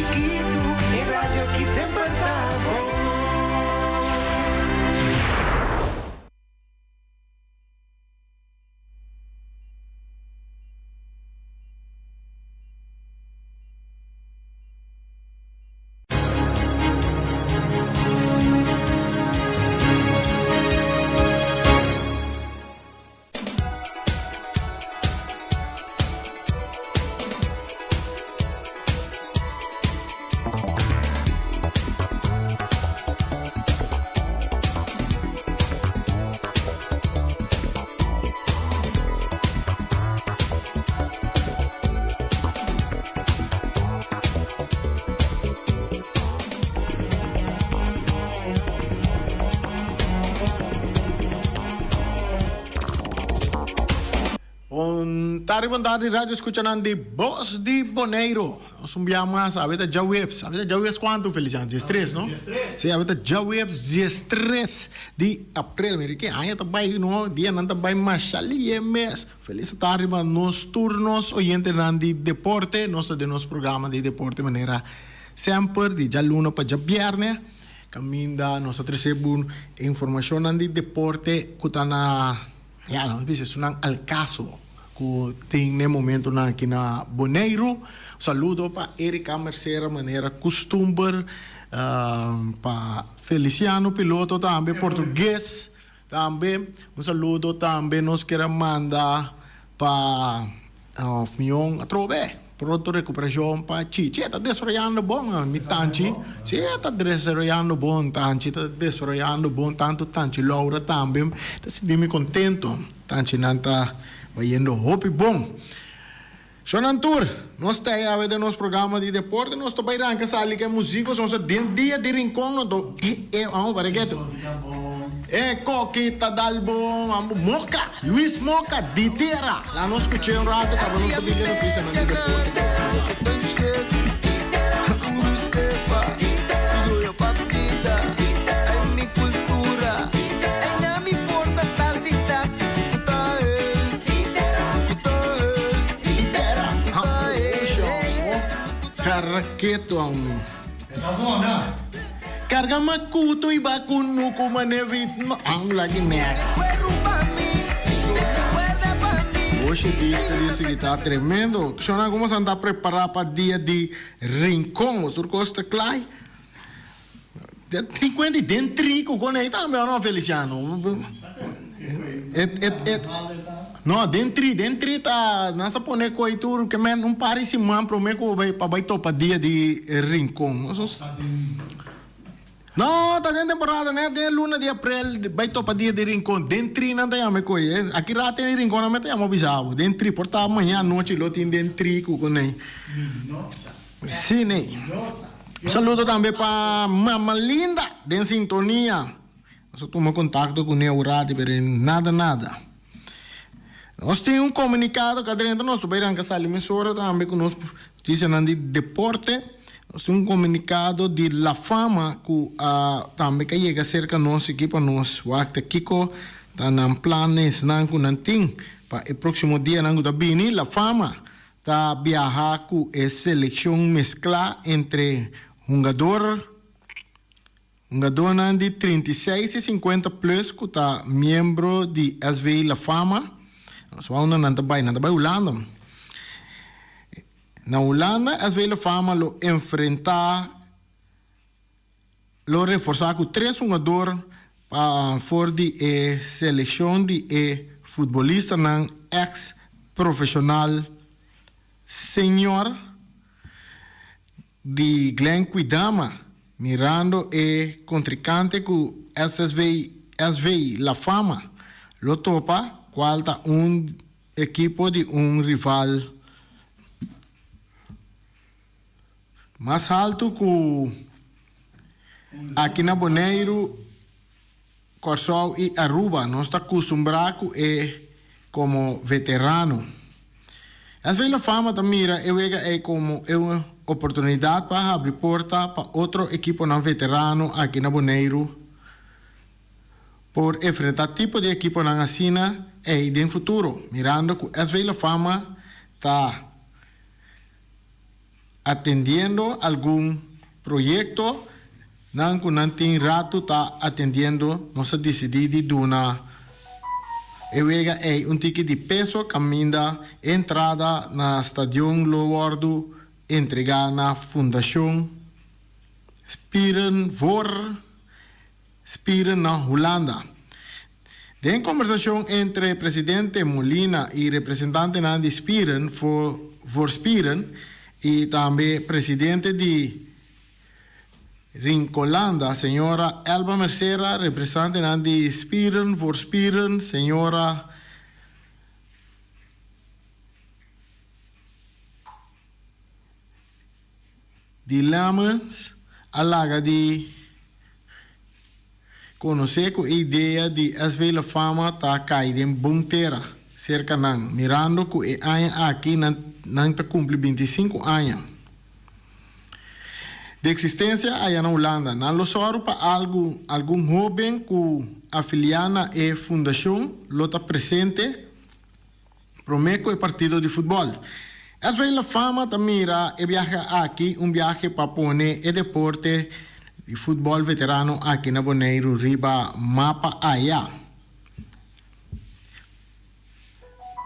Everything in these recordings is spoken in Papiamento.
chikitu, e radio ki semper ta bon. Bon tardi, bon tardi radio escuchanan di Bos di Boneiro. Nos un bia mas, awe ta djaweps. Awe ta djaweps cuanto, Feliciano? Diestres, no? Diestres. Si, awe ta djaweps diestres di april. Mira ke aña ta bai, no? Dianan ta bai masha lihe mes. Felis tardi pa nos tur nos oyentenan di deporte. Nos ta den nos programa di deporte manera semper di djaluna pa djabierne. Caminda nos ta trece bo informacionnan di deporte cu ta na, ya, nos bisa esunnan al caso cu tin n'e momentonan aki na Boneiru. Saludo pa Erika Mercera manera custumber, pa Feliciano Piloto tambe, Portugues tambe. Un saludo tambe nos kier a manda pa Mion atrobe. Pronto recuperacion pa Chichi. E ta desaroyando bon, mi tanchi. Si, e ta desaroyando bon, tanchi ta desaroyando bon. Tanto tanchi Laura tambe ta sinti mi contento. Tanchinan ta bayendo hopi bon. Shonnan tur, nos ta awe den nos programa di deporte. Nos ta bay ranca sali cu e musico. Nos ta den dia di Rincon. No to, e, e, vamos para ketu. E koki ta dal bon, vamos, Moca, Luis Moca, di tera. La nos scuché un rato, caba nos ta bin cu e noticianan di deporte. Carraqueto amo. Carga macuto y bacunuco mane ritmo amo lagi nek. Oshi disco dice que ta tremendo. Shona como san ta prepara pa dia di Rincon. Tur cos ta klaar. 50 y den trico con ey tambe o no Feliciano? Et et et No den tri den tri ta nan sa pone koe tur ke men un par di siman prome ku bo pa bai topa dia di Rincon. No ta den temporada net den luna di aprel bai topa dia di Rincon den tri nan ta yama e koe aki rato den Rincon nan me ta yama bisa bo den tri por ta maña anochi lo tin den tri ku konei. Si ne. Un saludo tambe pa Mama Linda den sintonia. Nos a tuma contacto cu ne un rati pero nada nada. Nos tin un comunicado ca drenta nos ta bay ranca sali mesora tambe cu nos noticianan di deporte. Nos tin un comunicado di La Fama cu a tambe ca yega cerca nos aki pa nos wak ta kico ta nan planesnan cu nan tin pa e proximo dianan cu ta bini. La Fama ta biaha ku e selekshon mesklá entre hungador hungadónan di 36 i 50 plus ku ta miembro di SV La Fama. Nos wou unda nan ta bai, nan ta bai Hulanda. Na Hulanda SV La Fama lo enfrentá lo reforsá ku tres hungador pa for di e selekshon di e futbolistanan eks profeshonal senior di Glenn Kwidama, mirando e kontrinkante ku SSV SV La Fama lo topa kual ta un ekipo di un rival Mas haltu ku aki na Boneiru, Kòrsou i Aruba nos ta kustumbrá ku e komo veterano. SV La Fama ta mira e wega ei komo e un oportunidat pa habri porta pa otro ekiponan veterano aki na Boneiru por enfrentá tipo di ekiponan asina ei den futuro, mirando ku SV La Fama ta. atendiendo algun proyekto nan ku nan tin ratu ta atendiendo. Nos a disidí di duna e wega ei un tiki di peso kaminda e entrada na stadion lo wòrdu entregá na Fundashon Spieren voor Spieren na Hulanda. Den kombersashon entre presidente Molina i representantenan di Spieren voor Spieren i tambe presidente di Rincolanda, señora Elba Mercera, representantenan di Spieren voor Spieren, señora. Di Lemons a laga di konosé ku e idea di SV La Fama ta kai den bon tera serka nan, mirando ku e aña aki nan nan ta kumpli 25 aña di eksistensia aya na Hulanda. Nan lo sòru pa algu algun hóben ku afiliá na e fundashon lo ta presente. Promé ku e partido di futbòl. SV La Fama ta mira e biahe aki un biahe pa pone e deporte di futbòl veterano aki na Boneiru riba mapa aya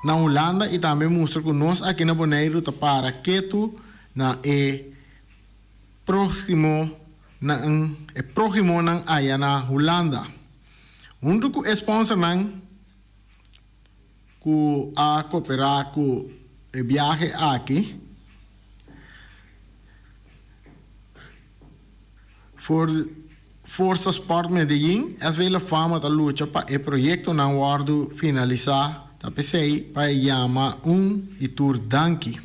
na Hulanda i tambe mustra ku nos aki na Boneiru ta para ketu na e próximo nan e próhimonan aya na Hulanda. Huntu ku e sponsornan. Ku a koperá ku e biahe aki for Forza Sport Medellin, SV La Fama ta lucha pa e proyektonan wòrdu finalisá, ta p'esei pa e yama un i tur danki.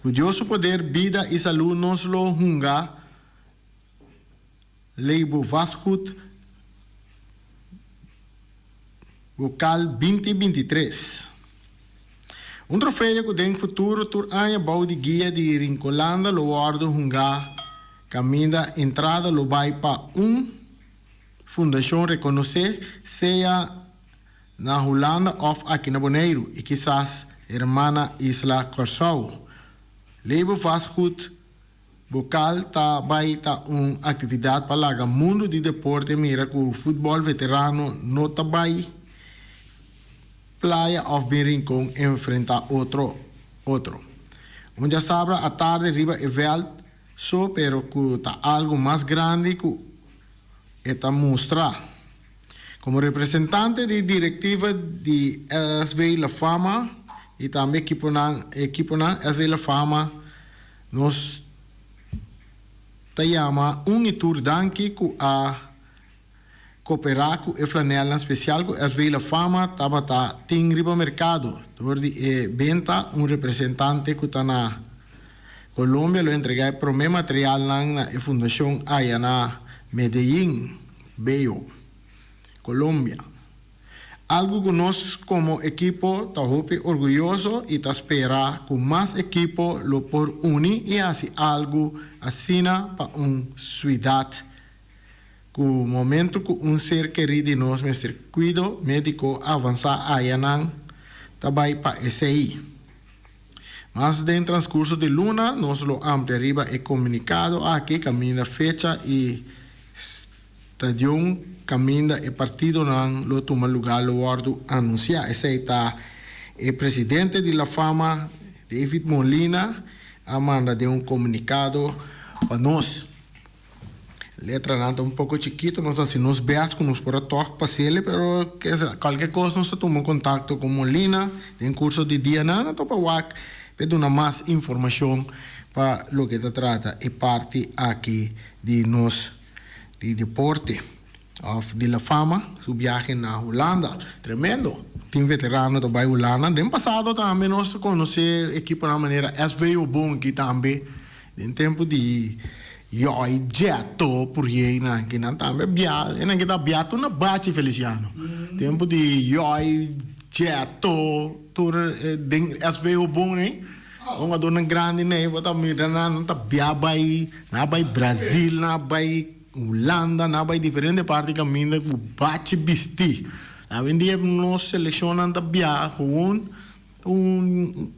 Ku Dios su poder, bida i salú nos lo hunga Leibo Vastgoed Bokal 2023. Un trofeo ku den futuro tur aña bou di guia di Rincolanda lo wòrdu hungá kaminda entrada lo bai pa un fundashon rekonosé sea na Hulanda òf aki na Boneiru i kisas hermana isla Kòrsou. Leibo Vastgoed Bokal ta bai ta un aktividat pa laga mundu di deporte mira ku futbòl veterano no ta bai playa òf bin Rincon enfrentá otro otro. Un djasabra atardi riba e vèlt so pero ku ta algu mas grandi ku e ta mustra. Komo representante di direktiva di SV La Fama i tambe ekiponan ekiponan SV La Fama Nos ta yama un i tur danki ku a koperá ku e flanèlnan spesial ku SV La Fama tabata tin riba merkado. Dor di e benta un representante ku ta na Colombia lo entregá e promé materialnan na e fundashon aya na Medellín, Bello, Colombia. Algu ku nos komo ekipo ta hopi orguyoso i ta spera ku mas ekipo lo por uni i hasi algu asina pa un suidat ku momentu ku un ser kerí di nos mester kuido médiko avansá aya nan ta bai pa esei. Mas den transkurso di luna nos lo amplia riba e komunikado aki kaminda fecha i Stadion kaminda e partidonan lo tuma lugá lo wòrdu anunsiá. Esei ta e presidente di La Fama, David Molina, a manda den un komunikado pa nos. Letranan ta un poko chikitu, nos a hasi nos bèst ku nos por a tòg pas'el, pero kualke kos nos ta tuma kontakto ku Molina den kurso di dianan anto pa wak pa e duna mas informashon pa loke ta trata e parti aki di nos. Di deporte of di la fama su biahe na Hulanda. Tremendo! Tin veterano ta bai Hulanda. Den pasado tambe nos ta conoce ekiponan manera SV Obon aki tambe den tempo di Joy, Jetto, Puriey nan aki nan tambe bia e nan ki ta bia tur na Bachi Feliciano. Tempo di Joy, Jetto tur den SV Obon ey. Hungadónan grandi nei bo ta mira nan, nan ta bia bai, nan a bai Brazil, nan a bai Hulanda, nan a bai diferente parti kaminda ku bachi bistí. Awendia nos selekshonnan ta bia gewoon un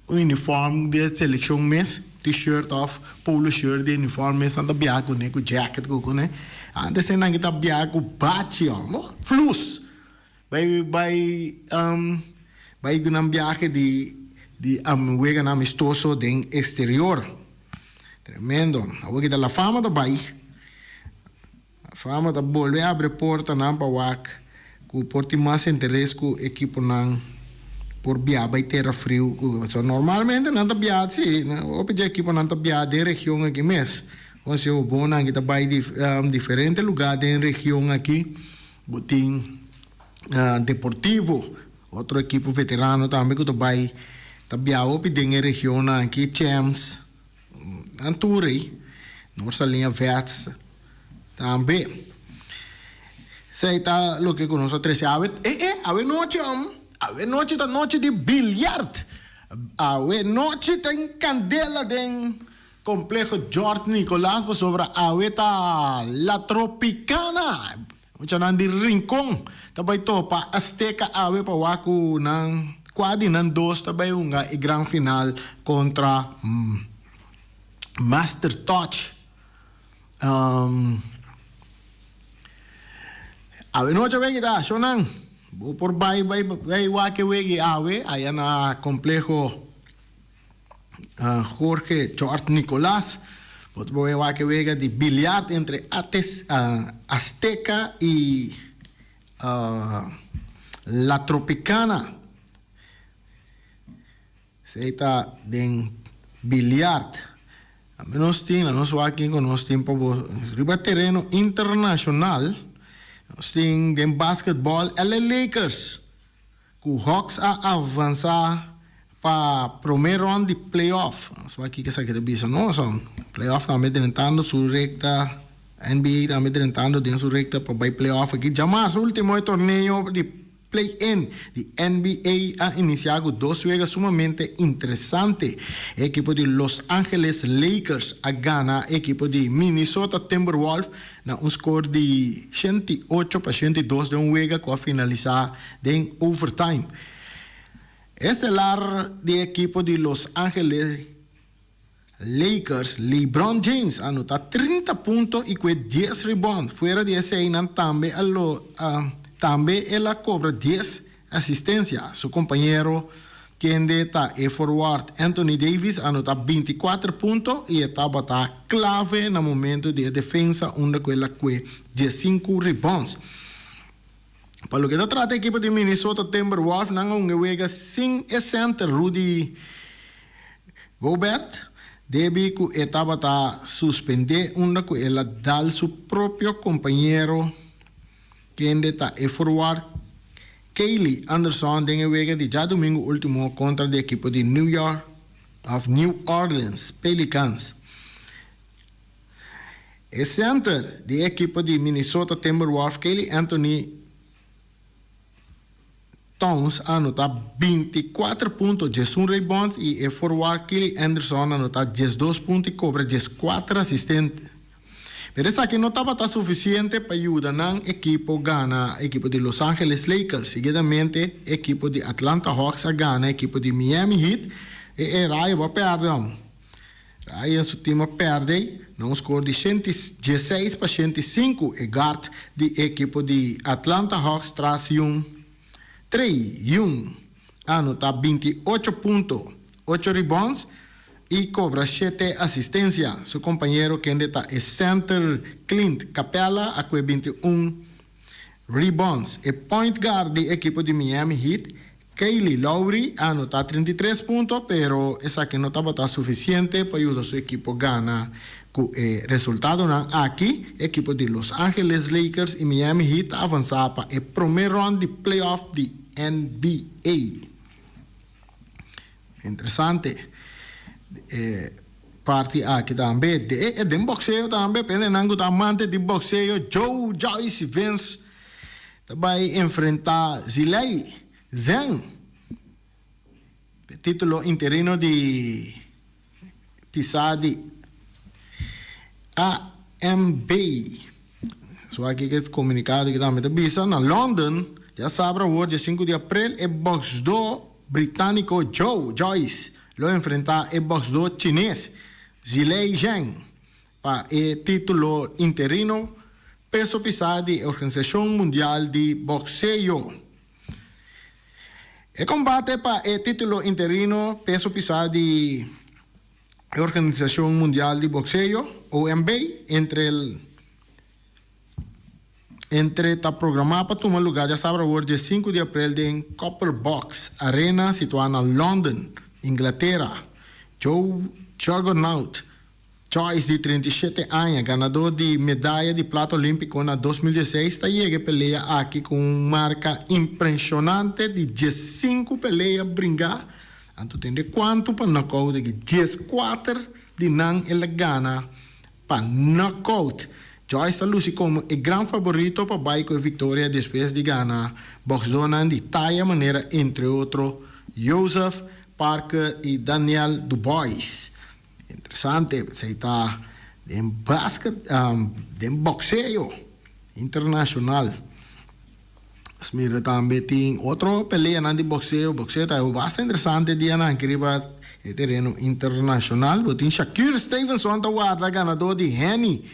uniform di e selekshon mes. T-shirt of polo shirt di uniform mes nan ta biaha kuné ku jacket ku kuné. Antes nan ki ta biaha ku bachi homber, flus. Bai bai bai ku nan biahe di di weganan amistoso den exterior. Tremendo. Awor ki ta la fama ta bai. La fama ta bolbe abre portanan pa wak ku por tin mas interes ku ekiponan por biaha bai tera friu. Pasobra normalmente nan ta biaha si, hopi dje ekiponan ta biaha den region aki mes. Conseho bon nan ki ta bai diferente lugar den region aki. Bo tin Deportivo, otro ekipo veterano tambe ku ta bai ta biaha hopi den e regionnan aki, Champs, nan tur ei, Noord-Saliña Vets tambe. Esei ta loke ku nos a trese awe. E e, awe nochi om, awe nochi ta nochi di biljart. Awe nochi tin kandela den Complejo George Nicolaas pasobra awe ta La Tropicana. Muchanan di Rincon ta bai topa Azteca awe pa wak ku nan kua di nan dos ta bai hunga e gran final kontra Master Touch. Awe nochi awegi ta shownan. Bo por bai bai bai wak e wegi awe aya na Complejo. Jorge George Nicolaas bo ta por wak e wega di biliard entre Azteca y La Tropicana. Esey ta den biliard. Tambe nos tin, laga nos wak kico nos tin pa bo riba tereno internacional. Nos tin den basketball LA Lakers. Ku Hawks a avansá pa promé rònt di playoff. Nos wak kiko esaki ta bisa nos. Playoff tambe drentando su rekta, NBA tambe drentando den su rekta pa bai playoff aki. Djamas último e torneo di play-in di NBA a inisiá ku dos wega sumamente interesante. E ekipo di Los Angeles Lakers a gana e ekipo di Minnesota Timberwolf na un skor di 108 pa 102 den un wega ku a finalisá den overtime. Estelar di ekipo di Los Angeles Lakers, LeBron James a anota 30 punto i kue 10 rebound. Fuera di eseinan tambe a lo tambe el a kobra 10 asistensia. Su kompañero kende ta e forward Anthony Davis a anota 24 punto i e tabata klave na momento di e defensa unda ku el a kue 15 rebounds. Pa loke ta trata ekipo di Minnesota Timberwolves nan a hunga e wega sin e center Rudy Gobert debi ku e tabata suspende unda ku el a dal su propio kompañero kende ta e forward Kaylee Anderson den e wega di djadumingu ultimo kontra di ekipo di New York of New Orleans Pelicans. E center di e ekipo di Minnesota Timberwolves Kaylee Anthony Towns a anota 24 punto, 11 rebounds y e forward Kaylee Anderson a anota 12 punto y cobra 14 asistente. Pero esaki no tabata suficiente pa yuda nan ekipo gana ekipo di Los Angeles Lakers. Seguidamente ekipo di Atlanta Hawks a gana ekipo di Miami Heat e e rayo bo a perde hom. Ryan su team a perde na un score di 116 pa 105. E guard di e ekipo di Atlanta Hawks Trae Young, Trae Young, a anota 28 punto, 8 rebounds y cobra 7 asistencia. Su compañero kende ta e center Clint Capela a cue 21 rebounds. E point guard di ekipo di Miami Heat, Kyle Lowry, a anota 33 punto, pero esaki no tabata suficiente pa yuda su ekipo gana. Cu e resultadonan aki, ekipo di Los Angeles Lakers y Miami Heat a avansa pa e prome round di playoff di NBA. Interesante e parti aki tambe. De, den boxeo tambe, pendenan cu ta amante di boxeo, Joe Joyce Vince ta bay enfrenta Zhilei Zhang. Titulo interino di pisa di AMB. So aki ke comunicado ki tambe ta bisa na London djasabra awor dje 5 di april e boxdor britanico Joe Joyce lo enfrenta e boxdor chines. Zhilei Zhang pa e título interino peso pisá di e Organisashon Mundial di Bokseo. E kombate pa e título interino peso pisá di e Organisashon Mundial di Bokseo, OMB, entre entre ta programá pa tuma lugá djasabra awor dje sinku di aprel den Copper Box Arena situá na London, Inglatera. Joe Juggernaut Joyce di 37 aña, ganadó di medaya di plata olímpiko na 2016, ta yega e pelea aki ku un marka impreshonante di 15 pelea bringá, anto tende kuantu pa knockout aki, 14 di nan el a gana pa knockout. Joyce ta lusi komo e gran faborito pa bai ku e viktoria despues di gana bòksdónan di taya manera entre otro Joseph Parker i Daniel Dubois. Interesante, esei ta den basket, den boxeo internacional. Nos mira tambe tin otro peleanan di boxeo, boxeo ta basta interesante dianan aki riba e tereno internacional. Bo tin Shakur Stevenson ta warda ganador di Haney,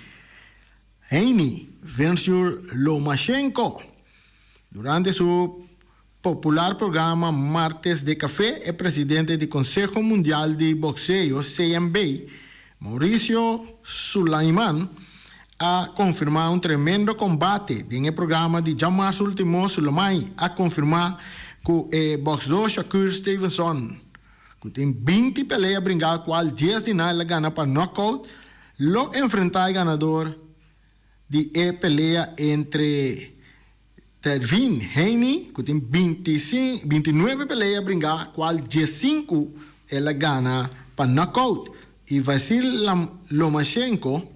Haney Venture Lomachenko. Durante su popular programa Martes de Café, e presidente di Conseho Mundial di Boxeo, CMB, Mauricio Sulaiman, a konfirmá un tremendo kombate. Den e programa di djamarsu último, Sulaiman a konfirmá ku e bòksdó Shakur Stevenson, ku tin 20 pelea bringá kual 10 di nan el a gana pa knockout, lo enfrentá e ganador di e pelea entre Devin Haney, ku tin 29 pelea bringá, kual 15 el a gana pa knockout, i Vasyl Lomachenko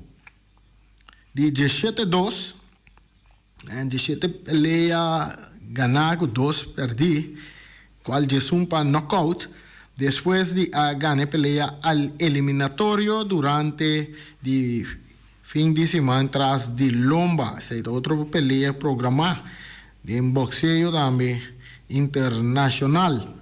di 17-2, 17 pelea ganá ku dos pèrdí, kual 11 pa knockout, despues di a gana e pelea al eliminatorio durante di fin di siman tras di lomba. Esei ta otro pelea programá den boxeo tambe internashonal.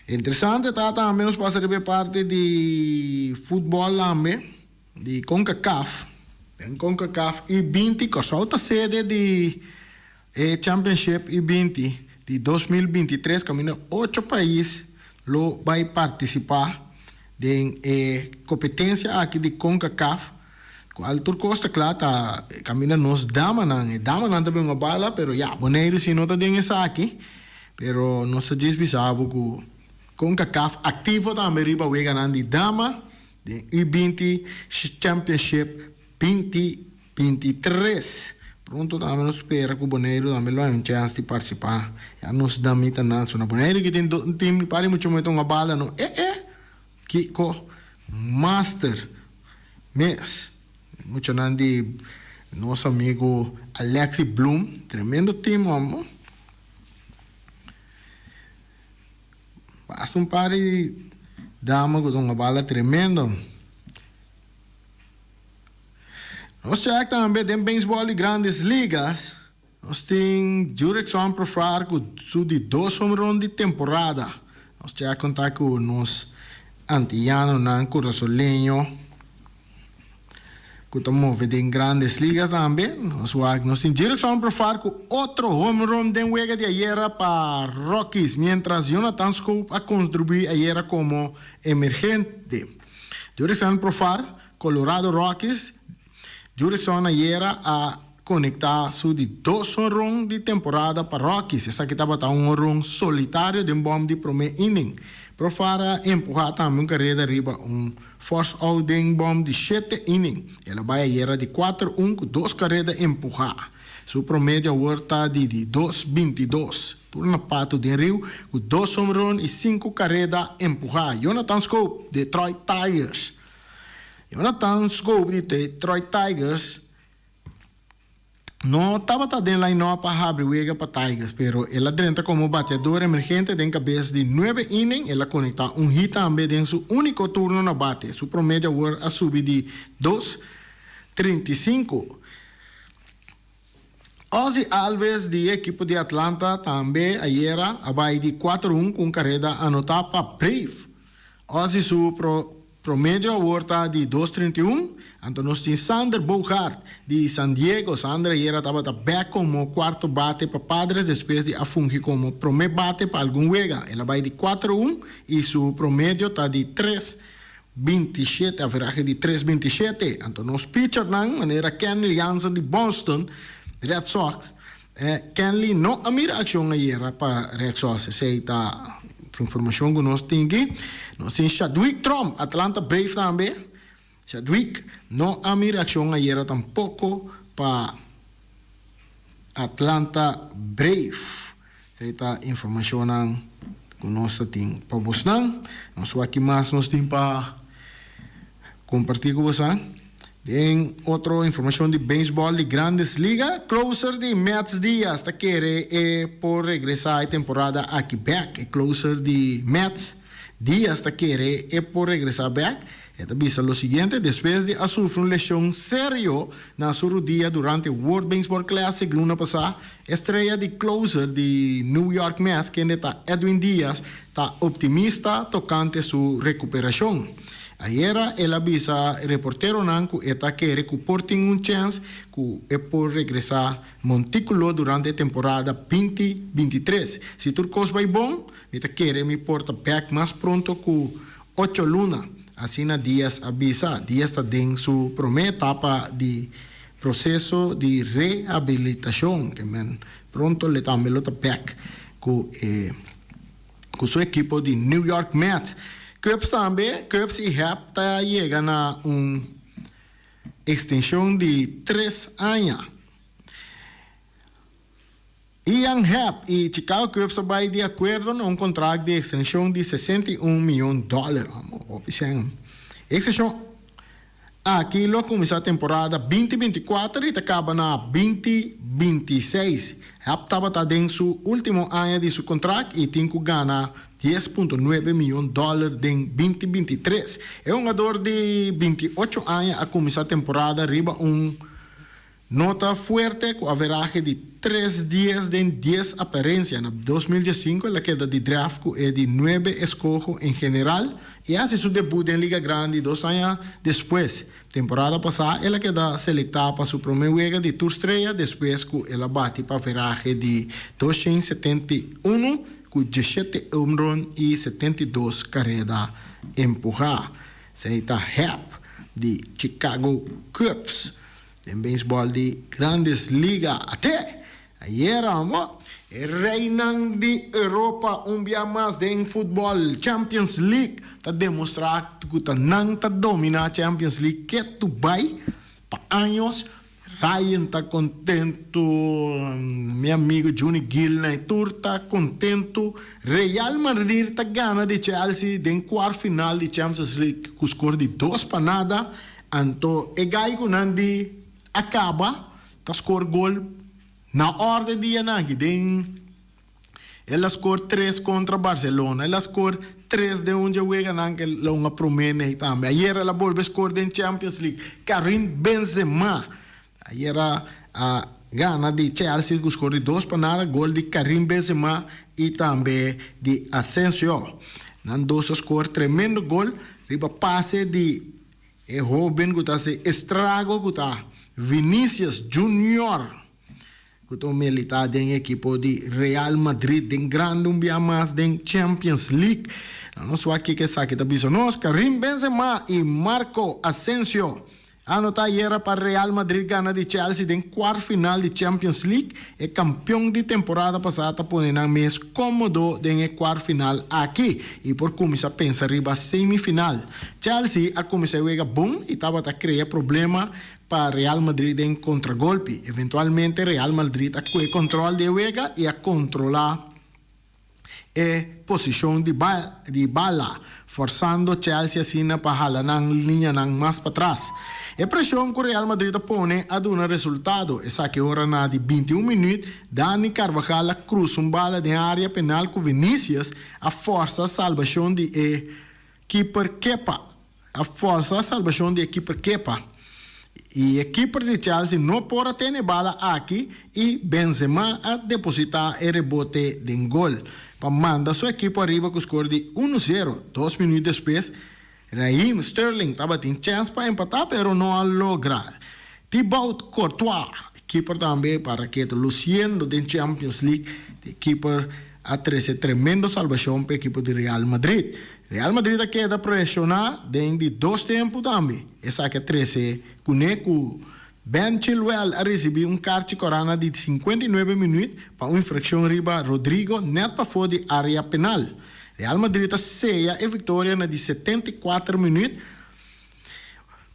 Interesante ta tambe nos pasa riba e parti di futbòl tambe di Concacaf. Den Concacaf U20 Kòrsou ta sede di e Championship U20 di 2023 kaminda ocho pais lo bai partisipá den e kompetensia aki di Concacaf, kual tur kos ta kla ta kaminda nos damanan, e damanan ta bin un bala pero ya Boneiru si no ta den esaki, pero nos ta djis bisa bo ku Concacaf aktivo tambe riba weganan di dama den U20 Championship 2023. Pronto tambe nos spera ku Boneiru tambe lo hay un chèns di partisipá. Ya nos damitanan so na Boneiru ki tin un tim pari mucho mete un bala no eh eh kiko master mes muchanan di nos amigo Alexi Bloem tremendo tim homber. Basta un par di dama ku ta un bala tremendo. Nos check tambe den beisbòl di Grandes Ligas, nos tin Jurickson Profar ku su di dos homerun di temporada. Nos check konta ku nos antiyanonan kurasoleño ku ta move den Grandes Ligas tambe. Nos wak nos tin Jurickson Profar ku otro homerun den wega di ayera pa Rockies, mientras Jonathan Schoop a kontribuí ayera komo emergente. Jurickson Profar, Colorado Rockies, Jurickson ayera a konektá su di dos honron di temporada pa Rockies. Esaki tabata un honron solitario den bòm di promé inning. Profar a empuhá tambe un kareda riba un force out den bòm di shete inning. El a bai ayera di 4-1 ku dos kareda empuhá. Su promedio awor ta di di 2.22. Tur na pato den riu ku dos honron i sinku kareda empuhá. Jonathan Schoop, Detroit Tigers. Jonathan Schoop di Detroit Tigers no tabata den line-up pa habri wega pa Tigers, pero el a drenta komo bateador emergente den kabes di nuebe inning. El a konektá un hit tambe den su úniko turno na bate. Su promedio awor a subi di 2.35. Ozzie Albies di e ekipo di Atlanta tambe ayera a bai di 4-1 ku un kareda anotá pa Brave. Ozzie su Promedio awor ta di dos 31. Anto nos tin Xander Bogaerts di San Diego. Xander ayera tabata bek komo kuarto bate pa Padres despues di a fungi komo promé bate pa algun wega. El a bai di 4-1 i su promedio ta di 3.27, averahe di 3.27. Anto nos pitchernan manera Kenley Jansen di Boston Red Sox. Kenley no a mira akshon ayera pa Red Sox. Esei ta informashon ku nos tin aki. Nos tin Chadwick Tromp, Atlanta Braves tambe. Chadwick no a mira akshon ayera tampoko pa Atlanta Brave. Esei ta informashonnan ku nos ta tin pa bosnan. Nos wak ki mas nos tin pa kompartí ku bosan. Den otro informashon di beisbòl di Grandes Liga, closer di Mets Diaz ta kere e por regresá e temporada aki bèk. E closer di Mets Diaz ta kere e por regresá bèk. E ta bisa lo siguiente, Despues di a sufri un leshon serio na su rudia durante World Baseball Classic luna pasá, e strea di closer di New York Mets, kende ta Edwin Diaz, ta optimista tokante su rekuperashon. Ayera el a bisa reporteronan ku e ta kere ku por tin un chèns ku e por regresá Montíkulo durante e temporada 2023. Si tur kos bai bon, mi ta kere mi por ta bèk mas pronto ku ocho luna, asina Diaz a bisa. Diaz ta den su promé etapa di proseso di rehabilitashon, ke men pronto le tambe lo ta bèk ku e ku su ekipo di New York Mets. Cubs tambe, Cubs i Happ ta yega na un ekstenshon di tres aña. Ian Happ i Chicago Cubs a bai di akuerdo na un kontrakt di ekstenshon di 61 mion dòler. Hopi sèn. E ekstenshon aki lo kuminsá temporada 2024 i ta kaba na 2026. Happ tabata den su último aña di su kontrakt i tin ku gana 10.9 mion dòler den 2023. E hungador di 28 aña a kuminsá temporada riba un nota fuerte ku averahe di 3.10 den 10 aparensia. Na 2015 el a keda di draft ku e di nuebe eskoho en general i a hasi su debut den Liga Grandi 2 aña despues. Temporada pasá el a keda selektá pa su promé wega di tur strea despues ku el a bati pa averahe di 271 ku 17 home i 72 kareda empuhá. Esei ta Happ di Chicago Cubs. Den beisbòl di Grandes Liga ate ayera mo e reinan di Europa un bia mas den futbòl Champions League ta demostrá ku ta nan ta dominá Champions League ketu bai pa años. Ryan ta kontentu, mi amigu Juni Gil na e tur ta kontentu. Real Madrid ta gana di Chelsea den kuart final di Champions League ku skor di 2-0. Anto e gai ku nan di a kaba ta skor gol na orde dianan aki den el a skor tres kontra Barcelona, el a skor tres den un dje weganan ke lo un a promé nei tambe. Ayera el a bolbe skor den Champions League. Karim Benzema ayera a gana di Chelsea ku skor di 2-0, gol di Karim Benzema i tambe di Asensio. Nan dos a skor tremendo gol riba pase di e hóben ku ta hasi estrago ku ta Vinicius Junior, ku ta militá den ekipo di Real Madrid den grande un bia mas den Champions League. Nos wak kiko esaki ta bisa nos. Karim Benzema i Marco Asensio anotá ayera pa Real Madrid gana di Chelsea den kuart final di Champions League. E kampion di temporada pasá ta pone nan mes kómodo den e kuart final aki i por kuminsá pensa riba semifinal. Chelsea a kuminsá e wega bon i tabata krea problema pa Real Madrid den kontragolpi. Eventualmente Real Madrid a kue kontrol di e wega i a kontrolá e posishon di di bala, forsando Chelsea asina pa hala nan liñanan mas patras. E preshon ku Real Madrid a pone a duna resultado. Esaki ora na di 21 minüt, Dani Carvajal a krusa un bala den área penal ku Vinicius a forsa salbashon di e keeper Kepa. A forsa salbashon di e keeper Kepa. I e keeper di Chelsea no por a tene bala aki i Benzema a depositá e rebote den gol pa manda su ekipo ariba ku skor di 1-0. 2 minüt despues, Raheem Sterling tabatin chèns pa empatá pero no a logra. Thibaut Courtois, e keeper tambe pa raketa luciendo den Champions League, e keeper a trece tremendo salbacion pa ekipo di Real Madrid. Real Madrid a keda presiona den di dos tempo tambe. Esaki a trece cune cu Ben Chilwell a ricibi un carchi corana di 59 minuut pa un infraccion riba Rodrygo net pafo di area penal. Real Madrid a seya e victoria na di 74 minuut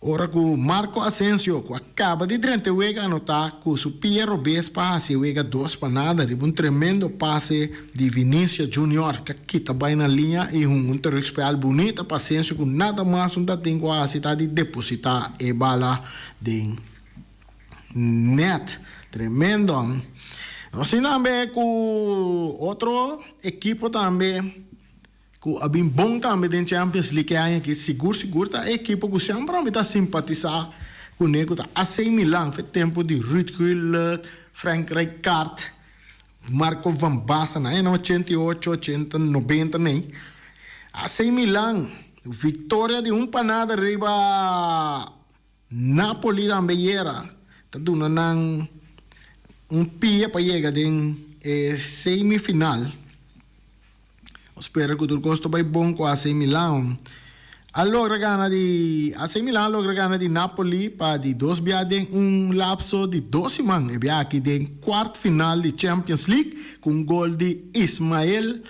ora ku Marco Asensio, ku a kaba di drenta e wega, anotá ku su pia robes pa hasi e wega 2-0 riba un tremendo pase di Vinicius Junior ku a kita bai na liña i hunga un terugspel bunita pa Asensio ku nada mas un ta tin ku hasi ta di depositá e bala den net. Tremendo. Nos tin tambe ku otro ekipo tambe. Ku a bin bon tambe den Champions League e aña aki, sigur sigur ta e ekipo ku semper ami ta simpatisá kuné ku ta AC Milan fe tempu di Ruud Gullit, Frank Rijkaard, Marco van Basten na añanan 88, 80, 90 nei. AC Milan, viktoria di un pa nada riba Napoli tambe yera ta duna nan un pia pa yega den e semifinal. Nos spera ku tur kos ta bai bon ku AC Milan. A logra gana di AC Milan a logra gana di Napoli pa di dos bia den un lapso di dos siman. E bia aki den kwart final di Champions League ku un gol di Ismael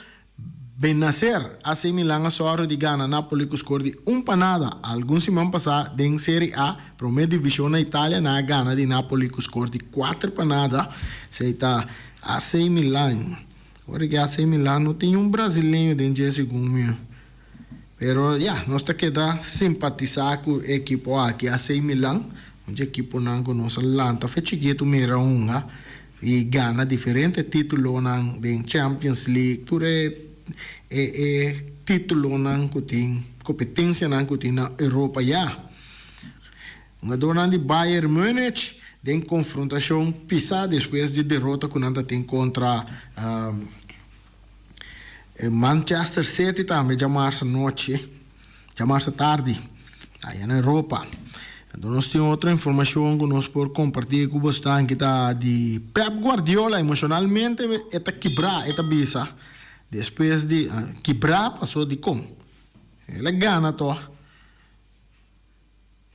Bennacer. AC Milan a sòru di gana Napoli ku skor di 1-0. Algun siman pasá den Serie A, promé divishon na Italia, nan a gana di Napoli ku skor di 4-0. Esei ta AC Milan. Ora ki AC Milan no tin un brasileño den dje segun mi. Pero ya, nos ta keda simpatisá ku e ekipo aki, AC Milan, un dje ekiponan ku nos a lanta fe chikitu mira hunga i gana diferente titulonan den Champions League, tur e e e titulonan ku tin, kompetensianan ku tin na Europa ya. Hungadornan di Bayern Munich den konfrontashon pisá despues di derota ku nan ta tin kontra Manchester City tambe djamarsa nochi, djamarsa tardi aya na Europa. Anto nos tin otro informashon ku nos por kompartí ku bosnan ki ta di Pep Guardiola emoshonalmente e ta kibrá e ta bisa despues di kibrá paso dikon el a gana tòg.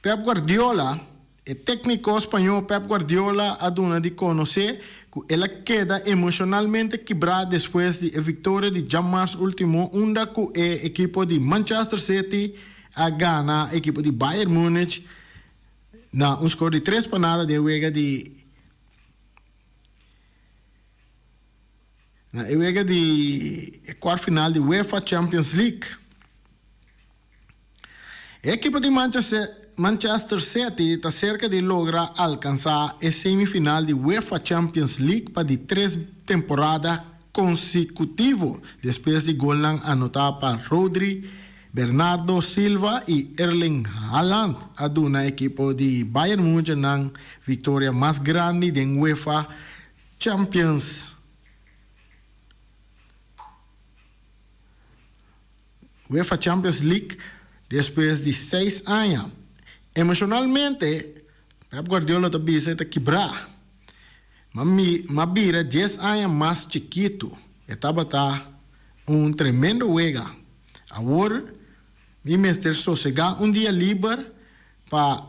Pep Guardiola, E tékniko spañó Pep Guardiola a duna di konosé ku el a keda emoshonalmente kibrá despues di e viktoria di djamars último unda ku e ekipo di Manchester City a gana ekipo di Bayern Munich na un skor di 3-0 den wega di na e wega di e kuart final di UEFA Champions League. E ekipo di Manchester City ta serka di logra alkansá e semifinal di UEFA Champions League pa di tres temporada konsekutivo despues di golnan anotá pa Rodri, Bernardo Silva i Erling Haaland a duna ekipo di Bayern Munchen nan viktoria mas grandi den UEFA Champions. UEFA Champions League despues di seis aña. Emocionalmente, Pep Guardiola ta bisa e ta kibrá. Ma mi m'a bira 10 aña mas chikitu. E tabata un tremendo wega. Awor mi mester sosegá un dia liber pa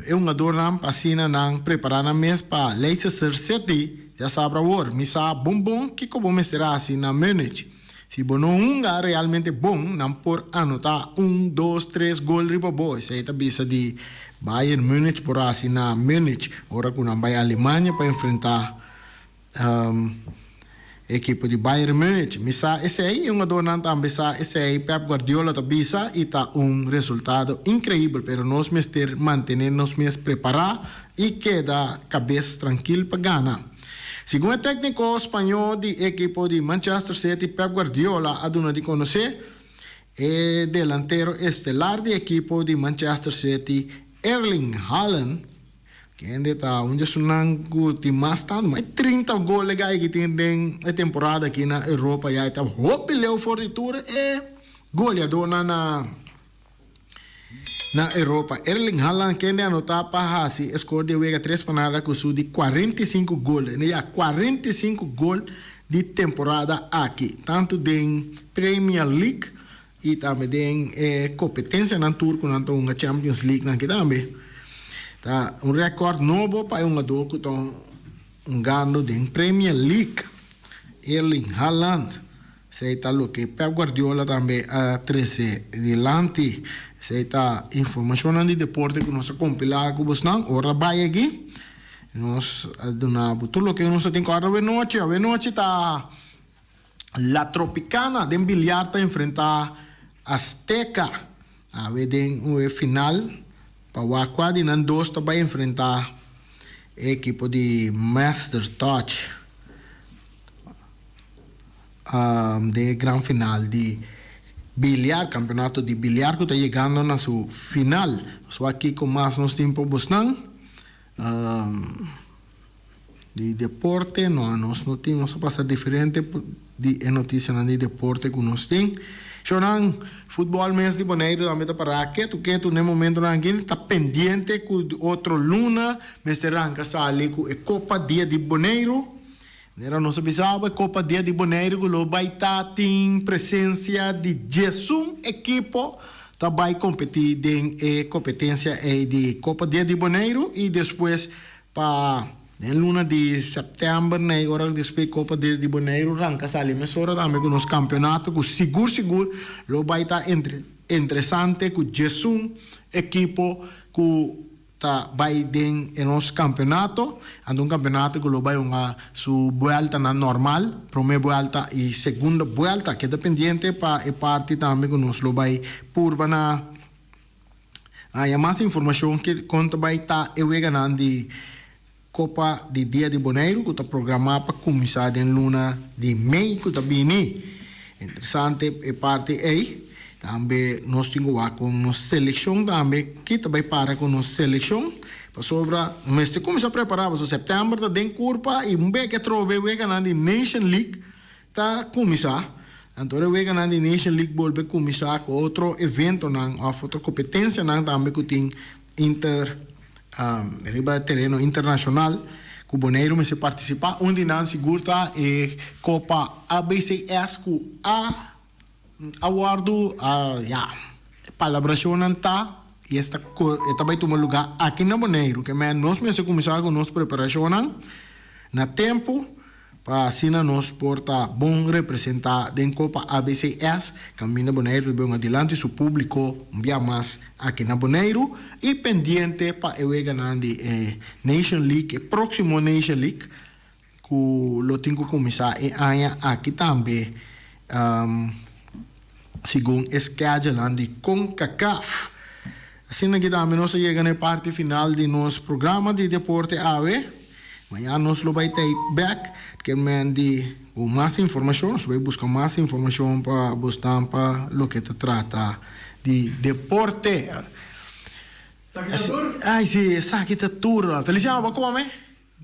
e hungadornan pa asina nan prepará nan mes pa Leicester City djasabra awor. Mi sa bon bon kiko bo mester hasi na Munich. Si bo no hunga realmente bon, nan por anotá un, dos, tres gol riba bo. Esei ta bisa di Bayern Munich por hasi na Munich ora ku nan bai Alemania pa enfrentá Ekipo di Bayern Munich. Mi sa esei, e hungadornan tambe sa esei, Pep Guardiola ta bisa, i ta un resultado inkreibel, pero nos mester mantene nos mes prepará i keda kabes trankil pa gana. Segun e tékniko spañó di ekipo di Manchester City, Pep Guardiola a duna di konosé, e delantero estelar di ekipo di Manchester City, Erling Haaland, Kende ta un di esunnan ku tin mas tantu, mas di 30 gol e gai ki tin den e temporada aki na Europa ya. E ta hopi leu for di tur e goleadornan na. Na Europa, Erling Haaland kende anotá pa hasi e skor di e wega tres pa nada ku su di 45 gol. Ya, 45 gol di temporada aki, tantu den Premier League i tambe den e kompetensianan tur ku nan ta hunga Champions League nan aki tambe. Ta un rèkòrt nobo pa e hungadó ku ta hungando den Premier League, Erling Haaland. Esei ta loke Pep Guardiola tambe a trese dilanti. Esei ta informashonnan di deporte ku nos a kompilá ku bosnan. Ora bai aki nos a duna bo tur loke nos a tin ku ora awenochi. Awenochi ta La Tropicana den biliar ta enfrentá Azteca. Awe den un e final pa wak kua di nan dos ta bai enfrentá e ekipo di Master Touch den e gran final di biliar, kampeonato di biliar ku ta yegando na su final. Nos wak kiko mas nos tin pa bosnan. Di deporte no nos no tin, nos a pasa diferente di e noticianan di deporte cu nos tin. Shownan, futbol mes di Boneiru tambe ta para ketu ketu n'e momentonan aki ta pendiente cu otro luna mester ranca sali cu e Copa Dia di Boneiru. Manera nos a bisa bo e Copa Dia di Boneiru cu lo bay ta tin presencia di diesun ekipo ta bay competi den e competencia ey di Copa Dia di Boneiru y despues Pa den luna di sèptèmber na e ora despues Kopa di Boneiru ranka sali mesora tambe ku nos kampionato ku sigur sigur lo bai ta interesante ku djesun ekipo ku ta bai den e nos kampionato. Anto un kampionato ku lo bai hunga su bueltanan normal, prome buelta i segundo buelta. Keda pendiente pa e parti tambe ku nos lo bai purba na. Haña mas informashon ke kon ta bai ta e weganan di Kopa di Dia di Boneiru ku ta programá pa kuminsá den luna di mei ku ta bini. Interesante e parti ei. Tambe nos tin ku wak kon nos selekshon tambe ki ta bai para ku nos selekshon pasobra mester kuminsá prepará pasobra sèptèmber ta den kurpa i un bek atrobe weganan di Nation League ta kuminsá. Anto ora e weganan di Nation League bolbe kuminsá ku otro eventonan òf otro kompetensianan tambe ku tin inter riba tereno internashonal ku Boneiru mester partisipá. Un di nan sigur ta e Kopa ABCS ku a a wòrdu ya palabrashonnan ta i esta e ta bai tuma lugá aki na Boneiru. Ke men nos mester kuminsá ku nos preparashonnan na tempu. Pa asina nos por ta bon representá den Kopa ABCS, kaminda Boneiru ta bin adilanti su públiko un bia mas aki na Boneiru i pendiente pa e weganan di e Nation League, e próksimo Nation League ku lo tin ku kuminsá e aña aki tambe segun e skedjenan di Concacaf. Asina ki tambe nos a yega na e parti final di nos programa di deporte awe. Mañana nos lo bai tei bek ker men di ku mas informashon. Nos bai buska mas informashon pa bosnan pa loke ta trata di deporte. Esaki ta tur? Ai si, esaki ta tur. Feliciano, bo a kome?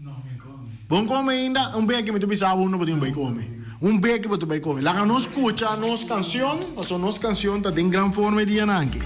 No, mi a kome. Bo a kome ainda? Un beki mi ta bisa bo unda bo tin bai kome. Un beki bo ta bai kome. Laga nos skucha nos kanshon, pasobra nos kanshon ta den gran forma e dianan aki.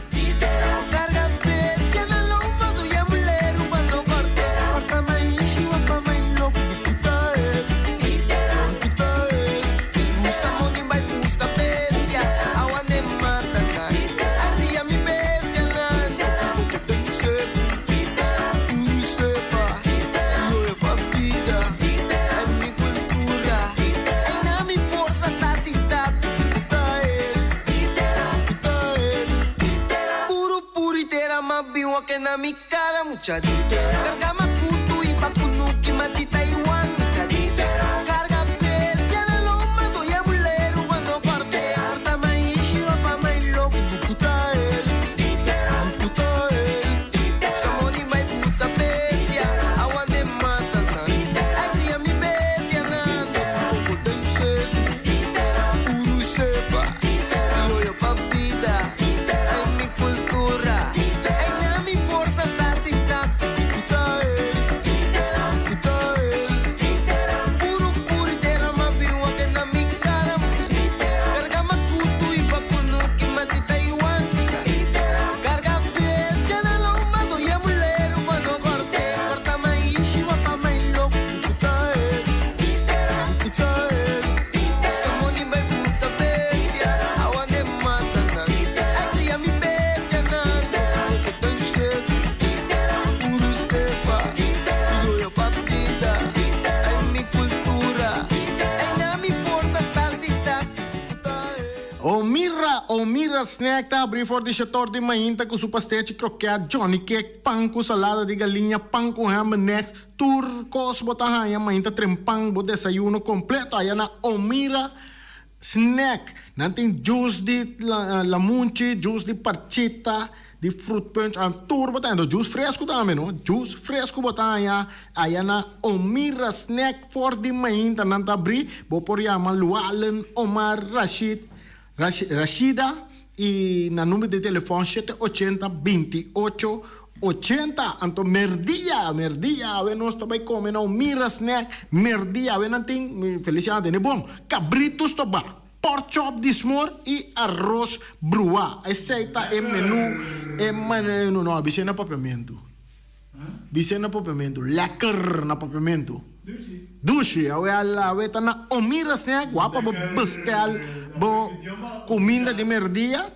Omira Snack ta abri for di shetor di mainta ku su pastechi kroket, johnny cake, pan ku salada di galiña, pan ku ham and eggs, tur kos bo ta haña mainta trempan bo desayuno kompleto aya na Omira Snack. Nan tin juice di lamunchi, juice di parchita, di fruit punch, tur bo ta haña. Juice fresku tambe no, juice fresku bo ta haña aya na Omira Snack for di mainta nan ta abri. Bo por yama Lualen, Omar, Rashid. Rashida y na number di telefon shete ochenta binti ocho ochenta. Anto merdia, merdia awe nos ta bay come na un Mira Snack merdia awe nan tin, Feliciano tene bon, cabrito stoba, pork chop di smor y arroz brua. Esey ta e menu, e menu, no, bisey na papiamento. Bisey na papiamento, lekker na papiamento. Dushi. Awe awe ta na Omira Snack, wak pa bo bestel bo kuminda di merdia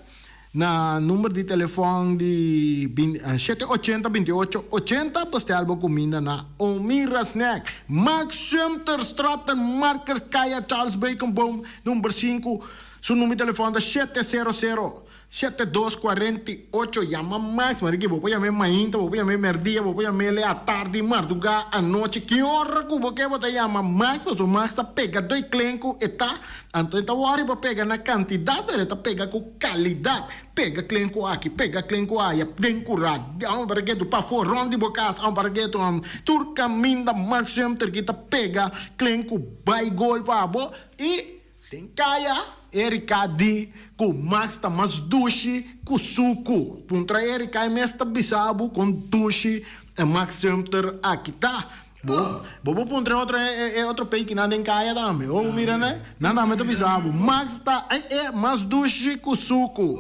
na number di telefon di shete ochenta binti ocho ochenta bestel bo kuminda na Omira Snack. Max Sumter Stratenmarker Kaya Charles Beukenboom number sinku su number di telefon ta shete sero sero Shete dos kuarenta i ocho, Yama Max, Mariki, bo por yam'é mainta, bo por yam'é merdia, bo por yam'é le atardi, mardugá, anochi, ki ora ku bo ke bo ta yama Max, pasobra Max ta pega doi klen ku e ta, anto e ta wòri pa pega na kantidat, pero e ta pega ku kalidat, pega klen ku aki, pega klen ku aya, den kurá, amo para ketu pafó, rònt di bo kas, amo para ketu, tur kaminda Max Sumter ki ta pega klen ku bai gol pa bo i. Den kaya, Erika di ku Max ta mas dushi ku suku. Puntra Erika e mes ta bisa bo kon dushi e Max Sumter aki ta. Bo bo por puntra e otro e otro peikinan den kaya tambe. Bo por mira nan, nan tambe ta bisa bo Max ta e e mas dushi ku suku.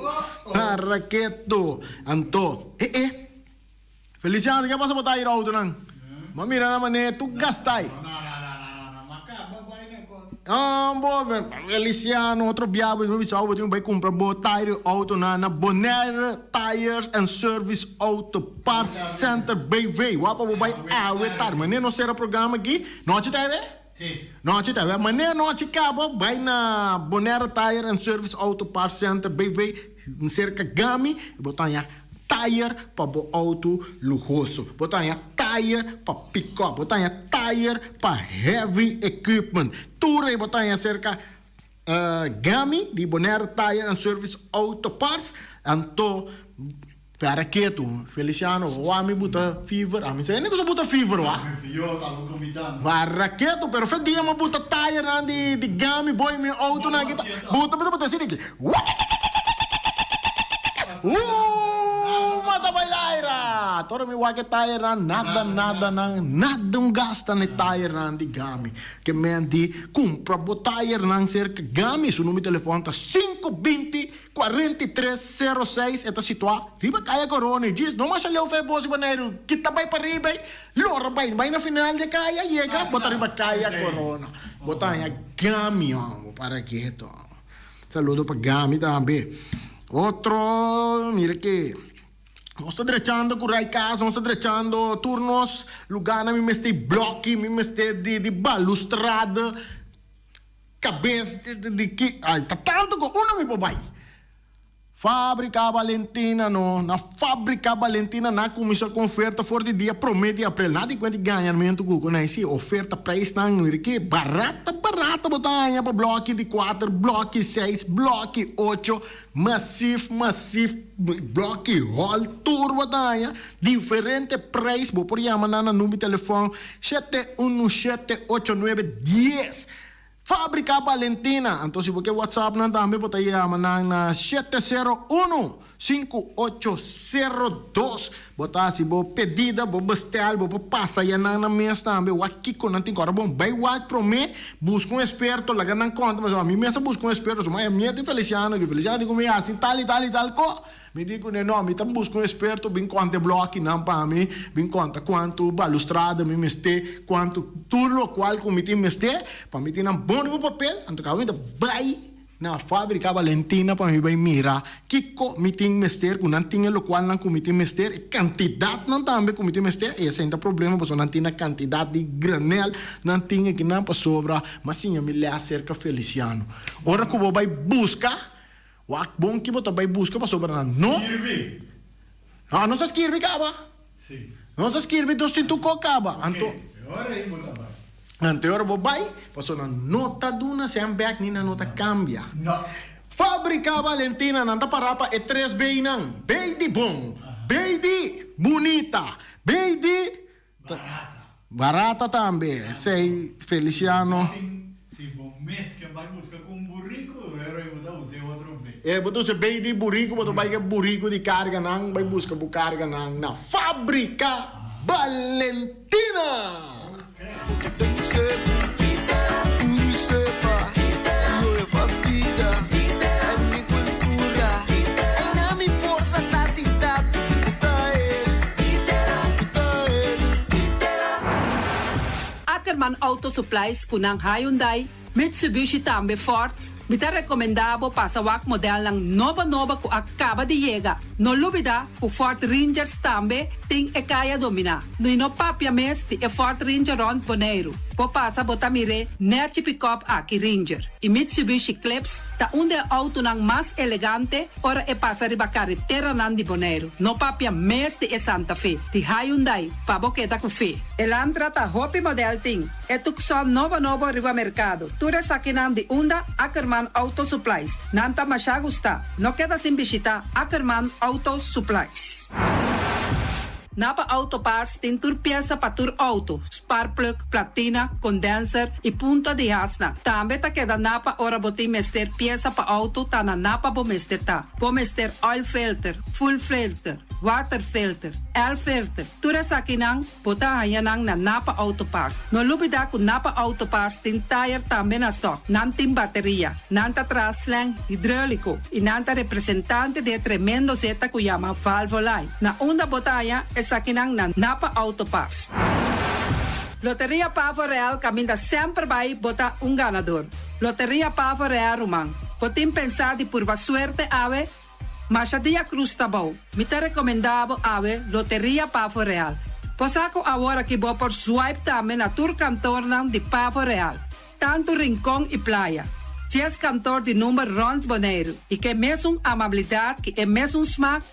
Ta raketo. Anto e e Feliciano ke pasa bo ta ira autonan? Bo a mira nan manera tur gastai. Bo Feliciano otro bia bo bisa bo tin bai cumpra bo tire autonan na Bonaire Tires and Service Auto Parts Center BV. Wak pa bo bai awe tardi. Manera nos cera programa aki nochi ta awe? Nochi ta awe. Manera nochi caba bai na Bonaire Tire and Service Auto Parts Center BV cerca Gami bo ta haña Tayer pa bo auto luhoso. Bo ta haña tayer pa pick-up. Bo ta haña tayer pa heavy equipment. Tur ei bo ta haña serka Gami di Bonaire Tire and Service Auto Parts. Anto para ketu Feliciano wou ami buta fever. Ami sa hende ku sa buta fever wou. Para ketu pero fe dia mi a buta tayernan di Gami boy mi autonan aki ta buta buta buta asina aki. Ooh mata bai laira! Tora mi wak e tayernan, nada nada nan, nada un gasta na e tayernan di Gami. Ke men di kumpra bo tayernan serka Gami, su number di telefòn ta sinku binti kuarenta i tres sero seis, e ta situá riba Kaya Korona. I djis no masha leu fe bo si Boneiru, kita bai pariba ei, lora bai, bai na final di e kaya, yega bo ta riba Kaya Korona. Bo ta haña Gami hòmber, para ketu. Saludo pa Gami tambe. Otro, mira ke nos ta drechando ku rai kas, nos ta drechando tur nos lugarnan, mi mester bloki, mi mester di di balustrada, kabes di ki, ay ta tantu ku unda mi por bai. Fabrika Valentina no, na Fabrika Valentina nan a kuminsá ku oferta for di dia promé di aprel. Nan a di kuenta di gañamentu ku ku nan si oferta preisnan mira ke barata barata bo ta haña pa bloki di kuater bloki seis bloki ocho masif masif bloki hòl tur bo ta haña diferente preis bo por yama nan na number di telefòn shete unu shete ocho nuebe dies. Fabrica Valentina. Anto si bo ke WhatsApp nan tambe bo ta yama nan na shete sero unu, sinku ocho sero dos. Bo ta hasi bo pedida, bo bestel, bo por pasa ya nan na mes tambe wak kiko nan tin ku. Ora bon bai wak prome, buska un esperto, laga nan konta pasobra mi mes a buska un esperto, suma e mia di Feliciano aki, Feliciano di ku mi hasi tal i tal i tal ko. Mi di kuné, No, mi ta buska un esperto bin konta e blòkinan pa mi, bin konta kuantu balustrada mi mester, kuantu tur lokual ku mi tin mester, pa mi tin nan bon riba papel. Anto kaba mi ta bai na Fábrika Valentina pa mi bai mira kiko mi tin mester, ku nan tin e lokualnan ku mi tin mester, e kantidatnan tambe ku mi tin mester. I esei ta problema pasobra nan tin na kantidat di granel, nan tin akinan pasobra mi a siña mi lès serka Feliciano. Ora ku bo bai buska. Wak bon ki bo ta bai buska pasobra nan no. Skirbi. No, nos a skirbi kaba. Si. Nos a skirbi dos tin tur kok kaba. Anto. Oké, e ora ei bo ta bai. Anto e ora bo bai, pasobra nan no ta duna sèn bèk ni nan no ta kambia. No. Fabrika Valentina nan ta pará pa e tres beinan, bei di bon, bei di bunita, bei di. Barata. Barata tambe, esei Feliciano. Si bo mes ke bai buska ku un buriku, e ora ei bo ta usa e otro bei. E bo ta usa e bei di buriku, bo ta bai ku e buriku di karganan, bai buska bo karganan na Fabrika Valentina. Ackerman Auto Supplies ku nan Hyundai, Mitsubishi tambe Ford, mi ta rekomendá bo pasa wak modelnan nobo nobo ku a kaba di yega. No lubidá ku Ford Rangers tambe tin e kaya dominá. I no papia mes di e Ford Ranger rònt Boneiru. Bo pasa bo ta mir'é nèchi pikòp aki Ranger i Mitsubishi Eclipse ta un di e outonan mas elegante ora e pasa riba kareteranan di Boneiru. No papia mes di e Santa Fe di Hyundai pa bo keda ku fe. Elantra ta hopi modèl tin. E Tucson nobo nobo riba merkado. Tur esakinan di unda Ackerman Auto Supplies. Nan ta masha gusta. No keda sin bishita Ackerman Auto Supplies. Napa Auto Parts tin tur piesa pa tur auto, sparkplug, platina, condenser y punta di hasnan. Tambe ta keda Napa ora bo tin mester piesa pa auto ta na Napa bo mester ta. Bo mester oil filter, fuel filter, water filter, air filter, tur esakinan Bo ta haña nan na Napa Auto Parts. No lubidá ku Napa Auto Parts tin tayer tambe na stòk. Nan tin bateria, nan ta traha slang hidróliko i nan ta representante di e tremendo zeta ku yama Valvoline. Na unda bo ta haña esakinan na Napa Auto Parts. Loteria Pavo Real kaminda semper bai bo ta un ganador. Loteria Pavo Real ruman, bo tin pensá di purba suerte awe? Masha dia cruz ta bou. Mi ta recomenda bo awe Loteria Pavo Real. Bo sa cu awor aki bo por swipe tambe na tur kantornan di Pavo Real, tantu Rincon y Playa. Djes kantor di number rond Boneiru y ke mesun amabilidad ki e mesun smak,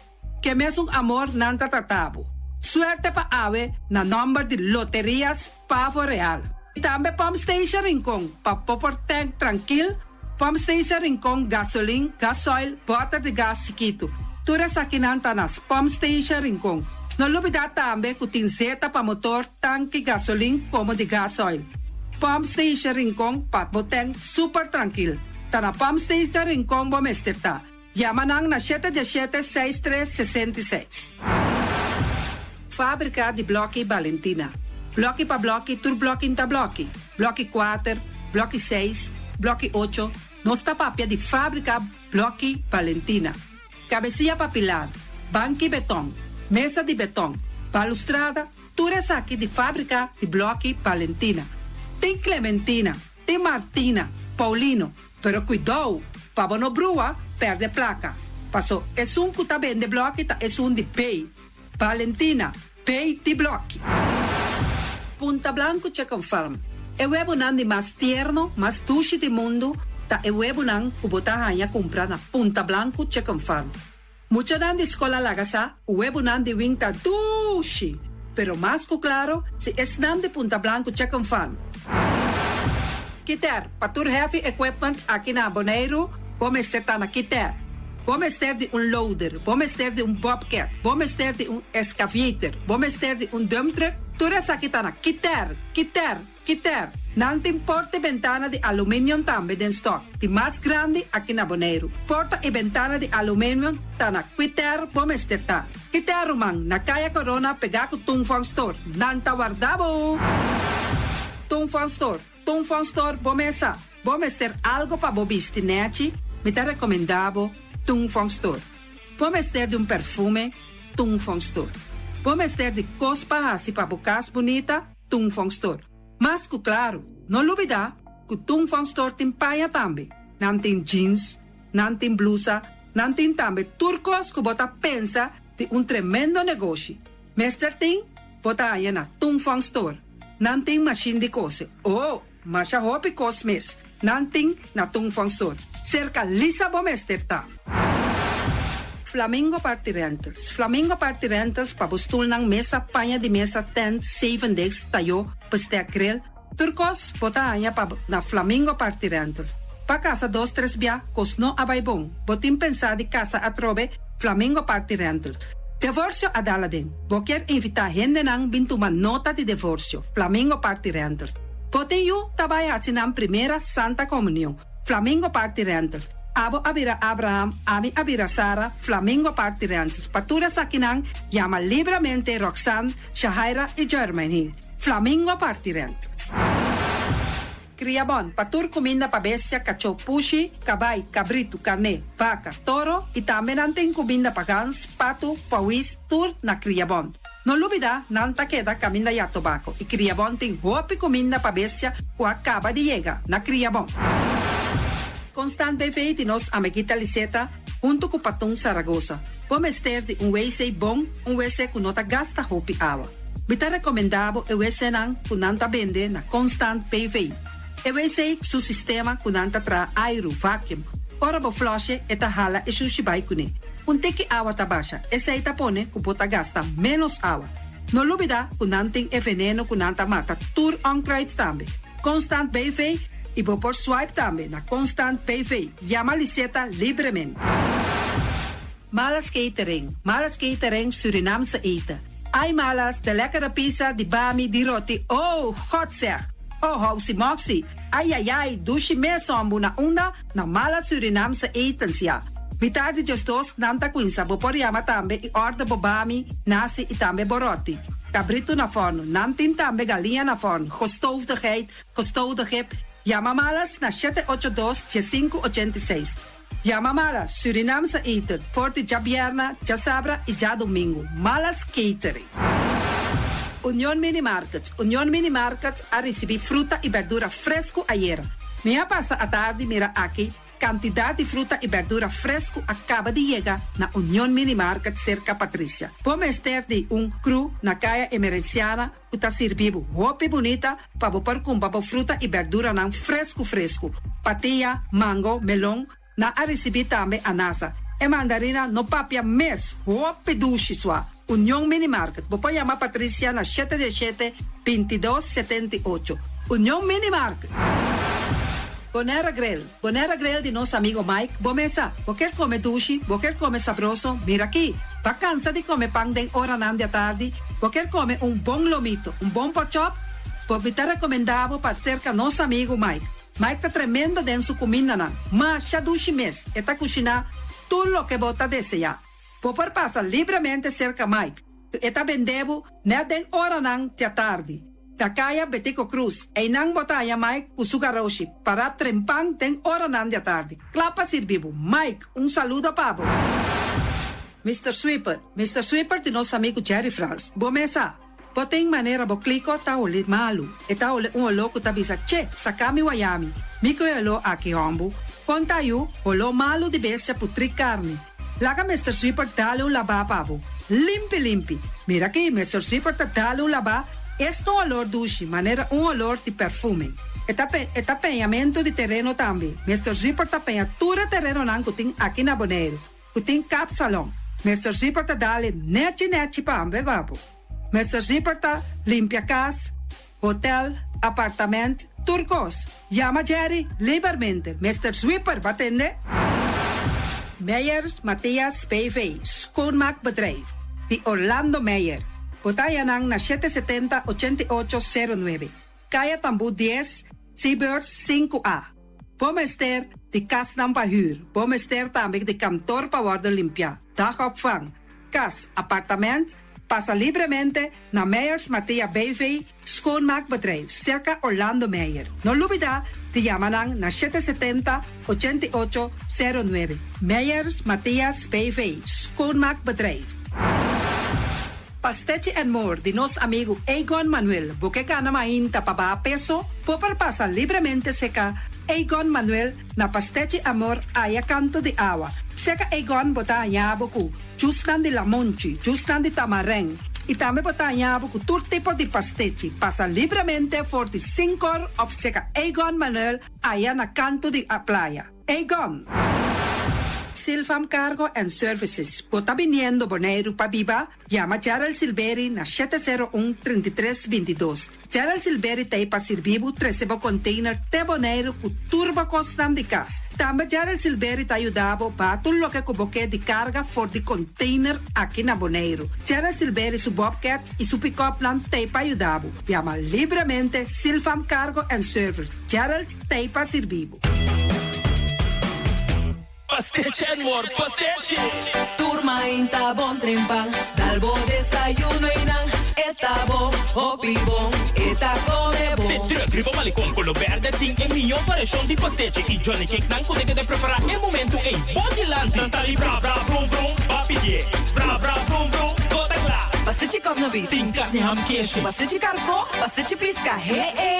ke mesun amor nan ta trata bo. Suerte pa awe na nomber di Loterias Pavo Real. Y tambe Pump Station Rincon pa bo por tank trankil, Pump Station Rincon gasolin, gasoil, boter di gas chikitu. Tur esakinan ta na Pump Station Rincon. No lubida tambe cu tin zeta pa motor, tanki gasolin como di gasoil. Pump Station Rincon pa bo tank super trankil. Ta na Pump Station Rincon bo mester ta. Yama nan na shete diesshete seis tres 66. Fábrika di blòki Balentina. Blòki pa blòki tur blòki n'ta blòki. Blòki kuater, blòki seis, blòki ocho, nos ta papia di fábrika blòki Balentina. Kabesia pa pilar, banki betòn, mesa di betòn, balustrada, tur esaki di fábrika di blòki Balentina. Tin Clementina, tin Martina, Paulino, Pero kuidou, pa bo no brua, pèrdè plaka. Paso esun ku ta bende blòki ta esun di Bay. Valentina, Bay di blòki. Punta Blanco Chicken Farm, E webonan di mas tierno, mas dushi di mundu ta e webonan ku bo ta haña kumpra na Punta Blanco Chicken Farm. Muchanan di skol a laga sa ku webonan di wing ta dushi, pero mas ku klaro si esnan di Punta Blanco Chicken Farm. Kiter, pa tur heavy equipment aki na Boneiru, bo mester ta na Kiter. Bo mester di un loader, bo mester di un bobcat, bo mester di un excavator, bo mester di un dump truck, tur esaki ta na Kiter, Kiter, Kiter. Nan tin porta i bentana di aluminium tambe den stock, di mas grandi aki na Boneiru. Porta i bentana di aluminium ta na Kiter bo mester ta. Kiter ruman, na Kaya Corona pegá ku Tung Fong Store. Nan ta warda bo! Tung Fong Store, Tung Fong Store bo mesa. Bo mester algo pa bo bisti nechi? Mi ta recomenda bo Tung Fong Store. Bo mester di un perfume? Tung Fong Store. Bo mester di cos pa haci pa bo cas bunita? Tung Fong Store. Mas cu claro, no lubida cu Tung Fong Store tin paña tambe. Nan tin jeans, nan tin blusa, nan tin tambe tur cos cu bo ta pensa di un tremendo negoshi. Mester tin, bo ta haña na Tung Fong Store. Nan tin mashin di kose. Oh, masha hopi kos mes nan tin na Tung Fong Store. Serka Lisa bo mester ta. Flamingo Party Rentals Flamingo Party Rentals pa bo stulnan, mesa, paña di mesa, tent, zeven desk, tayó, bestek, grill, tur kos bo ta haña pa na Flamingo Party Rentals. Pa kasa dos tres bia kos no a bai bon, bo tin pensá di kasa atrobe, Flamingo Party Rentals. Devorsio a dal aden. Bo kier invitá hendenan bin tuma nota di devorsio, Flamingo Party Rentals. Bo tin yu ta bai hasi nan primera Santa Komunion. Flamingo Party Rentals. Abo a bira Abraham, ami a bira Sara, Flamingo Party Rentals. Pa tur esakinan, yama libramente Roxanne, Shahaira i Jermaine. Flamingo Party Rentals. Kriabon, pa tur kuminda pa bestia, kachó, pushi, kabai, kabritu, karné, baka, toro i tambe nan tin kuminda pa gans, patu, pawis, tur na Kriabon. No lubida, nan ta keda kaminda ya tobako i Kriabon tin hopi kuminda pa bestia ku a kaba di yega na Kriabon. Constant BV di nos amiguita Liseta huntu ku Patun Saragosa. Bo mester di un wc bon, un wc ku no ta gasta hopi awa. Mi ta rekomendá bo e wcnan ku nan ta bende na Constant BV. E wc su sistema ku nan ta traha airu, vacuum. Ora bo flush'e e ta hala e shushi bai kuné. Un tiki awa ta basha, esei ta pone ku bo ta gasta ménos awa. No lubidá ku nan tin e veneno ku nan ta mata tur onkruid tambe. Constant BV i bo por swipe tambe na Constant BV. Yama Liseta libremente. Malas Catering, Malas Catering Surinaamse eten. Ai Malas, de lekkere pizza, di bami, di roti, oh, God zeg! Oh, housi moxi, ai ai ai, dushi mes hombu na unda? Na Malas Surinaamse etens ya. Mitar di 12 nan ta cuinsa, bo por yama tambe y order bo bami, nasi y tambe bo roti. Cabrito na forno, nan tin tambe galiña na forno, gestoofde geit, gestoofde kip. Yama Malas na 782 1586. Yama Malas, Surinaamse eten, for di djabierna, djasabra y djadomingo. Malas Catering. Union Mini Market. Union Mini Market a ricibi fruta y berdura fresco ayera. Mi a pasa atardi mira aki cantidad di fruta y berdura fresco a caba di yega na Union Mini Market cerca Patricia. Bo mester di un crew na Caya Emerenciana ku ta sirbi bo hopi bunita pa bo por kumpra bo fruta i berduranan fresku fresku. Patia, mango, melon, nan a risibí tambe anasa. E mandarina no papia mes, hopi dushi sua. Union Mini Market, bo por yama Patricia na shete diesshete, 22, 78. Union Mini Market! Bonaire Grill, Bonaire Grill di nos amigo Mike, bo mesa, bo kier come dushi, bo kier come sabroso, mira aki! Bo a cansa di come pan den oranan di atardi, bo kier come un bon lomito, un bon porkchop? Bo mi ta recomenda bo pa cerca nos amigo Mike. Mike ta tremendo den su cumindanan, masha dushi mes, e ta cushina tur loke bo ta desea. Bo por pasa libremente cerca Mike, cu e ta bende bo net den oranan di atardi. Na Kaya Betico Croes, einan bo ta haña Mike ku su garoshi, pará trempan den oranan di atardi, kla pa sirbi bo. Mike, un saludo pa bo. Mister Sweeper, Mister Sweeper di nos amigu Jerry Frans. Bo mes sa, bo tin manera bo kliko ta holi malu. E ta holi un oló ku ta bisa, Che, saka mi wayami. Mi ku e oló aki, hòmbu. Kon ta yu, holó malu di bestia putrí karni. Laga Mister Sweeper dale un labá pa bo. Limpi limpi. Mira aki, Mister Sweeper ta dale un labá, es ta un olor dushi, manera un olor di perfume. E ta pe, e ta peñamentu di tereno tambe. Mister Sweeper ta peña tur e terenonan ku tin aki na Boneiru, ku tin kapsalon. Mister Sweeper ta dale nechi nechi pa ambe pa bo. Mister Sweeper ta limpia kas, hotel, apartament, tur kos. Yama Jerry libermente. Mister Sweeper, bo a tende? Meyers Mathias BV, Schoonmaakbedrijf, di Orlando Meyer. Bo ta haña nan na 770 88 09, Kaya Tambú 10, Seabirds 5A. Bo mester di kasnan pa hür. Bo mester tambe di kantor pa wòrdu limpiá, dagopvang, kas, apartament. Pasa libremente na Meyers Mathea BV, Schoonmaakbedrijf, serka Orlando Meyer. No lubidá di yama nan na 770 88 09. Meyers Mathias BV, Schoonmaakbedrijf. Pastechi and More di nos amigu Egon Manuel. Bo ke kana mainta pa baha peso? Bo por pasa libremente serka Egon Manuel na Pastechi Amor aya kanto di awa. Serka Egon bo ta haña bo ku jusnan di lamonchi, jusnan di tamarijn i tambe bo ta haña bo ku tur tipo di pastechi. Pasa libremente for di 5 or òf serka Egon Manuel aya na kanto di playa. Aegon. Silfam Cargo and Services, Bo ta biniendo Boneiru pa biba? Yama Gerald Silberi na 701 33 22. Gerald Silberi ta ei pa sirbi bo trese bo container te Boneiru ku tur bo kosnan di kas. Tambe Gerald Silberi ta yuda bo baha tur loke ku bo ke di karga for di container aki na Boneiru. Gerald Silberi su bobcat i su pick-upnan ta ei pa yuda bo. Yama libremente Silfam Cargo and Service. Gerald ta ei pa sirbi bo. Pastechi and more, pastechi! Tur mainta bon trempan, dal bo desayuno y nan e ta bo, hopi bon, e ta come bon. De truck riba malecon color berde tin e miyo variacion di pastechi y johnny cake nan cu ta keda prepara e momento ey bo dilanti. Nan ta di bra bra vrum vrum, ba pidie, bra bra vrum vrum, bo ta cla. Pastechi cosna beef. Tin carni ham keshi. Pastechi carco, pastechi pisca, he e.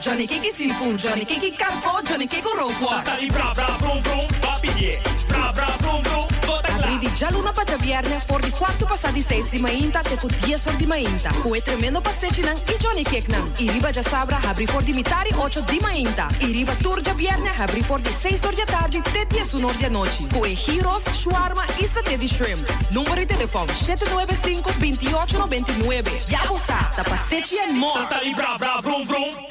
Johnny Cake y seafood, Johnny Cake y carco, Johnny Cake cu rookworst. Ta di bra bra vrum vrum, ba pidié. Bra bra vrum vrum, bo ta Abrí kla. di djaluna pa djabièrnè for di kuartu pasá di seis di mainta te ku dies or di mainta, ku e tremendo pastechinan i Johnny Cakenan. I riba djasabra habrí for di mitar i ocho di mainta. I riba tur djabièrnè habrí for di seis or di atardi te diesun or di anochi, ku e gyros, shawarma i saté di shrimp. Number di telefòn, 795 28 99. Ya bo sa, ta pastechi and more! Ta di bra bra vrum vrum.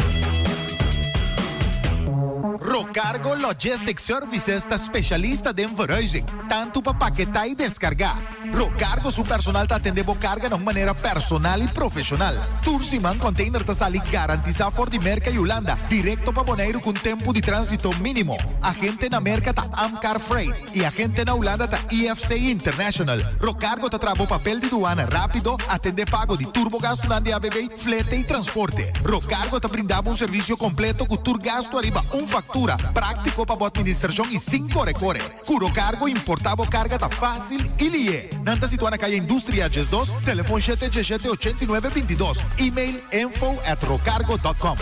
Rocargo Logistic Services ta specialista den verhuizing, tanto pa paketá y descargá. Rocargo su personal ta atendé bo carga na un manera personal y profesional. Tur siman container ta sali garantisa for di Merca y Hulanda directo pa Boneiru cu un tempo di transito minimo. Agente na Merca ta Amcar Freight. Y agente na Hulanda ta IFC International. Rocargo ta traha bo papel di duana rapido, atende pago di tur bo gastunan di ABB, flete y transporte. Rocargo ta brinda bo un servicio completo cu tur gastu ariba un factura, practico pa bo administracion y sin core core. Cu Rocargo importa bo carga ta facil y lihe. Nan ta situa na Calle Industria 12, telefon shete djeshete 89 22, email info at rocargo dot com.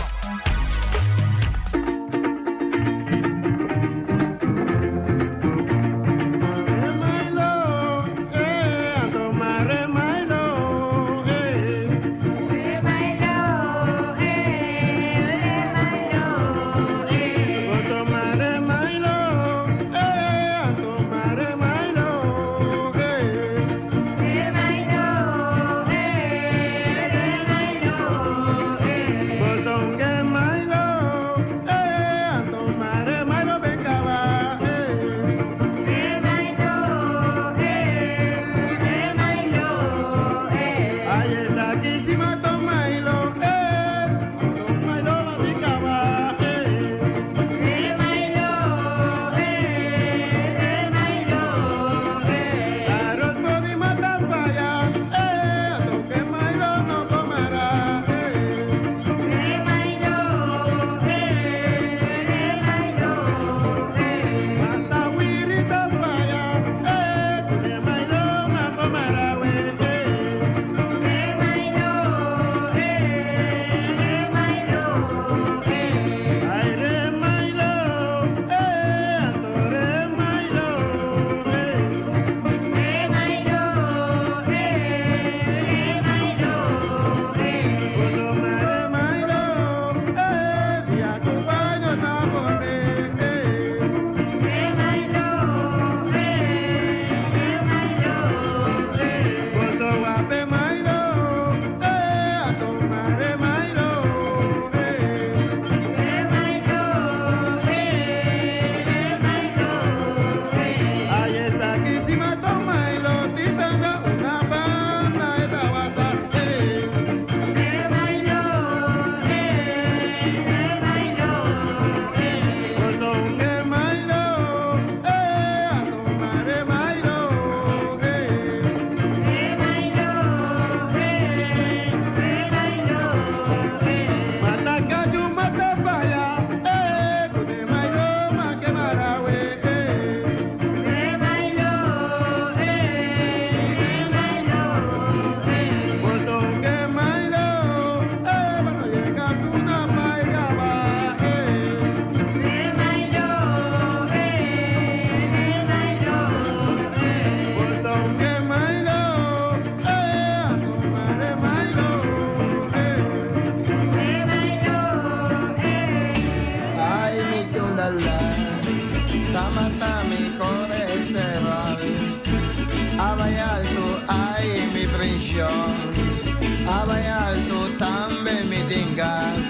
gas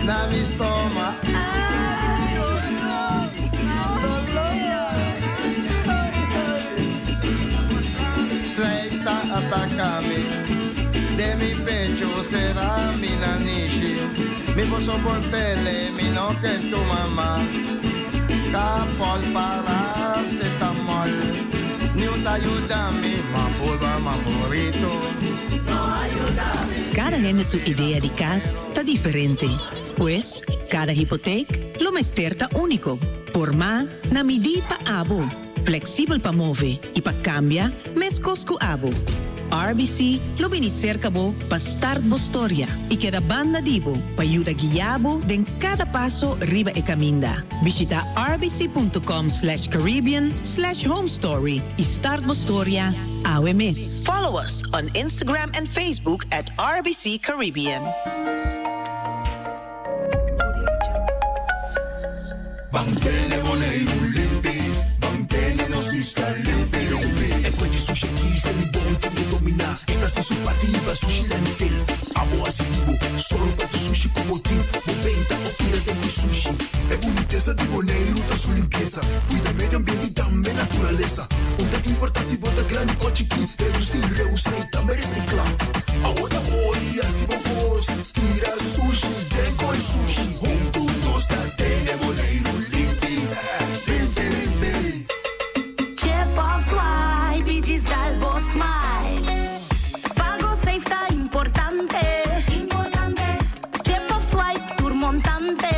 na mi stoma. Ai, doló, doló. Slijp ta ataka mi, den mi pechu sera mi nanishi. Mi por soport'é, mi no ke tuma mas. Kapòl paracetamol, niun ta yuda mi, m'a purba m'a burito. Kada hende su idea di kas ta diferente. Pues, kada hipotek lo mester ta úniko, formá na midí pa abo, fleksibel pa move i pa kambia meskos ku abo. RBC lo bini serka bo pa start bo storia i keda banda di bo pa yuda guia bo den kada paso riba e kaminda. Bishita rbc.com slash caribbean slash homestory i start bo storia awe mes. Follow us on Instagram and Facebook at RBC Caribbean. Ban tene Boneiru limpi, ban tene nos isla limpi limpi. E fuente di sushi aki Selibon tin ke dominá. E ta hasi su parti liba sushi landfill. Abo hasi di bo, sòru pa tur sushi ku bo tin. Bo benta o tira den ku sushi. E bunitesa di Boneiru ta su limpiesa. Kuida medio ambiente i tambe naturalesa. Un ta importá si bo ta grandi o chikí, redusí, reusá i tambe resiklá. Awo ta ori hasi bo kos, tira sushi den koi sushi. Huntu nos ta tene Boneiru limpi, limpi, limpi. Chip of swipe i djis dal bo smile. Pago safe ta importante. Chip of swipe tur montante.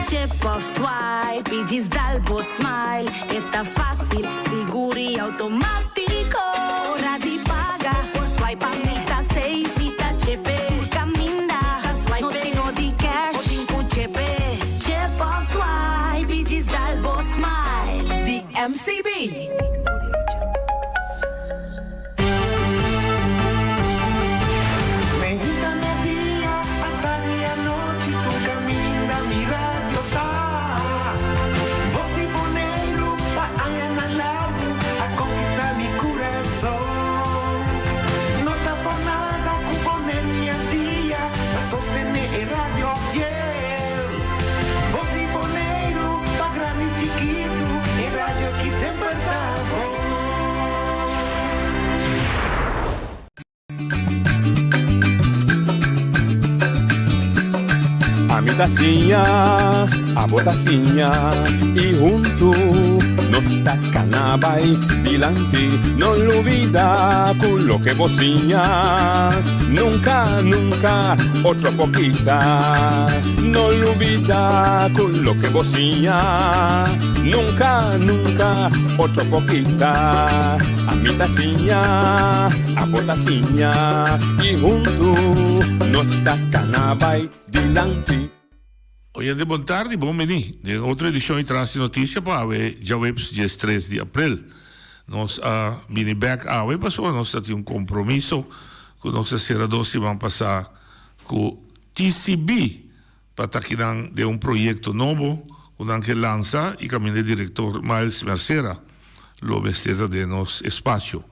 Chip of swipe i djis dal bo smile. E ta fásil, sigur i outomátiko. Ora di paga, por swipe a mi ta safe i ta chepe. Tur kaminda, no tin no di cash, bo tin ku chepe. Chip of swipe i djis dal bo smile. Di MCB. Meinta, media, atardi i anochi tur kaminda mi radio ta. Bos di Boneiru pa añanan largu a konkistá mi kurason. No ta por nada ku Boneiru i Antia ta sostené e radio fiel. Bos di Boneiru pa grandi i chikitu, e radio ki semper ta bon. Ami ta siña, abo ta siña y huntu nos ta cana bay dilanti. No lubida cu loke bo siña nunca, nunca otro por kita. No lubida cu loke bo siña nunca, nunca otro por kita. Ami ta siña, abo ta siña y huntu nos ta cana bay dilanti. Oyente bon tardi, bon bini den otro edicion di Tras di Noticia pa awe djaweps diestres di april. Nos a bini bek awe pasobra nos ta tin un compromiso cu nos a cera dos siman pasa cu TCB pa ta kinan den un proyecto nobo cu nan ke lansa y caminda e director Miles Mercera lo mester ta den nos espacio.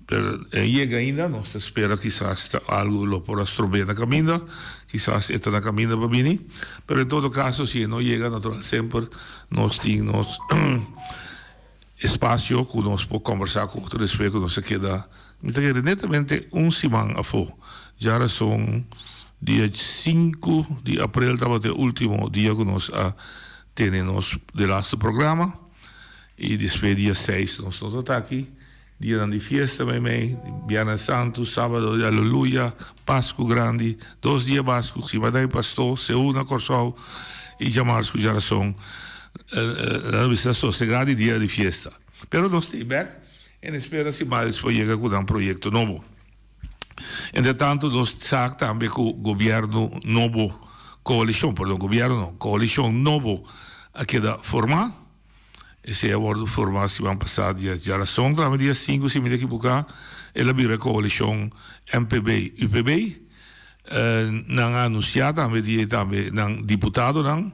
Pero e yega ainda, nos ta spera kisas ta algo lo por a strob'é na caminda, kisas e ta na caminda pa bini. Pero en todo caso si e no yega natural semper nos tin nos espacio cu nos por combersa cu otro despues cu nos a keda, mi ta kere netamente un siman afo. Djarason dia sinku di aprel tabata e ultimo dia cu nos a tene nos delaste programa y despues dia seis nos no ta aki. Dianan di fiesta meimei, Bièrnè Santu, Sábado di Aleluya, Pasku Grandi, dos dia Pasku, Simana di Pastó, Seú na Kòrsou i djamars ku djarason. Nan a bisa sosegá di dia di fiesta. Pero nos ta ei bèk en espera si Miles por yega ku nan proyekto nobo. Entretantu nos sa tambe ku gobièrnu nobo, koalishon, perdon, gobièrnu no, koalishon nobo a keda formá. Esei a wòrdu formá siman pasá dia djarason, tambe dia sinku si mi ta ekiboká, el a bira koalishon MPB-UPB. Nan a anunsiá tambe dia ei tambe nan diputadonan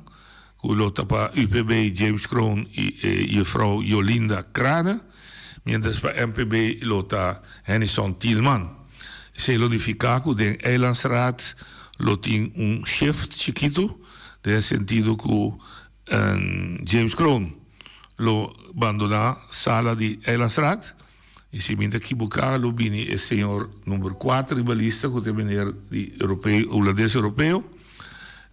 ku lo ta pa UPB James Kroon i e jefrou Jolinda Craane, miéntras pa MPB lo ta Hennyson Thielman. Esei lo nifiká ku den Eilandsraad lo tin un shift chikitu, den e sentido ku James Kroon lo bandoná sala di Eilandsraad i si mi ta kibuká lo bini e señor number kuater riba lista ku ta e meneer di europeo, hulandes europeo,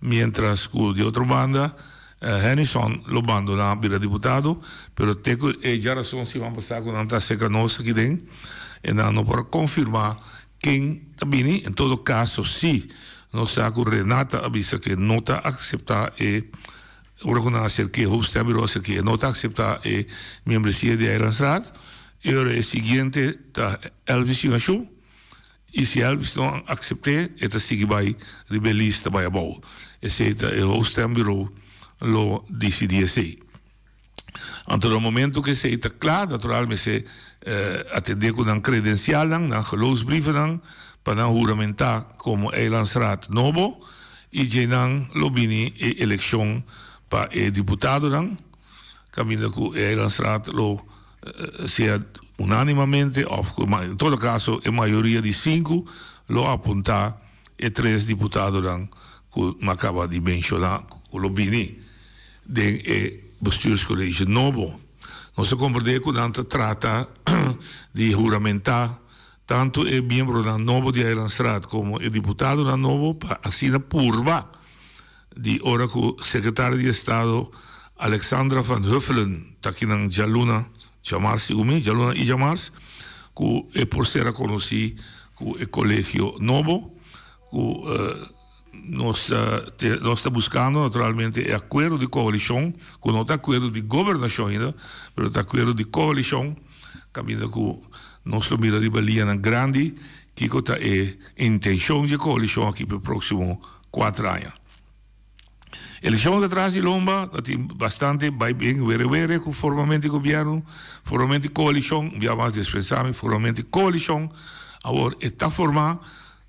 miéntras ku di otro banda Hennyson lo bandoná bira diputado, pero te ku e djarason siman pasá ku nan ta aserka nos aki den e nan no por a konfirmá ken ta bini. En todo kaso si nos sa ku Renata a bisa ke no ta akseptá e ora ku nan aserk'é hoofdstembureau aserk'é e no ta akseptá e miembresia di Eilandsraad e ora e siguiente ta Elvis Shingashu. I si Elvis no aksept'é, e ta sigui bai riba e lista bai abou. Esei ta e hoofdstembureau lo disidí esei. Anto na momento ku esei ta kla, natural mester atendé ku nan kredensialnan, nan geloofsbrievennan, pa nan huramentá komo eilandsraad nobo i dje nan lo bini e elekshon pa e diputadonan, kaminda ku e eilandsraad lo sea unánimamente òf en todo kaso e mayoria di sinku lo apuntá e tres diputadonan ku mi a kaba di menshoná ku lo bini den e bestuurscollege nobo. Nos a komprendé ku nan ta trata di huramentá tantu e miembronan nobo di Eilandsraad komo e diputadonan nobo pa asina purba Di ora ku Sekretario di Estado Alexandra van Huffelen ta kinan djaluna, djamars segun mi, djaluna i djamars, ku e por sera konosí ku e kolegio nobo, ku nos nos ta buskando naturalmente e akuerdo di koalishon, ku no ta akuerdo di gobernashon ainda, pero ta akuerdo di koalishon, kaminda ku nos lo mira riba liñanan grandi kiko ta e intenshon di e koalishon aki pa e próksimo Cuater aña. Eleccion ta tras di lomba, ta tin bastante bay bien were were cu formamento di gobierno, formamento di coalicion, un bia mas despensa mi, formamento di coalicion, awor e ta forma,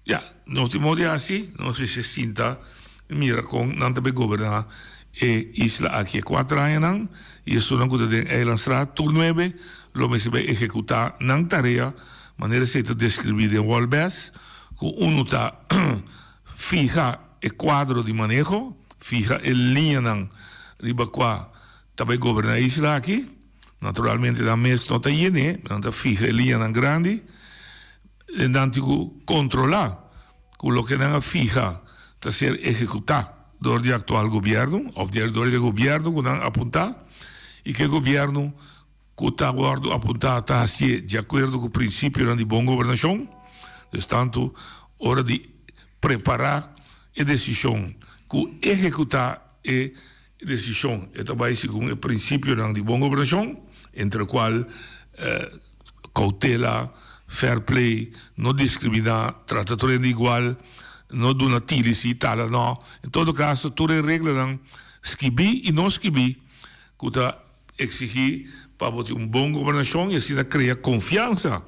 ya, no tin modo di haci, nos mester sinta y mira con nan ta bay goberna e isla aki e cuater añanan, y esunnan cu ta den Eilandstraat tur nuebe lo mester bay ehecuta nan tarea manera esey ta describi den Wolbes, cu uno ta. Fiha e kuadro di maneho, fiha e liñanan riba kua ta bai goberná e isla aki. Naturalmente nan mes no ta yen'é, nan ta fiha e liñanan grandi. E nan tin ku kontrolá ku loke nan a fiha ta ser ehekutá dor di aktual gobièrnu òf dor di e gobièrnu ku nan apuntá i ku e gobièrnu Ku ta wòrdu apuntá ta hasié di akuerdo ku prinsipionan di bon gobernashon. Dus tantu ora di prepará e desishon ku ehekutá e desishon e ta bai segun e prinsipionan di bon gobernashon, entre kual koutela, fair play, no diskriminá, trata tur hende igual, no duna tiri si tala no. En todo kaso tur e reglanan skibí i no skibí ku ta Exigí pa bo tin un bon gobernashon i asina krea konfiansa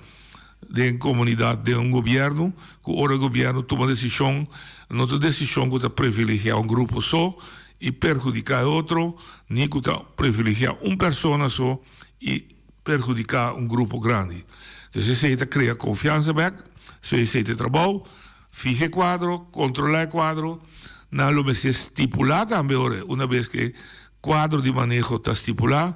den komunidat, den un gobièrnu, ku ora e gobièrnu tuma desishon, no ta desishon ku ta privilegiá un grupo so i perhudiká e otro, ni ku ta privilegiá un persona so i perhudiká un grupo grandi. Dus esei ta krea konfiansa bèk, so esei ta e trabou. Fiha e kuadro, kontrolá e kuadro, nan lo mester stipulá tambe ora una bes ku e kuadro di maneho ta stipulá,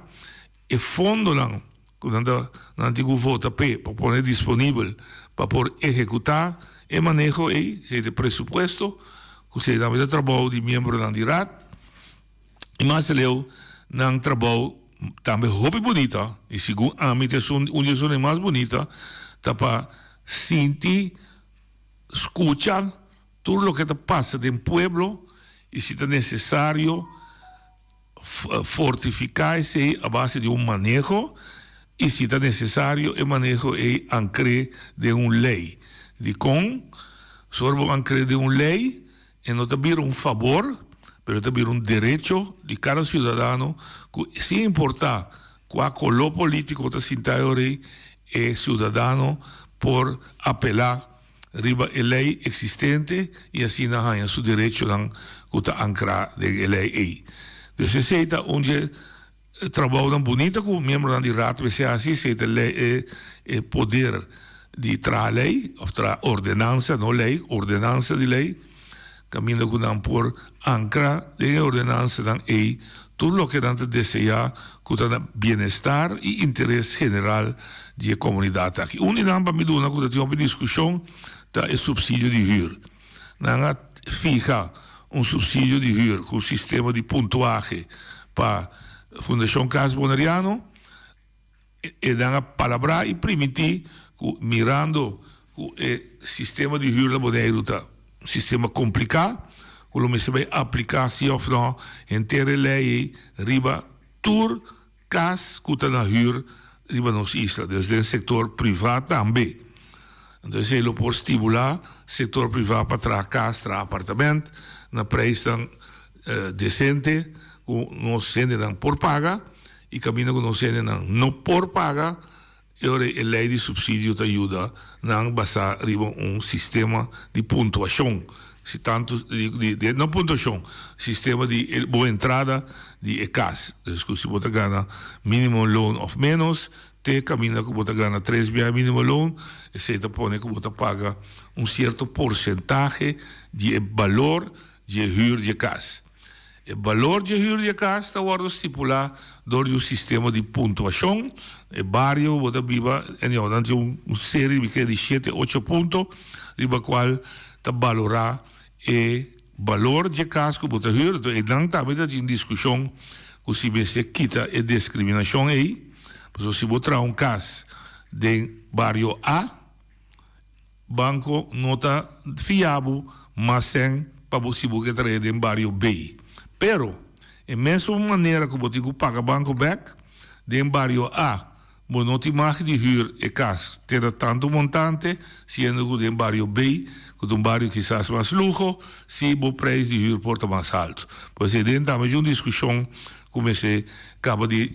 e fondonan ku nan ta nan tin ku vota p'e pa pone disponibel pa por ehekutá e maneho ei, esei ta e presupuesto, ku esei tambe ta trabou di miembronan di Raad. I mas aleu nan trabou tambe hopi bunita, i segun ami ta esun un di esunnan mas bunita, ta pa sinti. Skucha tur loke ta pasa den pueblo i si ta nesesario fortifiká esei a base di un maneho i si ta nesesario e maneho ei ankr'é den un lei. Dikon? Sor bo ankr'é den un lei e no ta bira un fabor pero e ta bira un derecho di kada siudadano ku sin importá kua koló polítiko ta sinta e ora ei E siudadano por apelá riba e lei eksistente i asina haña su derechonan ku ta ankrá den e lei ei. Dus esei ta un dje trabounan bunita ku miembronan di Raad mester hasi, esei ta lei e poder. di traha lei òf traha ordenansa, no lei, ordenansa di lei, kaminda ku nan por ankra den e ordenansanan ei tur loke nan ta deseá ku ta na bienestar i interes general di e komunidat aki. Un di nan pa mi duna ku ta tin hopi diskushon ta e supsidio di hür. Nan a fiha un supsidio di hür ku un sistema di puntuahe pa Fundashon Kas Boneriano. E nan a palabrá i primintí ku mirando ku e sistema di hür na Boneiru ta un sistema kompliká, ku lo mester bai apliká si òf nò henter e lei ei riba tur kas ku ta na hür riba nos isla, dus den sektor privá tambe. Anto esei lo por stimulá sektor privá pa traha kas, traha apartamènt na preisnan desente ku nos hendenan por paga. I kaminda ku nos hendenan no por paga, e ora e lei di supsidio ta yuda nan basá riba un sistema di puntuashon, si tantu di di no puntuashon, sistema di e bo entrada di e kas. Dus ku si bo ta gana minimum loon òf ménos, te kaminda ku bo ta gana tres biaha minimum loon, esei ta pone ku bo ta paga un sierto porsentahe di e balor di e hür di e kas. E balor dje hür di e kas ta wòrdu stipulá dor di un sistema di puntuashon. E bario bo ta biba, anyhow, nan tin un seri mi kere di shete, ocho punto riba kual ta balorá e balor dje kas ku bo ta hür. Enton einan tambe ta tin diskushon ku si mester kita e diskriminashon ei, pasobra si bo traha un kas den bario A, Banco no ta fia bo mas sèn pa bo si bo ke trae den bario B. Pero, e mesun manera ku bo tin ku paga banco bèk, den bario A bo no tin mag di hür e kas te na tantu montante, siendo ku den bario B, ku ta un bario kisas mas luho, si bo preis di hür por ta mas haltu. Pues eden tambe dje un diskushon ku mester kaba di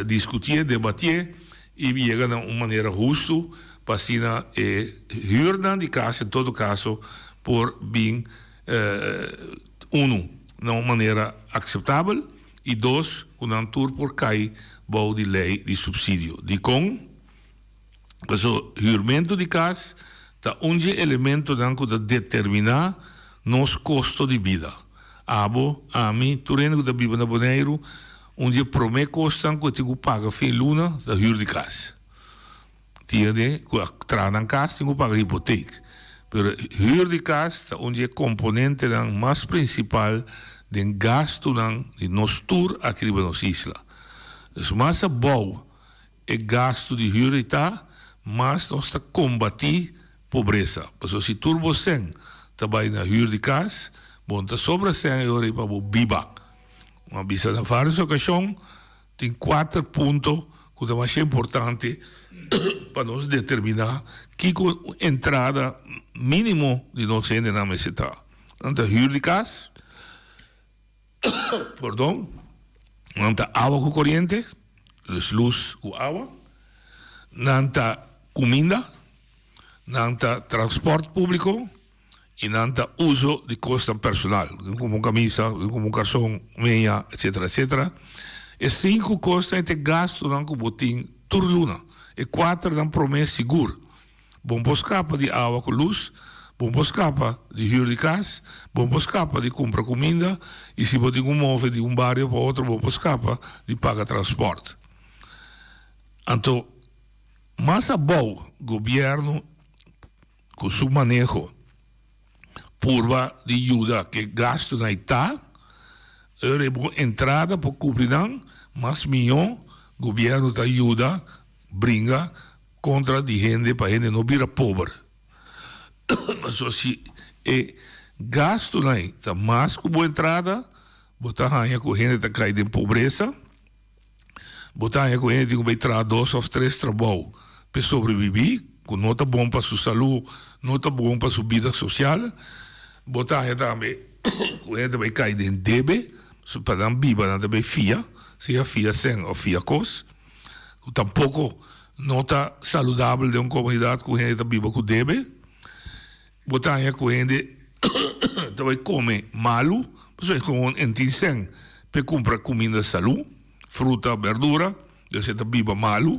diskutié, debatié. I yega na un manera hustu pa asina e hürnan di kas en todo kaso por bin unu na un manera akseptabel i dos ku nan tur por kai bou di lei di supsidio. Dikon? Pasobra hürmentu di kas ta un dje elementonan ku ta determiná nos kosto di bida. Abo, ami, tur hende ku ta biba na Boneiru, un di e promé kosnan ku e tin ku paga fin luna ta hür di kas. Tin hende ku a traha nan kas tin ku paga hipotek. Pero hür di kas ta un di e komponentenan mas prinsipal den gastunan di nos tur aki riba nos isla. Dus mas abou e gastu di hür ei ta, mas nos ta kombatí pobresa. Pasobra si tur bo sèn ta bai na hür di kas, bo no ta sobra sèn e ora ei pa bo biba. Mi a bisa na vários okashon, tin kuater punto ku ta masha importante pa nos determiná kiko un entrada mínimo di nos hendenan mester ta. Nan ta hür di kas, pordon, nan ta awa ku koriente, dus lus ku awa, nan ta kuminda, nan ta transpòrt públiko i nan ta uso di kosnan personal, komo un kamisa, komo un karson, meña, etsetera, etsetera. E sinku kosnan ta e gastunan ku bo tin tur luna. E kuaternan promé sigur. Bon por skapa di awa ku lus, bon por skapa di hür di kas, bon por skapa di kumpra kuminda i si bo tin ku move di un bario pa otro bon por skapa di paga transpòrt. Anto mas abou gobièrnu ku su maneho purba di yuda ku e gastunan ei ta, ora e bo entrada por kubri nan, mas mihó gobièrnu ta yuda bringa Kontra di hende pa hende no bira pober. Pasobra si e gastunan ei ta mas ku bo entrada, bo ta haña ku hende ta kai den pobresa, bo ta haña ku hende tin ku bai traha dos òf tres trabou pa e sobrebibí, ku no ta bon pa su salú, no ta bon pa su bida sosial. Bo ta haña tambe ku hende ta bai kai den debe, pa nan biba nan ta bai fia, sea fia sèn òf fia kos. ku tampoko no ta saludabel den un komunidat ku hende ta biba ku debe. Bo ta haña ku hende ta bai kome malu, pasobra e gewoon en tin sèn p'e kumpra kuminda salú, fruta, bèrdura, dus e ta biba malu.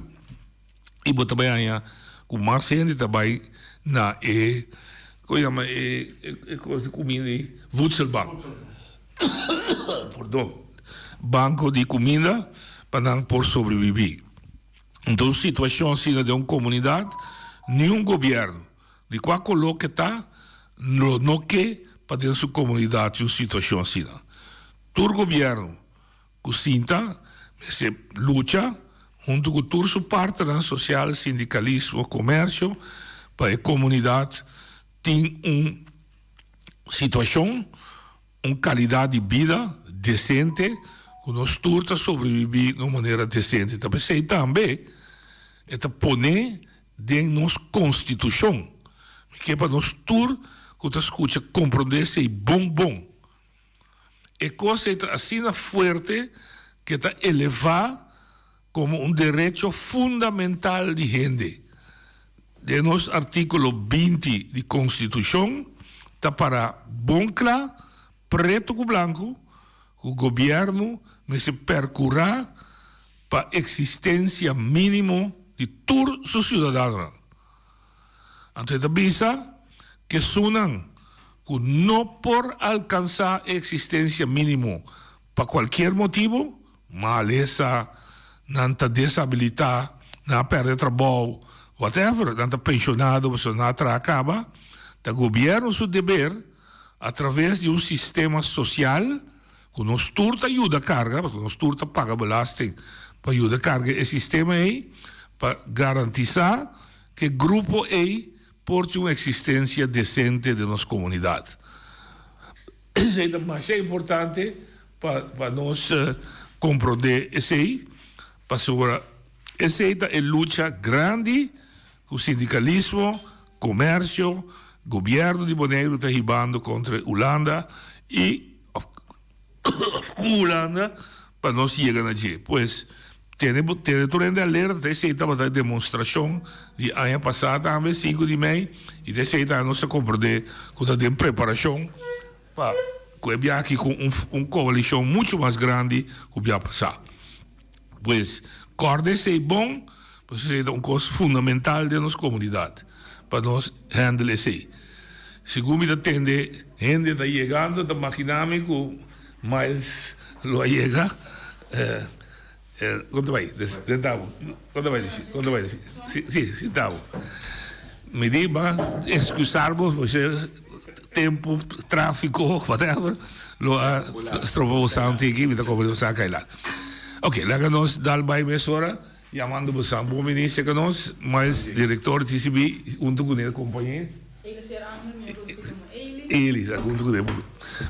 I bo ta bai haña. ku mas hende ta bai na e kon yama e e kos di kuminda ei voedselbank pordon banko di kuminda pa nan por sobrevivi. Anto un situashon asina den un komunidat niun gobièrnu di kua koló ke ta lo no ke pa den su komunidat tin un situashon asina. Tur gobièrnu ku sinta mester lucha huntu ku tur su partnernan sosial, sindikalismo, komersio pa e komunidat tin un situashon, un kalidat di bida desente ku nos tur ta sobrevivi na un manera desente. Ta p'esei tambe e ta pone den nos konstitushon. Mi ke pa nos tur ku ta skucha komprondé esei bon bon. E kos ei ta asina fuerte ke ta elevá komo un derecho fundamental di hende. Den nos artíkulo 20 di Konstitushon ta pará bon kla, pretu ku blanku, ku gobièrnu mester perkurá pa eksistensia mínimo di tur su siudadanonan. Anto e ta bisa ku esunnan ku no por alkansá e eksistensia mínimo pa kualkier motibu, malesa, nan ta desabilitá, nan a pèrdè trabou, whatever, nan ta penshonado pasobra nan a traha kaba, ta gobièrnu su deber atraves di un sistema sosial ku nos tur ta yuda karga, pasobra nos tur ta paga belasting pa yuda karga e sistema ei, pa garantisá ku e grupo ei por tin un eksistensia desente den nos komunidat. Esei ta masha importante pa pa nos komprondé esei, pasobra esei ta e lucha grandi ku sindikalismo, komersio, gobièrnu di Boneiru ta hibando kontra Hulanda i òf ku Hulanda pa nos yega na dje. Pues tene bo tene tur hende alerta, esei tabata e demonstrashon di aña pasá tambe, sinku di mei, i ta esei tambe nos ta komprondé ku ta den preparashon pa ku e biaha aki ku un un koalishon muchu mas grandi ku biaha pasá. Pues kòrda esei bon, pasobra esei ta un kos fundamental den nos komunidat pa nos handle esei. Segun mi ta tende hende ta yegando ta makina mi ku Miles lo a yega. Kon ta bai? Senta bo. Kon ta bai? Kon ta bai? Si, si, sinta bo. Mi di ban excusar bo pasobra tempo, trafico, whatever, lo a stroba bo sa un tiki, mi ta koba di bo sa kai lat. Ok, laga nos dal bai mesora, yamando bo sa bon bini serka nos, Miles, director di TCB, hunto ku ne kompañé. Eli, hunto ku ne.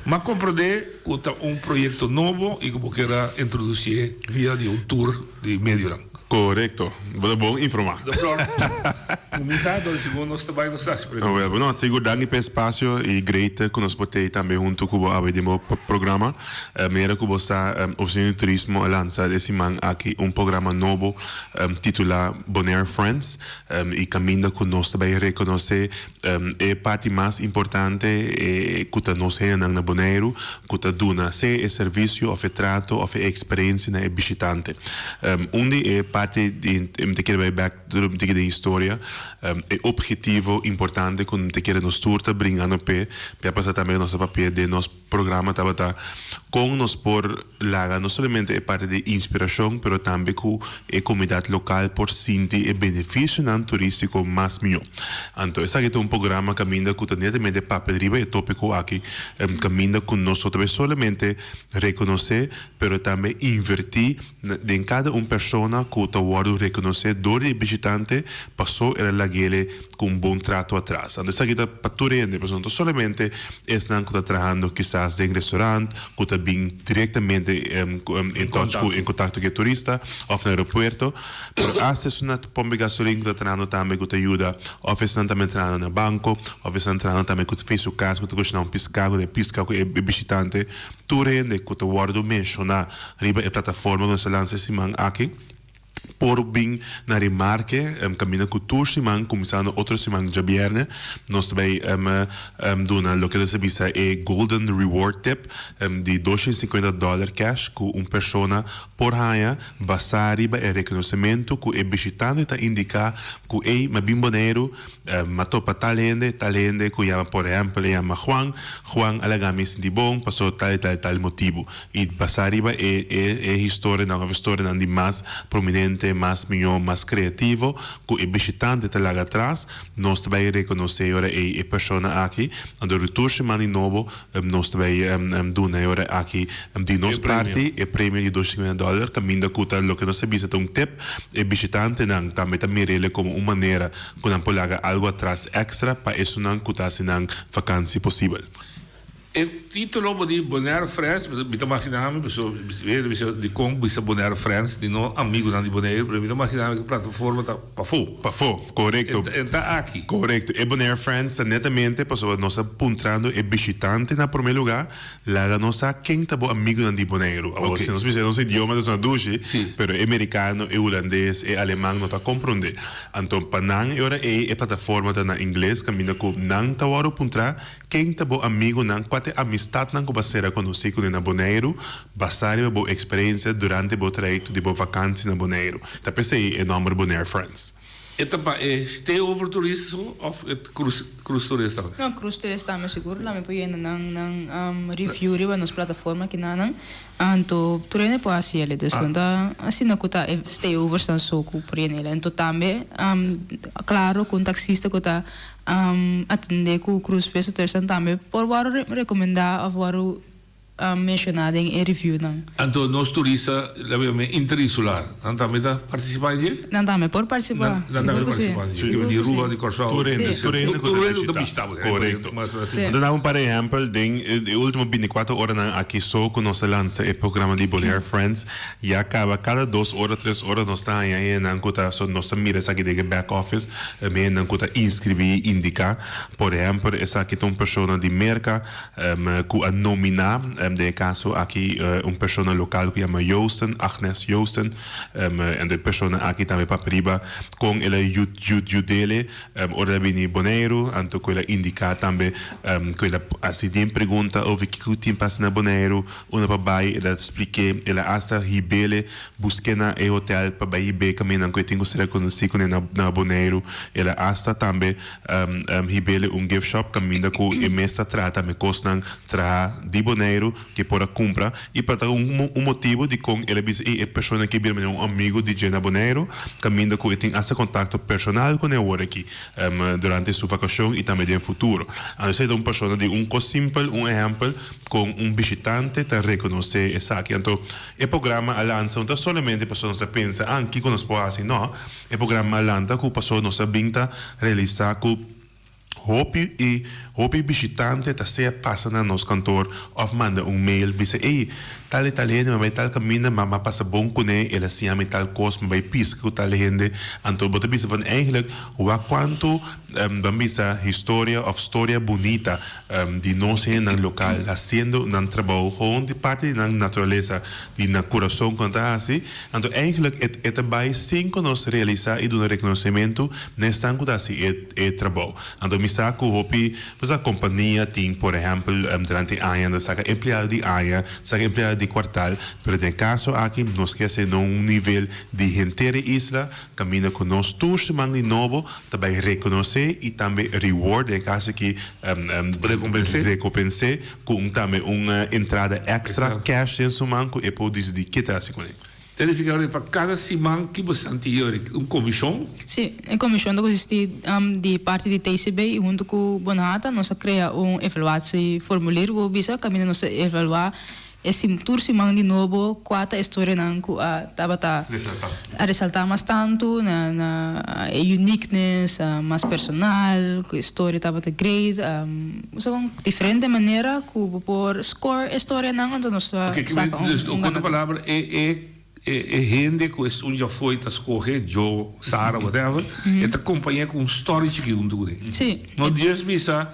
M'a komprondé ku ta un proyekto nobo i ku bo kier a introdusié via di un tour di medionan. Korekto. Bo ta bon informá. De flor. Kuminsá dor segun nos ta bai nos ta hasi pregunta. Wel, bueno, sigur danki pa e espasio i great ku nos por tei tambe huntu ku bo awe den bo programa. Manera ku bo sa, Ofisina di Turismo a lansa e siman aki un programa nobo titulá Bonaire Friends i kaminda ku nos ta bai rekonosé E parti mas importante ku ta nos hendenan na Boneiru ku ta duna sea e servisio òf e trato òf e eksperensia na e bishitante. Un di e parti di mi ta kere bai bèk un tiki den historia, e ophetivo importante ku mi ta kere nos tur ta bringando p'e, p'e a pasa tambe nos a papia den nos. Programa tabata kon nos por laga no solamente e parti di inspirashon pero tambe ku e komunidat lokal por sinti e benefisionan turístiko mas mihó. Anto esaki ta un programa kaminda ku ta netamente papia riba e tópiko aki kaminda ku nos no ta bai solamente rekonosé pero tambe invertí den kada un persona ku ta wòrdu rekonosé dor di e bishitante pasó el a lag'ele ku un bon trato atras. Anto esaki ta pa tur hende, pasobra no ta solamente esnan ku ta trahando kisas den restaurant, ku ta bin direktamente en touch ku, en kontakto ku e turista òf na aeropuerto, pero asta esnan na pòmp di gasolin ku ta trahando tambe ku ta yuda, òf esnan tambe trahando na banko, òf esnan trahando tambe ku ta fei su kas ku ta kushiná un piská, ku ta piska ku e bishitante. Tur hende ku ta wòrdu menshoná riba e plataforma ku nos a lansa e siman aki. Por bin na remarke kaminda ku tur siman kuminsando otro siman djabièrnè nos ta bai duna loke nos ta bisa e golden reward tip di 250 dòler cash ku un persona por haña basá riba e rekonosementu ku e bishitante ta indiká ku ey mi a bin Boneiru Mi a topa tal hende, tal hende ku yama por ehèmpel e yama Juan, Juan a laga mi sinti bon paso tal i tal i tal motibu. I basá riba e e e historianan òf historianan di mas prominente, mas mihó, mas kreativo ku e bishitante ta laga atras, nos ta bai rekonosé e ora ei e persona aki. Anto tur siman di nobo nos ta bai duna e ora aki di nos parti e premio di 250 dòler kaminda ku ta loke nos ta bisa ta un tip. E bishitantenan tambe ta mir'el komo un manera ku nan por laga algu atras èkstra pa esunnan ku ta hasi nan vakansi posibel. E título bo di Bonaire Friends, mi ta magina mi, pasobra mi ta bisa dikon bisa Bonaire Friends di no amigunan di Bonaire, pero mi ta magina mi ku plataforma ta pafó. Pafó, korekto. E ta aki. Korekto. E Bonaire Friends ta netamente pasobra nos ta puntrando e bishitante na promé lugá Laga nos sa ken ta bo amigunan di Boneiru. Awor, si nos bisa nos idioma ta sona dushi, pero e merikano, e hulandes, e aleman no ta komprondé. Anto, pa nan e ora ei e plataforma ta na ingles kaminda ku nan ta wòrdu puntrá ken ta bo amigunan, kua ta e amistatnan ku bo a sera konosí kuné na Boneiru, basá riba bo eksperensia durante bo trayekto di bo vakansi na Boneiru. Ta p'esei e nòmber Bonaire Friends. E ta pa e stay-over turista so of e cruise cruise turista tambe? No, cruise turista tambe sigur. La mi por yenda nan nan review riba nos plataforma kinanan. Anto tur hende por haci el'e. Dus no ta asina cu ta e stay-overs nan so cu por yenda el'e. Anto tambe claro cu un taxista cu ta atende cu cruise visitors nan tambe por wòrdu recomenda of wòrdu menciona den e reviewnan. Anto nos turista, labi a mi, interinsular, nan tambe ta participa den dje? Nan tambe por participa, Nan tambe sigur cu si. participa den dje, Sigur di cu si. Aruba, di Corsou. Tur hende, tur hende cu Tur hende cu ta ta bishita. bishita. Corecto. Mas, mas, Si. Anto dame un par di ehempel, den e ultimo binticuatro oranan aki so cu nos a lansa e programa di Bonaire Friends, ya caba cada dos ora, tres ora nos ta haña hendenan cu ta, so nos ta mira esaki den e back office, hendenan cu ta inscribi, indica. Por ehempel, esaki ta un persona di Merca, ku a nominá den e kaso aki un persona lokal ku yama Joosten, Agnes Joosten. En e persona aki tambe papia riba kon el a yud'é ora el a bini Boneiru, anto ku el a indiká tambe ku el a hasi den pregunta over kiko tin pasa na Boneiru, unda pa bai, el a splik'é, el a asta hib'é busk'é na e hotel pa bai hib'é kamindanan ku e tin ku ser rekonosí kuné na Boneiru. El a asta tambe Hibele un gift shop kaminda ku e mes ta traha tambe kosnan traha di Boneiru ke por a kumpra i pa ta un un motibu dikon el a bisa ey e persona ke bira manera un amigu di dje na Boneiru kaminda ku e tin asta kontakto personal kuné awor aki durante su vakashon i tambe den futuro. Anto esei ta un persona di un kos simpel un ehèmpel kon un bishitante ta rekonosé esaki. Anto e programa a lansa no ta solamente pasobra nos a pensa ah kiko nos por hasi no. E programa a lanta ku paso nos a bin ta realisá ku hopi i hopi bishitante ta sea pasa na nos kantor òf manda un mail bisa ey tal i tal hende mi a bai tal kaminda ma mi a pasa bon kuné el a siña mi tal kos mi a bai piska ku tal hende anto bo ta bisa van eigenlijk wak kuantu ban bisa historia òf storia bunita di nos hendenan lokal hasiendo nan trabou gewoon di parti di nan naturalesa di nan kurason ku nan ta hasi. Anto eigenlijk e e ta bai sin ku nos realisá i duna rekonosementu na esnan ku ta hasi e e trabou. Anto mi sa ku hopi bo sa kompania tin por ehèmpel durante aña nan ta saka empleado di aña, saka empleado di kuartal, pero den e kaso aki nos ke hasi na un nivel di henter e isla kaminda ku nos tur siman di nobo ta bai rekonosé i tambe reward den e kaso aki rekompensé Ku un tambe un entrada extra cash den su man ku e por disidí ke ta hasi kuné. Ta nifiká ora pa kada siman ki bo santi yori un komishon? Sí, e komishon ta konsistí di parti di TCB i huntu ku Bonhata nos a krea un evaluatieformulier ku bo bisa kaminda nos ta evaluá E tur siman di nobo kua ta e storianan ku a tabata a resaltá mas tantu na na e uniqueness mas personal, ku e storia tabata great, so kon diferente manera ku bo por score e storianan anto nos ta saka un Dus ku otro ganador. palabra e e e hende ku esun djafo'i ta skohe, Joe, Sara, whatever, e ta kompañ'é ku un story chikí huntu kuné. Sí. No djes bisa.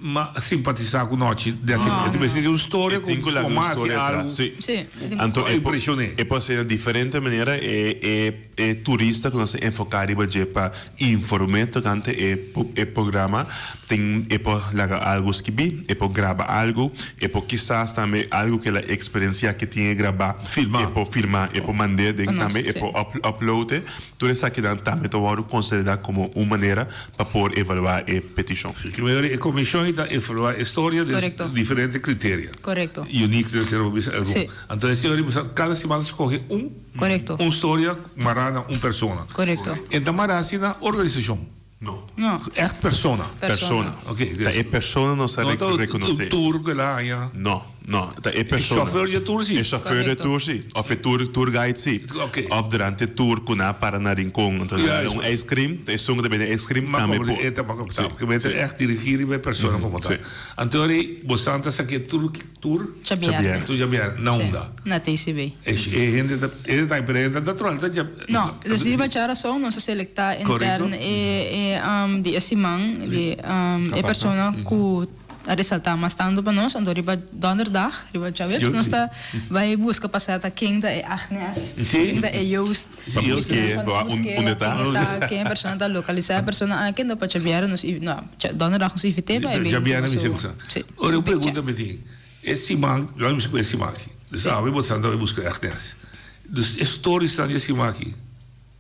M'a simpatisá ku Nochi Decimo. E ta mester di un storia ku ku mas i algu. Sí. Anto e por e por ser na diferente manera e e e turista ku nos ta enfoká riba dje pa inform'é tokante e e programa tin e por laga algu skibí, e por graba algu, e por kisas tambe algu ku el a eksperensiá ke tin e grabá e por filmá, e por mand'é den tambe e por upload e. Tur esakinan tambe ta wòrdu konsiderá komo un manera pa por evaluá e petishon. Primero e komishon ta evaluá e storia den diferente kriteria. Korekto. Uniqueness den bisa algun. Si. Anto e señor bisa kada siman ta skohe un Korekto. un storia mará na un persona. Korekto. E ta mará asina na organisashon. No. No. Echt persona. Persona. Oké. Ta e persona nos a No ta rekonosé. un tour ku el a haña. No, no. Ta e persona. E chauffeur di e tour si. E chauffeur di e tour si. Of e tour tour guide si. Oké. Of durante e tour ku nan a para na Rincon. Anto nan a duna un ice cream. Ta esun ku ta bende ice cream tambe por. E ta Si. Porque mester echt dirigí riba e persona komo ta. Si. Anto ori bosan ta sa ke tur Tur? Djabièrnè. Tur djabièrnè. Na unda? Na TCB. E hende ta, e hende ta pero e hende ta natural ta dja. No, dus riba djarason nos a selektá intern e e di e siman di e persona ku a resaltá mas tantu pa nos. Anto riba donderdag, riba djaweps nos ta bai buska pa sa ta ken ta e Agnes, ken ta e Joost. Pa busk'é unda ta. Ken ta, ken e persona ta, lokalisá e persona aki, anto pa djabièrnè nos, no, donderdag nos invit'é pa e bin. Djabièrnè mi se. Sí. Ora un pregunta mi tin, e siman, lo mi bisa ku e siman aki, dus awe bo ta bai buska Agnes, dus e storiesnan di e siman aki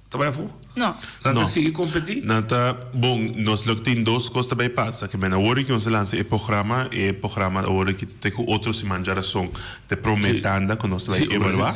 ta bai afó? No. Nan ta sigui kompetí? Nan ta, bon, nos lo tin dos kos ta bai pasa, ke men awor ki nos a lansa e programa, e programa awor ki te ku otro siman djarason te prome tanda ku nos ta bai evaluá.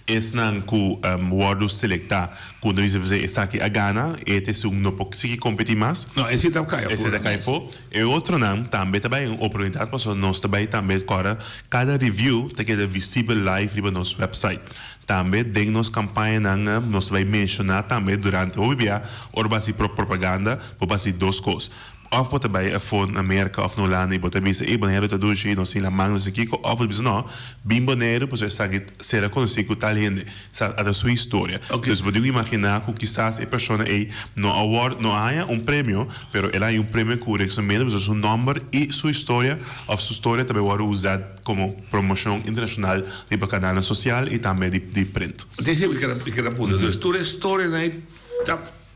Esnan ku wòrdu selektá ku no bisa bisa esaki a gana, e ta esun no por sigui kompetí mas. No, esei ta kai afó. Esei ta kai afó. E otronan tambe ta bai un oportunidat pasobra nos ta bai tambe kòrda kada review ta keda visibel live riba nos website. Tambe den nos kampañanan nos ta bai menshoná tambe durante hopi bia ora bo hasi propaganda bo por hasi dos kos. Òf bo ta bai afó na Merka òf na Hulanda i bo ta bisa, ey Boneiru ta dushi, nos tin laman, no sé kiko. Òf bo ta bisa, no, bin Boneiru pasobra esaki sera konosí ku tal hende. Sa a ta su historia. Dus bo tin ku imaginá ku kisas e persona ey no a wòrdu, no a haña un premio, pero el a haña un premio ku rekonosementu pasobra su nòmber i su historia òf su storia ta bai wòrdu usá komo promoshon internashonal riba kanalnan sosial i tambe di print. Dese mi keda puntra. Dus tur e storianan ey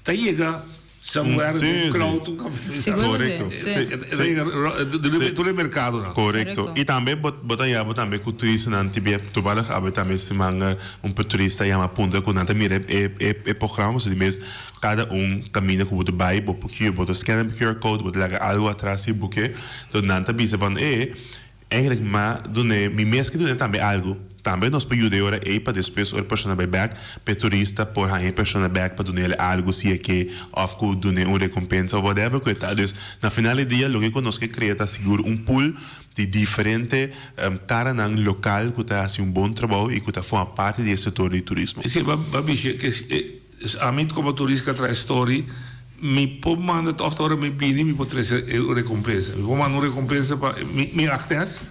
ta yega. Somewhere Sí, un cloud, sí. un café. Sigur Correcto. sí. Sí, Sí. Tur e mercadonan. Correcto. Correcto. Y tambe bo bo ta yaba tambe cu turistanan ti bia toevallig awe tambe siman un pe turista yama puntra cu nan ta mira e e e programa pasobra di mes cada un caminda cu bo ta bay bo por bo ta scan e QR code bo ta laga algo atras si bo ke enton nan ta bisa van e Eigenlijk ma dun'é mi mes ke dun'é tambe algu. Tambe nos por yuda e ora ei pa despues ora e persona bai bèk, pa e turista por haña e persona bèk pa dun'é algu si e ke òf ku dun'é un rekompensa òf whatever ku e ta. Dus na final di dia loke ku nos ke krea ta sigur un pool di diferente karanan lokal ku ta hasi un bon trabou i ku ta forma parti di e sektor di turismo. Sí, ba ba bisha ke ami komo turista ka trae story Mi por manda òf ta ora mi bini mi por trese e rekompensa. Mi por manda un rekompensa pa mi Agnes?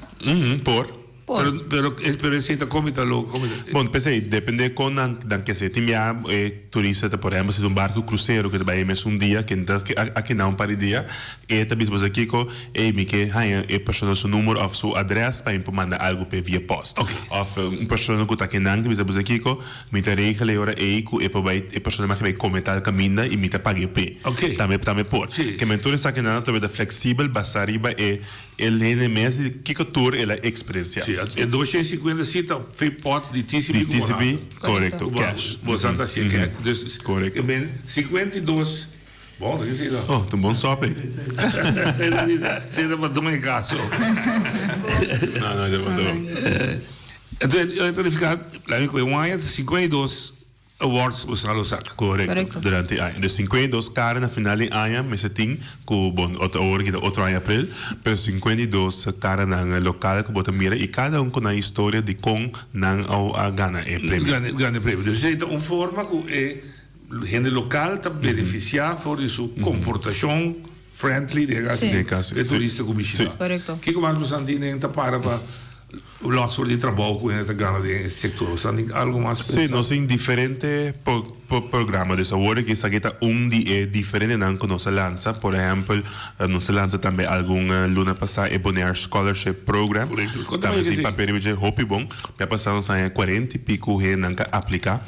Por. Por. Pero pero esei ta kon mi ta loko kon mi ta. Bon, p'esei depende kon nan nan ke hasi. Tin bia e turista ta por ehempel si ta un barku krusero ku ta bai e mesun dia ke ta a keda un par di dia e ta bisa boso kiko ey mi ke haña e persona su numero òf su adrès pa mi por manda algu p'e via pòst. Òf un persona ku ta kinan ta bisa boso kiko Mi ta regel e ora ei ku e por bai e persona mag bai kome tal kaminda i mi ta pag'e p'e. Tambe tambe por. Ke men tur esakinan ta bira fleksibel basá riba e el hende mes di kiko tur el a eksperensiá. Sí, e 250 sí ta fe pòt di TCB Di ku bo TCB, hanta. korekto, cash. Bo santa hasié cash. Dus, Korekto. ke men 52, bon, ta kese ta. Oh, ta un bon sòp ei. Sí, ta pa duna e kaso. No, no, ta bon, ta bon. Enton e ta nifiká laga mi kohe un aña ta 52 awards bo sa lo saka. Korekto, durante e aña. Dus 52 kara na final di aña mester tin ku bon otro awor ki ta otro aña aprel, pero 52 karanan lokal ku bo ta mira i kada un ku nan historia di kon nan a gana e premio. Gana e premio. Dus esei ta un forma ku e hende lokal ta benefisiá for di su komportashon friendly den e kaso e turista ku bishita. Kiko mas bo santi den ta para pa Los for di trabou ku hende ta gana den e sektor. Bo sa tin algu mas Sí, pensa? nos tin diferente. programa. Dus awor aki esaki ta un di e diferentenan ku nos a lansa. Por ehèmpel, nos a lansa tambe algun luna pasá e Bonaire Scholarship Program. Tambe si papia riba dje hopi bon. Ya pasá nos haña kuarenta i piku hendenan ka apliká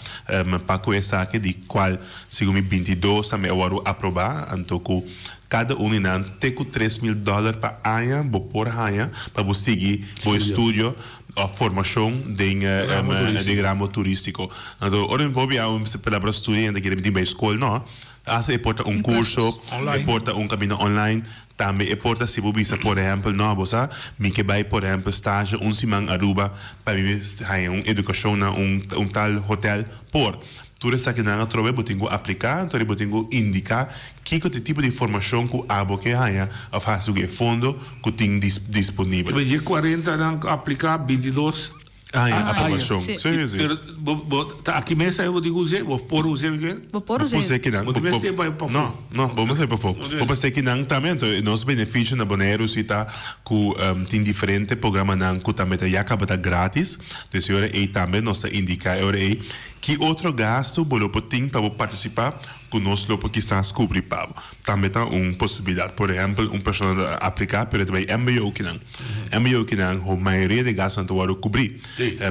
pa ku esaki di kual segun mi bintidos tambe a wòrdu aprobá. Anto ku kada un di nan te ku 3000 dòler pa aña bo por haña pa bo sigui bo estudio òf formashon den den ramo turístiko. Anto ora mi por bia un palabra studia hende kere mi tin bai skol no. Hasta e por ta un kurso, e por ta un kaminda online, tambe e por ta si bo bisa por ehèmpel no bo sa mi ke bai por ehèmpel stage un siman Aruba pa mi haña un edukashon na un un tal hotel por. Tur esakinan atrobe bo tin ku apliká anto bo tin ku indiká Kiko ta e tipo di formashon ku abo ke haña òf hasi ku e fondo ku tin disponibel? Di e 40 nan ku apliká, 22 a haña aprobashon. Sí, sí. Pero bo bo ta aki mes tambe bo tin ku us'é? Bo por us'é mi ke? Bo por us'é. Bo por us'é kinan. Bo tin mester bai pafó. No, no, bo mester bai pafó. Bo por us'é kinan tambe. Anto nos benefisio na Boneiru si ta ku tin diferente programanan ku tambe ta ya kaba ta gratis. Dus e ora ei tambe nos ta indiká e ora ei ki otro gastu bo lo por tin pa bo partisipá ku nos lo por kisas kubri pa bo. Tambe ta un posibilidat. Por ehèmpel, un persona ta apliká pero e ta bai mbo kinan. Mbo kinan ho mayoria di gastunan ta wòrdu kubrí.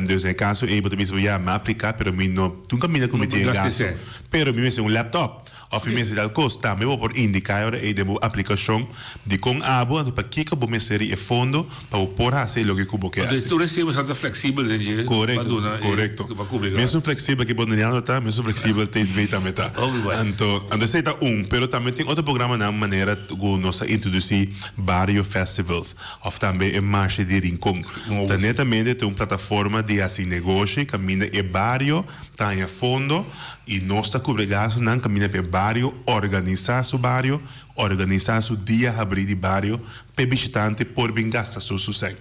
Dus den e kaso ei bo ta bisa bo ya mi a apliká pero mi no nunka mina ku mi tin e gastu. Pero mi mester un laptop òf mi mester tal kos. Tambe bo por indiká e ora ei den bo aplikashon dikon abo anto pakiko bo mester di e fondo pa bo por hasi e loke ku bo ke hasi. Entonces tur esei bo sa ta fleksibel den dje pa duna e Korekto. pa kubri gastu. Mesun fleksibel ke Boneriano ta, mesun fleksibel TSB tambe ta. Anto, anto esei ta un, pero tambe tin otro programanan manera ku nos a introdusí bario festivals òf tambe e marshe di Rincon. Ta netamente ta un plataforma di hasi negoshi kaminda e bario ta haña fondo i nos ta kubri gastunan kaminda pa e bario organisá su bario, organisá su dia habrí di bario P'e bishitante por bin gasta su susèn.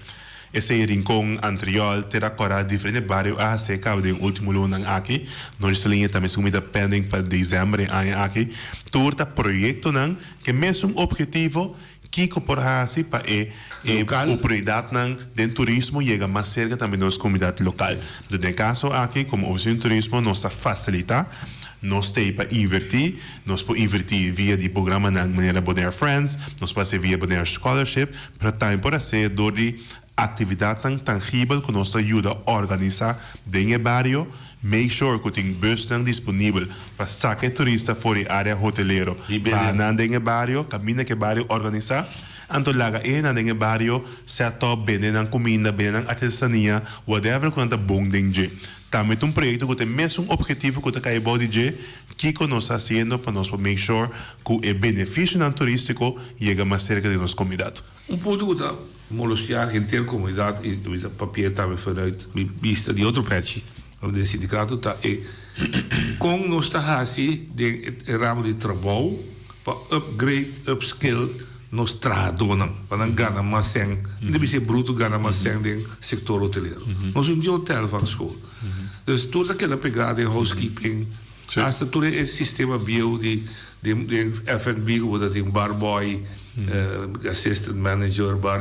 Esei Rincon, Antriol, Tera Kòrá, diferente bario a hasié kaba den último lunanan aki. Nochi Saliña tambe segun mi ta pending pa desèmber e aña aki. Tur ta proyektonan ku e mesun objetivo, kiko por hasi pa e e oportunidatnan den turismo yega mas serka tambe nos komunidat lokal. Den e kaso aki komo Ofisina di Turismo nos ta fasilitá. Nos t'ei pa invertí. Nos por invertí via di programanan manera Bonaire Friends, nos por hasié via Bonaire Scholarship, pero tambe por hasié dor di aktividatnan tangibel ku nos ta yuda organisá den e bario, make sure ku tin busnan disponibel pa saka e turista for di área hotelero baha nan den e bario, kaminda ku e bario organisá, anto laga e hendenan den e bario set up, bende nan kuminda, bende nan artesania, whatever ku nan ta bon den dje. Tambe ta un proyekto ku ta e mesun ophetivo ku ta kai bou di dje, kiko nos ta hasiendo pa nos por make sure ku e benefisionan turístiko yega mas serka di nos komunidat. Un punto ku ta molestiá henter komunidat i mi ta papia tambe vanuit mi bista di otro pèchi den sindikato ta e kon nos ta hasi den e ramo di trabou pa upgrade, upskill nos trahadónan pa nan gana mas sèn, mi ta bisa e bruto gana mas sèn den sektor hotelero. Nos no tin hotel van school. Dus tur ta keda pegá den housekeeping, hasta tur e sistema bieu di den F&B ku bo ta tin bar boy, assistant manager, bar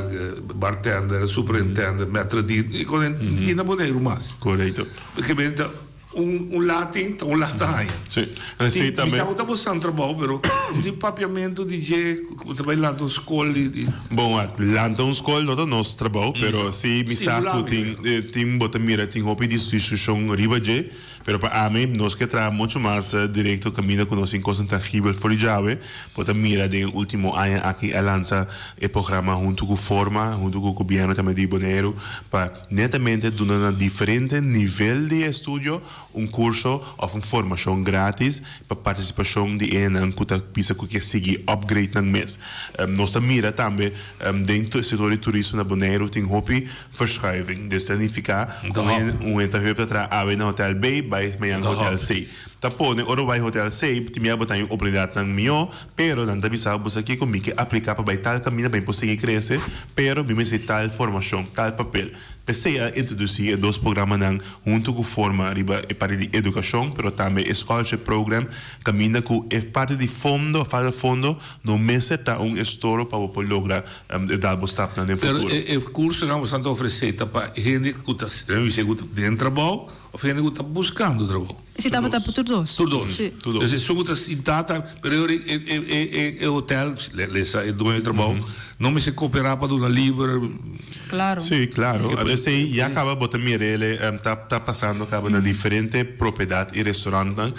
bartender, superintendent, maitre d', i kon tin na Boneiru mas. Korekto. Pasobra men ta Un un latin ta un lat haña. Sí. En esei tambe. Mi sa ku ta bo san trabou, pero no tin papiamentu di dje ku ta bai lanta un skol di di. Bon, wak, lanta un skol no ta nos trabou, pero sí mi sa ku tin tin bo ta mira tin hopi diskushon riba dje, pero pa ami nos ke traha muchu mas direkto kaminda ku nos tin kosnan tangibel for di djawe. Bo ta mira den e ultimo aña aki a lansa e programa huntu ku Forma, huntu ku gobièrnu tambe di Boneiru pa. Netamente duna na diferente nivel di estudio un curso of un formacion gratis pa participacion di enan cu ta bisa cu ke sigui upgrade nan mes. Nos ta mira tambe den sector di turismo na Boneiru tin hopi verschuiving. Dus ta nifica cu un hende ta heup ta traha awe na hotel B bay mañan hotel C. Ta pone ora bo bay hotel C tin mia bo ta haña oportunidadnan miho pero nan ta bisa bo sa kico mi ke aplica pa bay tal caminda pa mi por sigui crece pero mi mester tal formacion, tal papel. P'esey a introduci e dos programanan hunto cu forma riba. e parti di edukashon pero tambe e scholarship program kaminda ku e parti di fondo, falta fondo no mester ta un estoro pa bo por logra dal bo stapnan den Pero futuro. e kursonan ku boso ta ofresé ta pa hende ku ta, laga mi bisa ku ta den trabou òf hende ku ta buskando trabou? Si tabata pa tur dos. Tur dos. Si. Tur dos. Dus esun ku ta sintá ta, pero e ora e e e e hotel, lesa e dueño di trabou, no mester koperá pa duna liber. Claro. Sí, claro. A veces ei ya caba bo ta mira ele ta ta pasando caba na diferente propiedad y restaurantnan.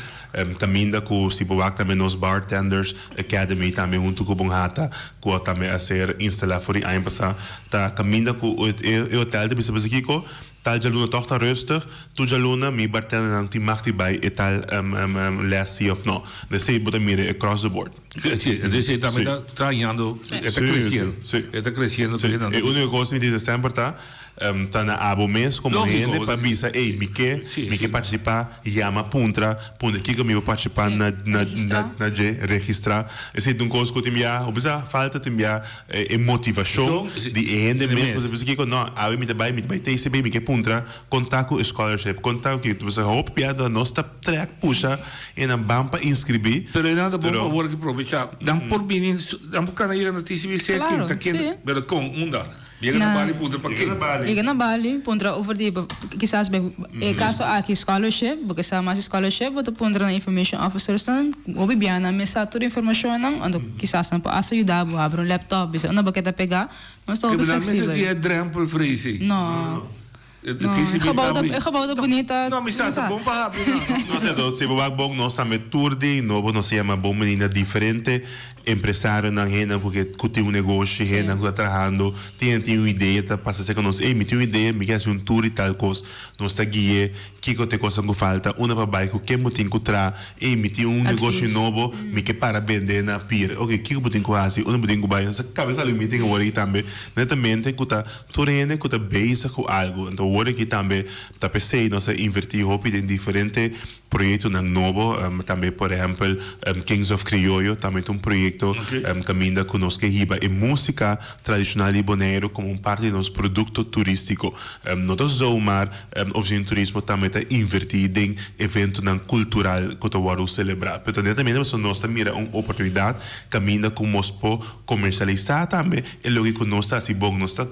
Caminda cu si bo wak tambe nos Bartenders Academy tambe hunto cu Bonhata cu a tambe a ser instala for di aña pasa ta caminda cu e e hotel ta bisa bisa kico Tal djaluna tòg ta rustig, tur djaluna mi bartendernan tin mag di bai e tal les si òf no. Desei bo ta mira across the board. Si, desei tambe ta trañando, e ta creciendo. E ta creciendo. Si, e úniko kos mi ta bisa semper ta, ta na abo mes komo hende pa bisa, ey, mi ke, mi ke partisipá, yama puntra, puntra kiko mi por partisipá na na dje, registrá. Esei ta un kos ku tin bia, bo bisa falta tin bia E motivashon di e hende mes pasobra bisa kiko no awe mi ta bai mi ta bai TCB mi ke puntra konta ku e scholarship konta ku kiko pasobra hopi bia nos ta trek pusha e nan ban pa inscribi. Pero e nan ta bon pa wor ki probecha nan por bini nan por kana yega na TCB sea ken ta ken pero kon unda yega na Bali puntra pa ken. Yega na Bali puntra over di kisas e kaso aki scholarship bo ke sa mas di scholarship bo ta puntra nan information officers nan hopi bia nan mes sa tur informashonnan anto kisas nan por asta yuda bo habri un laptop bisa unda bo ke ta pega nos ta hopi Nan mester fleksibel. tin e drempel vrezi. No. E No, TCB e gebouw ta ta e gebouw ta bunita. No, mi sa ta bon pa habri nan. No sé, si bo wak bon nos tambe tur di nobo nos a yama bon bini na diferente Empresarionan, hendenan ku ke ku tin un negoshi, hendenan ku ta trahando, tin hende tin un idea ta pasa serka nos, ey mi tin un idea, mi ke hasi un tur di tal kos, nos ta gui'e kiko ta e kosnan ku falta, unda pa bai, ku ken bo tin ku traha, ey mi tin un negoshi nobo, mi ke para bende na pir, oke kiko bo tin ku hasi, unda bo tin ku bai, nos a kaba sali un meeting awor aki tambe, netamente ku ta tur hende ku ta bezig ku algu, anto awor aki tambe ta p'esei nos a inverti hopi den diferente Proyectonan nobo, tambe por ehempel Kings of Criollo tambe ta un proyecto caminda cu nos ke hiba e musica tradicional di Boneiru como un parti di nos producto turistico. No ta zomaar Oficina di Turismo tambe ta inverti den eventonan cultural cu ta wordo celebra, pero netamente pasobra nos ta mira un oportunidad caminda cu mos por comercialisa tambe e loke cu nos ta haci bon. Nos ta.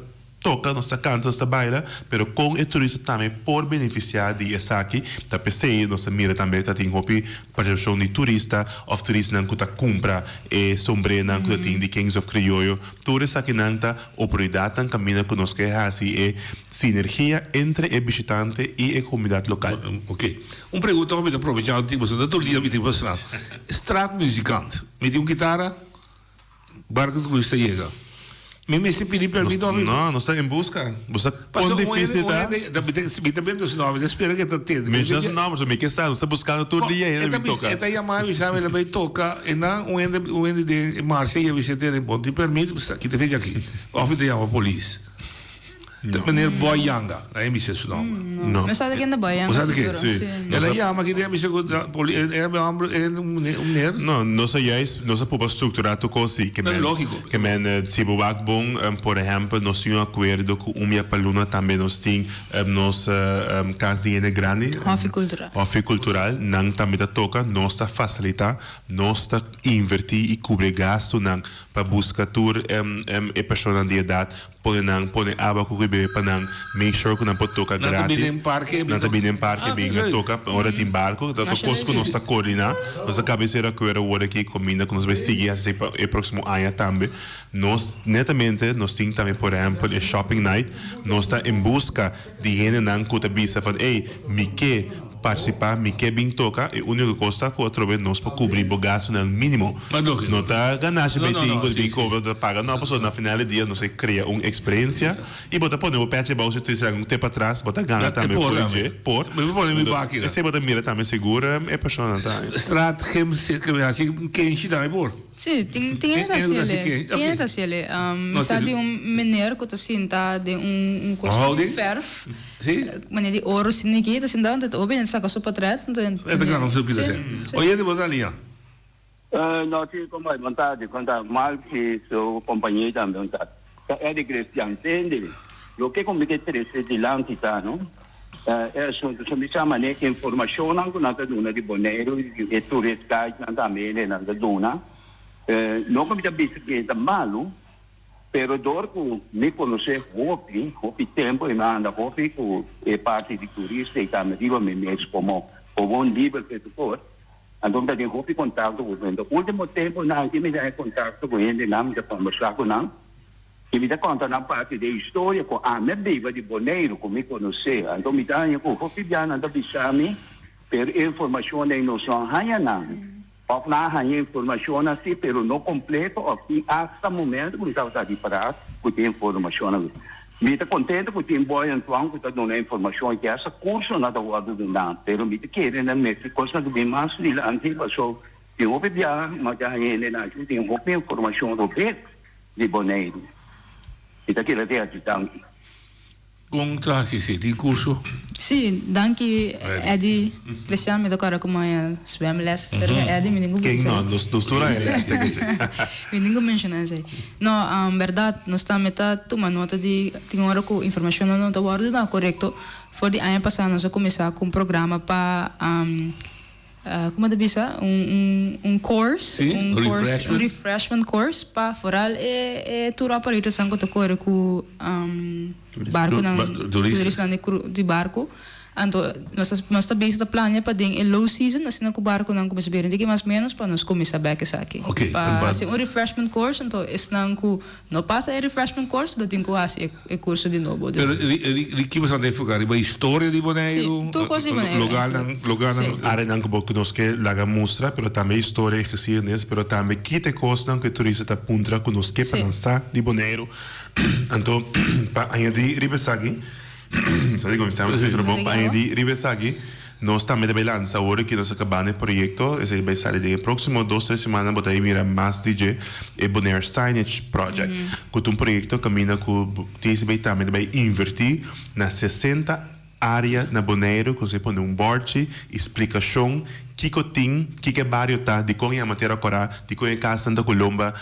Toka, nos ta kanta, nos ta baila, pero kon e turista tambe por benefisiá di esaki? Ta p'esei nos ta mira tambe ta tin hopi partisipashon di turista òf turistanan ku ta kumpra e sombrénan ku ta tin di Kings of Krioyo. Tur esakinan ta oportunidatnan kaminda ku nos ke hasi e sinergia entre e bishitante i e komunidat lokal. Oke. Un pregunta ku mi ta probechá un tin pasobra tur dia mi tin pasá. Straatmuzikant, mi tin un kitara? Barco Cruz ta yega. Mi mester pidi permit of mi. No, nos ta en busca. Bo sa kon dificil ta. Mi ta benta su nomber, mi ta spera ke ta tende. Menciona su nomber, so mi ke sa. Nos ta buscando tur dia hende bin toca. E ta yama mi sa mi ta bay toca e nan un hende un hende den Marcia ya bisa tende bon tin permit, kita fecha aki. Of mi ta yama polis. Ta meneer Boy Yanga, na e bisa su nomber. No. No sa de ken ta Boy Yanga Bo sa de ken? seguro. Sí. El a yama aki den a bisa ku poli e homber e un meneer. No, nos a juist, nos a proba structura tur cos si. Ke men, Lógico. ke men si bo wak bon, por ehempel, nos tin un acuerdo ku un bia pa luna tambe nos tin nos cas di hende grandi. Hoffi Cultural. Hoffi Cultural, nan tambe ta toca, nos ta facilita, nos ta inverti y cubri gastonan pa busca tur e personanan di edad Pone nan pone awa ku bebe pa nan make sure ku nan por toka Nan ta bini gratis. den parke Nan ta bini den parke bin a toka ora tin barko. Ta tur kos ku nos ta koordiná. Nos a kaba esei akuerdo awor aki kaminda ku nos bai sigui hasi pa e próksimo aña tambe. Nos netamente nos tin tambe por ehèmpel e shopping night. Nos ta en buska di hendenan ku ta bisa van ey mi ke Partisipá, mi ke bin toka, e úniko kos ta ku atrobe nos por kubrí bo gastunan mínimo. No ta ganashi No, bay no, tin no, ku sí, bin sí. kobra, ta paga, no, pasobra na final di dia nos ke krea un eksperensia i bo ta pone bo pèchi abou si tin algun te patras, bo ta gana Ja, e tambe por for di tambe. dje, por. Mi por pone mi baki nan. Esei bo ta mira tambe sigur e personanan ta. Straat gym, hasi kenshi tambe por. Sí, tin tin hende ta Tin hende ta hasiele. hasi ke? Tin hende Oké. ta hasiele. Mi No, sa sí. di un meneer ku ta sinta den un un kos Houding? di fèrf. Sí. Manera di oro asina aki, ta sinta, anto ta hopi hende saka su potret, anto E ta gana su pida Sí, sí. sí. Oyente bo ta liña. No, sí, como bai? Bon tardi, con ta Mark y su compañía tambe, bon tardi. Ta Eddie Christian, tende, loke cu mi ke trece dilanti ta, no? E asuntu so mi sa manera informashonnan ku nan ta duna di Boneiru i e tourist guidenan tambe nan ta duna. No ku mi ta bisa ku e ta malu, pero dor ku mi konosé hopi, hopi tempu i mi a anda hopi ku e parti di turista i tambe riba mi mes komo gewoon liber petukor, anto mi ta tin hopi kontakto ku hende. Ultimo tempunan aki mi ta haña kontakto ku hendenan, mi ta kombersá ku nan. I mi ta konta nan parti di e historia ku ami a biba di Boneiru, ku mi konosé. Anto mi ta haña ku hopi bia nan ta bisa mi, pero e informashon ei nos no a haña nan. Òf nan a haña informashonnan sí, pero no kompleto òf tin asta momento ku mi tabata di paras ku tin informashonnan. Mi ta kontento ku tin Boy Antoine ku ta duna informashon i asta kursonan ta wòrdu duná, pero mi ta kere nan mester kosnan ta bin mas dilanti pasobra tin hopi bia mi ta haña hendenan aki ku tin hopi informashon robes. di Boneiru. Mi ta keda te haci danki. Kon ta hasi esei? Tin kurso? Sí, danki Eddy. Christian, mi ta kòrda ku mi a zwemles serka Eddy, mi tin ku Ken no? Nos nos tur a e les esei. Mi tin ku menshoná esei. No, bèrdat, nos tambe ta tuma nota di tin ora ku informashonnan no ta wòrdu dá korekto. For di aña pasá nos a kuminsá ku un programa pa Como ta bisa un un course Sí, un course refreshment. un refreshment course pa foral e e tour operators nan cu ta core cu barconan Ba- turista. turistanan di cru di barco anto nos ta nos ta bezig ta plania pa den e low season asina cu barconan cuminsa bira un tiki mas menos pa nos cuminsa bek esaki Ok, pa ba- haci un refreshment course anto esnan cu No pasa e refreshment course lo tin cu haci e curso di nobo. Pero Dus. di ki boso ta enfoca? Riba historia di Boneiru? Si, tur cos di Boneiru Lugarnan, eigenlijk. lugarnan. Si. Areanan cu bo nos ke laga mustra, pero tambe historia y geschiedenis, pero tambe kita e cosnan cu e turista ta puntra cu nos ke pa Si. nan sa di Boneiru. Anto pa añadi riba esaki, Sorry cu mi stem a sali bon, pa añadi riba esaki, nos tambe ta bay lansa awor cu nos a caba na e proyecto, esaki bay sali den e proximo dos tres simannan bo ta bay mira mas di dje, e Bonaire Signage Project, cu ta un proyecto caminda cu TCB tambe ta bay inverti na 60 area na Bonaire cu nos bay pone un borchi y splicacion kico tin, kico e bario ta, dicon e yama Tera Cora, dicon e casnan ta cu lomba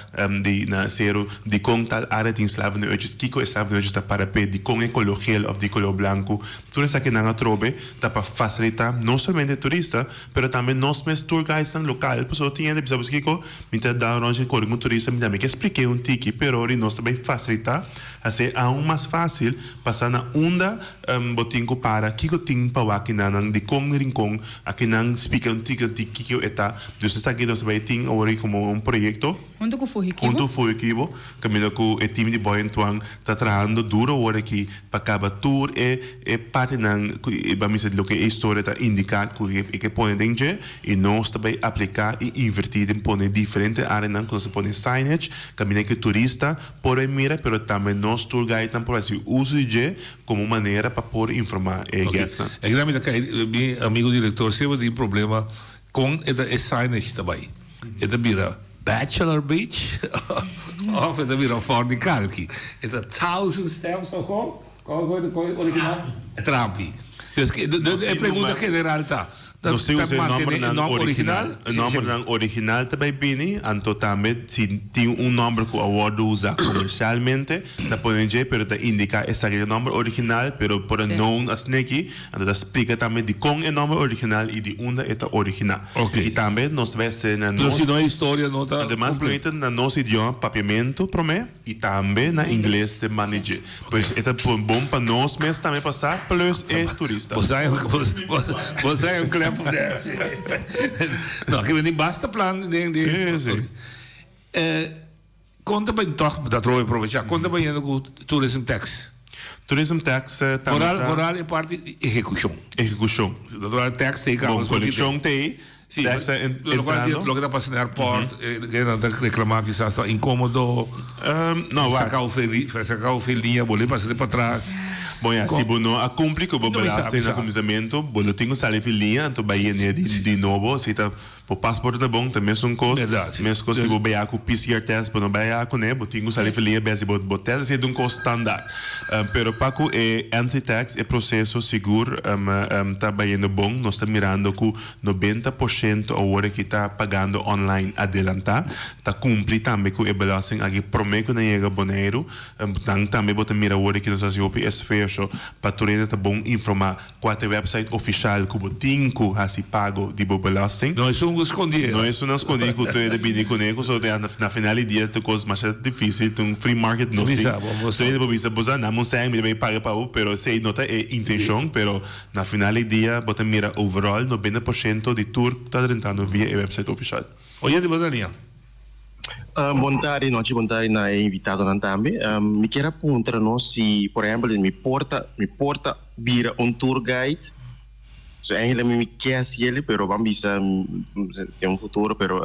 di na seru, dicon tal area tin slaverneuetjes, kico e slaverneuetjes ta para p'e, dicon e color geel of di color blanco. Tur esakinan atrobe ta pa facilita no solamente e turista, pero tambe nos mes tour guidesnan local, pasobra tin hende bisa bo kico, mi ta da un rondje kore ku un turista, mi tambe ke splik'é un tiki, pero ori nos ta bay facilita, hasié aun mas facil pasa na unda bo tin ku para, kiko tin pa wak kinanan, dikon rincon akinan spika un tiki un tiki kiko e ta. Dus esaki nos ta bay tin awor komo un proyekto. Hunto ku Fujikibo. Hunto ku Fujikibo, kaminda ku e team di Boy Antoine ta trahando duro awor aki pa kaba tur e e partinan ku e ban bisa loke e historia ta indiká ku e ke pone den dje i nos ta bai apliká i invertí den pone diferente areanan ku nos ta pone signage kaminda ku e turista por bai mira pero tambe nos tour guidenan por hasi uso di dje komo un manera pa por informá e guestnan. E gran mi ta kai mi amigo director semper tin problema kon e ta e signage ta bai e ta bira Bachelor Beach of e ta bira Fort di Kalki e ta Thousand Steps of kon kon kon kon original Trapi dus e pregunta general ta ta Nos tin usa e mantene e nombernan nomber original. original E nombernan original ta bay bini, anto tambe si tin un nomber cu a wordo usa comercialmente ta pone dje, pero ta indica esaki ta e nomber original, pero por a known asneki, anto ta splica tambe dicon e nomber original y di unda e ta origina. Y tambe nos ta bay hacer na Pero nos. si no e historia no ta Ademas cumpli. mester na nos idioma papiamento prome. Y tambe na ingles den manage. Pues e ta bon pa nos mes tambe pa sa plus e turista. Bo sa bo sa un klep op der. No, aki bini basta plan den den. Sí, sí. Eh, kon ta bay toch dat Roy aprovecha. Kon ta bayendo ku tourism tax? Tourism tax tambe Vooral ta. vooral e parti di ehekushon. Ehekushon. Natural tax te Bon, kolekshon te ei. Sí, Tax ta en- lo cual entrando. loke ta pasa na airport, eh, nan ta reclama kisas ta incomodo. No, wak. Sacao fe, sacao fe liña, bo le pasa de patras. Bon ya, si bo no a cumpli cu bo No, mi sa, belasting mi na sa. cuminsamentu, bo lo tin cu sali fi liña, anto bay yene di, di nobo. Si ta bo paspoort ta bon, ta mesun cos. Berdad, si. Mes cos si bo baya cu PCR test, bo no baya cune, bo tin cu sali fi liña bes di bo, bo test. Esey ta un cos standaard. Pero pa cu e entry tax, e proceso sigur ta bayendo bon. Nos ta mirando cu 90%. porshento awor aki ta pagando online adelantá, ta kumpli tambe ku e belasting aki promé ku nan yega Boneiru. Nan tambe bo ta mira awor aki nos hasi hopi esfuerso pa tur hende ta bon informá kua ta e website ofishal ku bo tin ku hasi pago di bo belasting. No esun ku skondí. No esun nan skondí ku tur hende bini kuné ku so na final di dia ta kos masha difísil ta un free market nos tin. Tur hende por bisa bo sa nan un sèn mi ta bai paga pa bo pero esei no ta e intenshon pero na final di dia bo ta mira overall 90% di tur ta drentando via e website ofishal. Oyente bo ta liña. Bon tardi nochi bon tardi na e invitadonan tambe. Mi kier a puntra nos si por ehempel mi por ta mi por ta bira un tour guide. So eigenlijk mi mi ke hasi el pero ban bisa den un futuro pero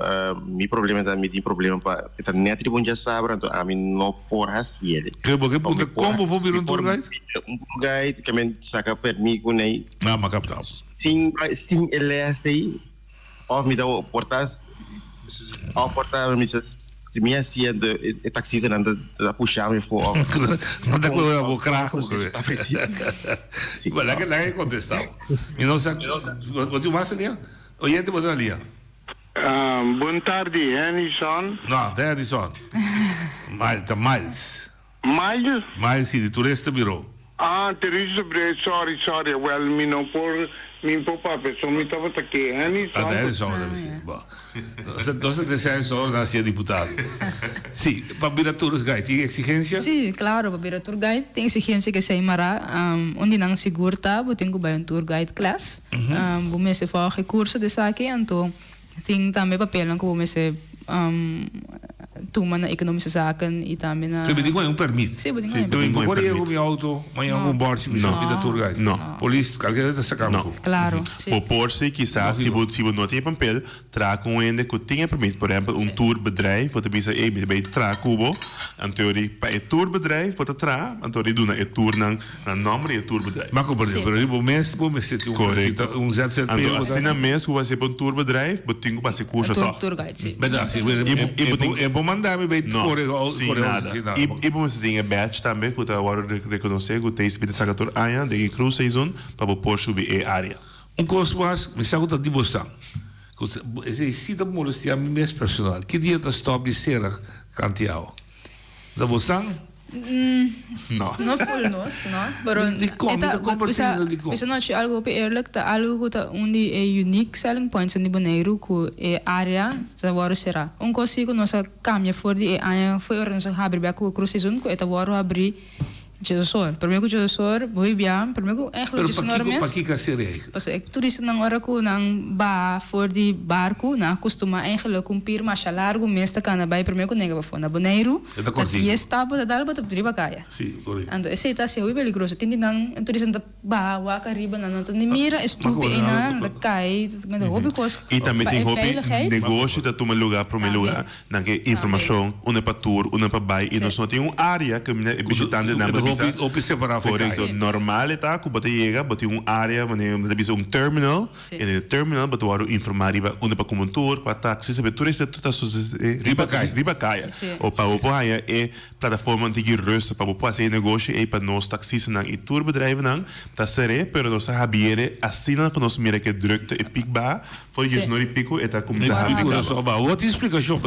mi problema ta mi tin problema pa e ta net riba un djasabra anto ami no por hasi el. Ke bo ke puntra kon bo por bira un tour guide? Un tour guide ke men saka permi ku nei. Ah ma kapta. Sin sin e les ei. Of mi ta por ta of por ta mi sa si mi hacia de e taxistanan ta ta pusha mi for of No ta acuerdo bo kraag bo kwe. Bueno, laga laga e contesta bo. Mi no sa bo tin mas alia? Oyente bo tin alia? Bon tardi Hennyson. No, ta Hennyson. Miles, ta Miles. Miles? Miles si, di Turista Bureau. Ah, Turista Bureau, sorry, sorry, well mi no por, mi por papia, so mi tabata ke Hennyson. Ah, ta Hennyson bo ta bisti. Bo. Nos ta trese Hennyson ora nan hasié diputado. Si, pa bira tourist guide tin exigencia? Si, claro, pa bira tour guide tin exigencia ke esei mará. Un di nan sigur ta bo tin ku bai un tour guide class. Bo mester volg e curso di esaki, anto Tin tambe papelnan ku bo mester tuma na Economische Zaken i tambe na. Bo tin ku haña un permit. Sí, bo tin ku haña un permit. Mi por yega ku mi auto mañana ku un bòrchi mi sa mi ta tour guide. No. Polis kalker ta saka mi ku. Klaro, sí. Bo por si kisas si bo si bo no tin e papel traha ku un hende ku tin e permit. Por ehempel un tourbedrijf bo ta bisa ey mi ta bay traha ku bo. Anto di pa e tourbedrijf bo ta traha anto di duna e tournan Na nomber di e tourbedrijf. Ma comprende, pero riba bo mes bo mester tin un Correcto. un ZZP. Anto asina mes cu bo haci pa un tourbedrijf, bo tin cu pasa e curso Tour, toch. tour guide, si. Berdad, si. Y bo tin. E bo manda mi bay No, core sin core nada. sin nada. Y y bo mester tin e badge tambe cu ta wordo reconoce cu TCB ta saca tur aña den e cruise seizoen pa bo por subi e area. Un cos mas, mi sa cu ta di bo san. Cu esey si ta molestia mi mes personal. Ki dia ta stop di cera Cantiago? Ta bo san? No. No full nos, no. Pero Dikon? Mi ta kompartí mi ta dikon. Bisa nochi algu hopi eerlijk, ta algu ku ta un di e unique selling points di Boneiru ku e area ta wòrdu será. Un kos si ku nos a kambia for di e aña for ora nos a habri bèk ku e cruise season ku e ta wòrdu habrí Djesosor. Promé ku djesosor bo bibia, promé ku eigenlijk Pero djesonor pakiko mes. pakiko a ser ei? Pasobra e turistanan ora ku nan baha for di barku, nan a kustumá eigenlijk un pir masha largu mes ta kana bai promé ku nega pafó. Na Boneiru E ta ta kòrtiku. dies stap bo ta dal bo ta riba kaya. Sí, korekto. Anto esei ta hasi hopi peligroso. Tin di nan e turistanan ta baha wak ariba, nan no ta ni mira e stupi einan, nan ta kai, ta mete hopi kos I tambe pa tin e hopi veiligheid. negoshi ta tuma lugá promé lugá. Nan ke informashon, unda pa tour, unda pa bai i nos no tin un área ku e bishitantenan por bisa. Hopi separá for e Korekto. Normal e ta ku bo ta yega, bo tin un área manera bo ta bisa un terminal, i den e terminal bo ta wòrdu informá riba unda pa kuma un tour, kua taxi, sabe tur esei ta sosodé riba riba kaya. O pa bo por haña e plataforma un tiki rustig pa bo por hasi e negoshi ei pa nos taksistanan i tourbedrijvennan ta ser'é, pero nos ta habiere asina ku nos mira ku e drukte e pik baha. For di diesnuebe i pico e ta cuminsa Habi habi curason caba. ba. Wat e explicacion?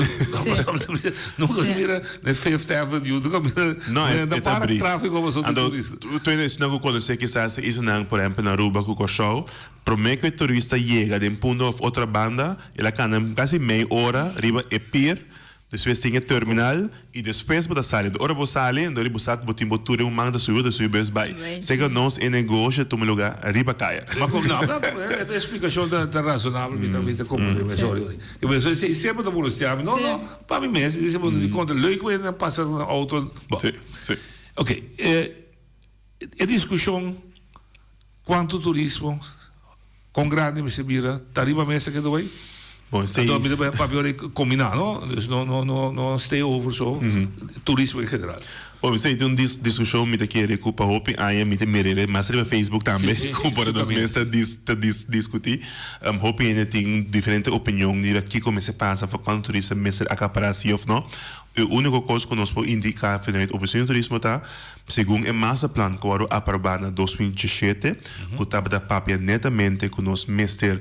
Nunca mira na Fifth Avenue, nunca mira No, e na ta para abri. trafico pasobra di Anto, turista. tu esnan cu conoce kisas e islanan, por ehempel na Aruba cu Corsou, prome cu e turista yega den punto of otra banda, el a cana casi mei ora riba e pier, Despues tin e terminal y despues bo ta sali. Ora bo sali, enton bo sa cu bo tin bo tur den un man ta subi, bo ta subi bus bay. Seca nos e negocio ta tuma lugar riba caya. Ma como no, e explicacion ta razonabel, mi ta mi ta comprende mi sorry ori. Ke mi si semper ta molestia mi, no no, pa mi mes, mi semper di contra, leuk cu e pasa na auto. Bo. Si, si. Ok, e discusion cuanto turismo Kon grandi mester bira ta riba mesa ke ta bai? Bon, si. Anto mi ta bai papia ora kombiná, no? Dus no, no, no, no stay over so, turismo en general. Bon, esei ta un diskushon mi ta kere ku pa hopi aña mi ta mir'e mas riba Facebook tambe ku por nos mes ta ta diskutí. Hopi hende tin diferente opinion riba kiko mester pasa for kuantu turista mester akapará si òf no. E úniko kos ku nos por indiká vanuit Ofisina di Turismo ta segun e masterplan ku wòrdu aprobá na 2017 ku tabata papia netamente ku nos mester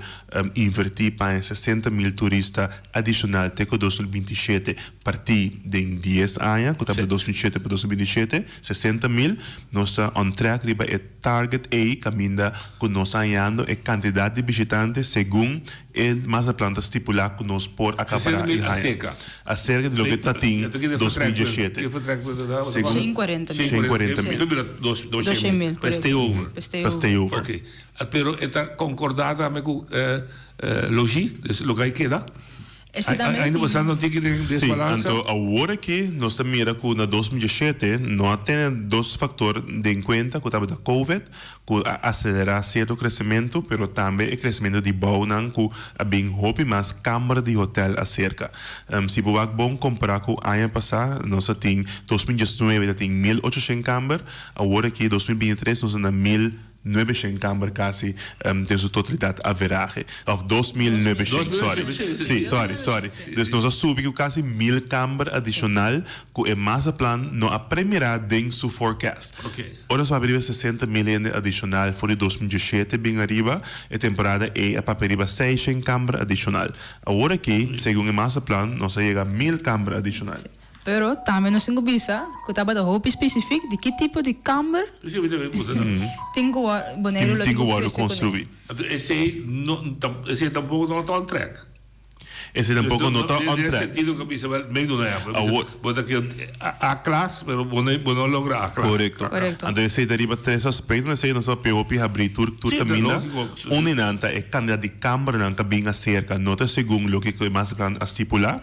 invertí pa haña 60.000 turista adishonal te ku 2027 Partí den dies aña, ku tabata 2007 pa 2027, 60.000, nos ta on track riba e target ei kaminda ku nos ta hañando e kantidat di bishitante segun e masterplan ta stipulá ku nos por akapará 60 i mil haña. aserka. Aserka di loke ta tin 2017. Segun. 140 mil. 140 mil. Lo bira dos 200 mil, Pa stay over. Pa stay Pa stay over. over. Oké. Pero e ta konkordá tambe ku logí, dus loke a keda? Esei tambe Ainda tin. bo sa no tin ki den Sí, desbalansa? anto awor aki nos ta mira ku na 2017 no a tene dos faktor den kuenta ku tabata covid ku a aselerá sierto kresementu pero tambe e kresementu di bounan ku a bin hopi mas kamber di hotel aserka. Si bo wak bon kompará ku aña pasá nos a tin 2019 ta tin 1800 kamber awor aki 2023 nos ta na mil 900 kamber kasi den su totalidat averahe. Of 2900, sorry. Sí, sorry, sorry. Dus nos a subi ku kasi mil kamber adishonal ku e masterplan no a premirá den su forecast. Ora nos papia riba 60.000 hende adishonal for di 2017 bin ariba, e temporada ei a papia riba 600 kamber adishonal. Awor aki, segun e masterplan, nos a yega mil kamber adishonal. Pero tambe nos tin ku bisa ku tabata hopi spesifik di ki tipo di kamber tin ku wòrdu Boneiru lo tin ku krese kuné. Anto esei no esei tampoko no ta on track. Esei tampoko no ta on track. Den sentido ku a bisa wèl mi duna ehèmpel a bisa bo ta ke A klas pero bo no bo no logra A klas. Korekto. Anto esei ta riba tres aspekto esei nos ta papia hopi habrí tur tur kaminda. Un di nan ta e kandidat di kambernan ta bin aserka no ta segun loke ku e masterplan a stipulá.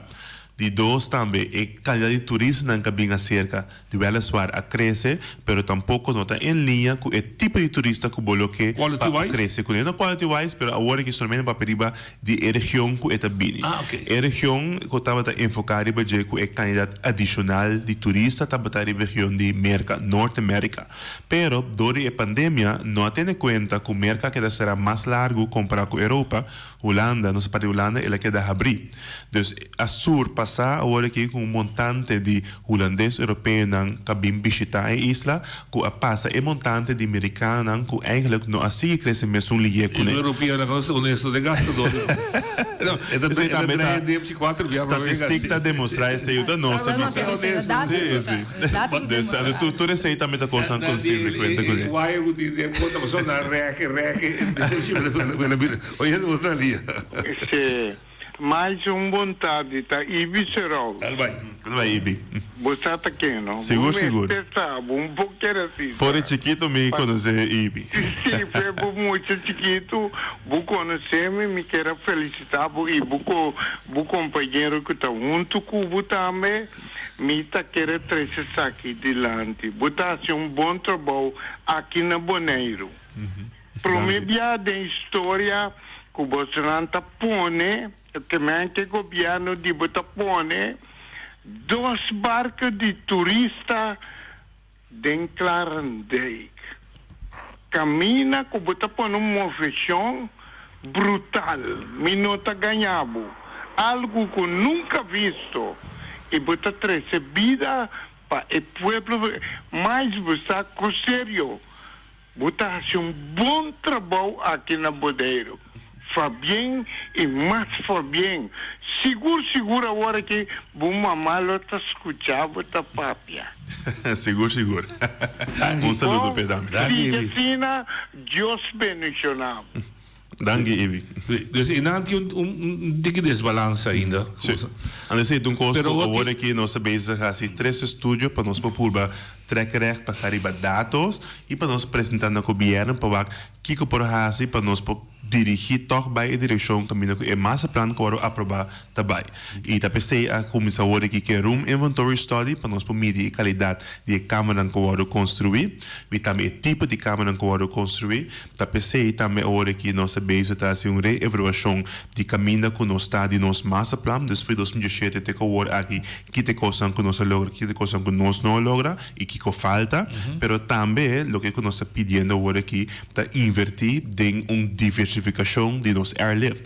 Di dos tambe e calidad di turistanan ca bin acerca di weliswaar a crece, pero tampoco no ta en liña cu e tipo di turista cu bo lo ke Quality pa wise? crece cune. No quality wise, pero awor aki solamente papia riba di e region cu e ta bini. Ah, ok. E region cu tabata enfoca riba dje cu e cantidad adicional di turista tabata riba e region di Merca, North America. Pero door di e pandemia no a tene cuenta cu Merca a keda cera mas largo compara cu Europa, Hulanda, nos parti Hulanda el a keda habrí. Dus a surpasá awor aki ku un montante di hulandes europeonan ku a bin bishitá e isla ku a pasa e montante di merikanonan ku eigenlijk no a sigui krese mesun lihe E kuné. europeonan ku nos ta honesto den gastadó. No, E ta esei e ta tambe ta trae depsi kuater bia pa statistik ta demostrá esei ta nos ta bisa. Sí, sí. Dus tur tur esei tambe ta kosnan ku nos tin di kuenta kuné. Guaya ku tin den bo ta pasobra nan rèke rèke. Oye bo ta lia. Sí. Mais un bon tardi ta Ibi Serou. Al bai. Al bai Ibi. Bo sa ta ken no? Sigur sigur. Bo mester sa, bo un por kere si sa. For di chikito mi konosé Ibi. Sí, fe bo mucha chikito bo konosé mi, mi kier a felisitá bo i bo ko bo kompañero ku ta huntu ku bo tambe. Mi ta kere trese esaki dilanti. Bo ta hasi un bon trabou aki na Boneiru. Prome bia den historia ku bosonan ta pone, ke men ke gobierno di bo ta pone dos barco di turista den Klarendijk. Camina ku bo ta pone un movecion brutal, mi no ta gaña bo, algo ku nunca visto y bo ta trece bida pa e pueblo, mas bo sa ku serio Bo ta hasi un bon trabou aki na Boneiru. Fabien i mas Fabien. Sigur sigur awor aki bo mama lo ta skucha bo ta papia. Sigur sigur. Un saludo p'e tambe. Sigui asina, Dios bendiciona bo. Danki Ibi. Dus e nan tin un un tiki desbalansa ainda. Sí. Anto esei ta un kos Pero ku awor awor aki nos ta bezig hasi tres estudio pa nos por purba trek recht basá riba datos i pa nos presentá na gobièrnu pa wak kiko por hasi pa nos por. dirigí tòg bai e direkshon kaminda ku e masterplan ku wòrdu aprobá ta bai. I ta p'esei a kuminsá wòrdu aki ku e Room Inventory Study pa nos por midi e kalidat di e kamernan ku wòrdu konstruí i tambe e tipo di kamernan ku wòrdu konstruí. Ta p'esei tambe awor aki nos ta bezig ta hasi un re-evaluashon di kaminda ku nos ta di nos masterplan, dus for di 2017 te ku awor aki ki ta e kosnan ku nos a logra, ki ta e kosnan ku nos no a logra i kiko falta. Pero tambe loke ku nos ta pidiendo awor aki ta invertí den un diversifikashon di nos airlift.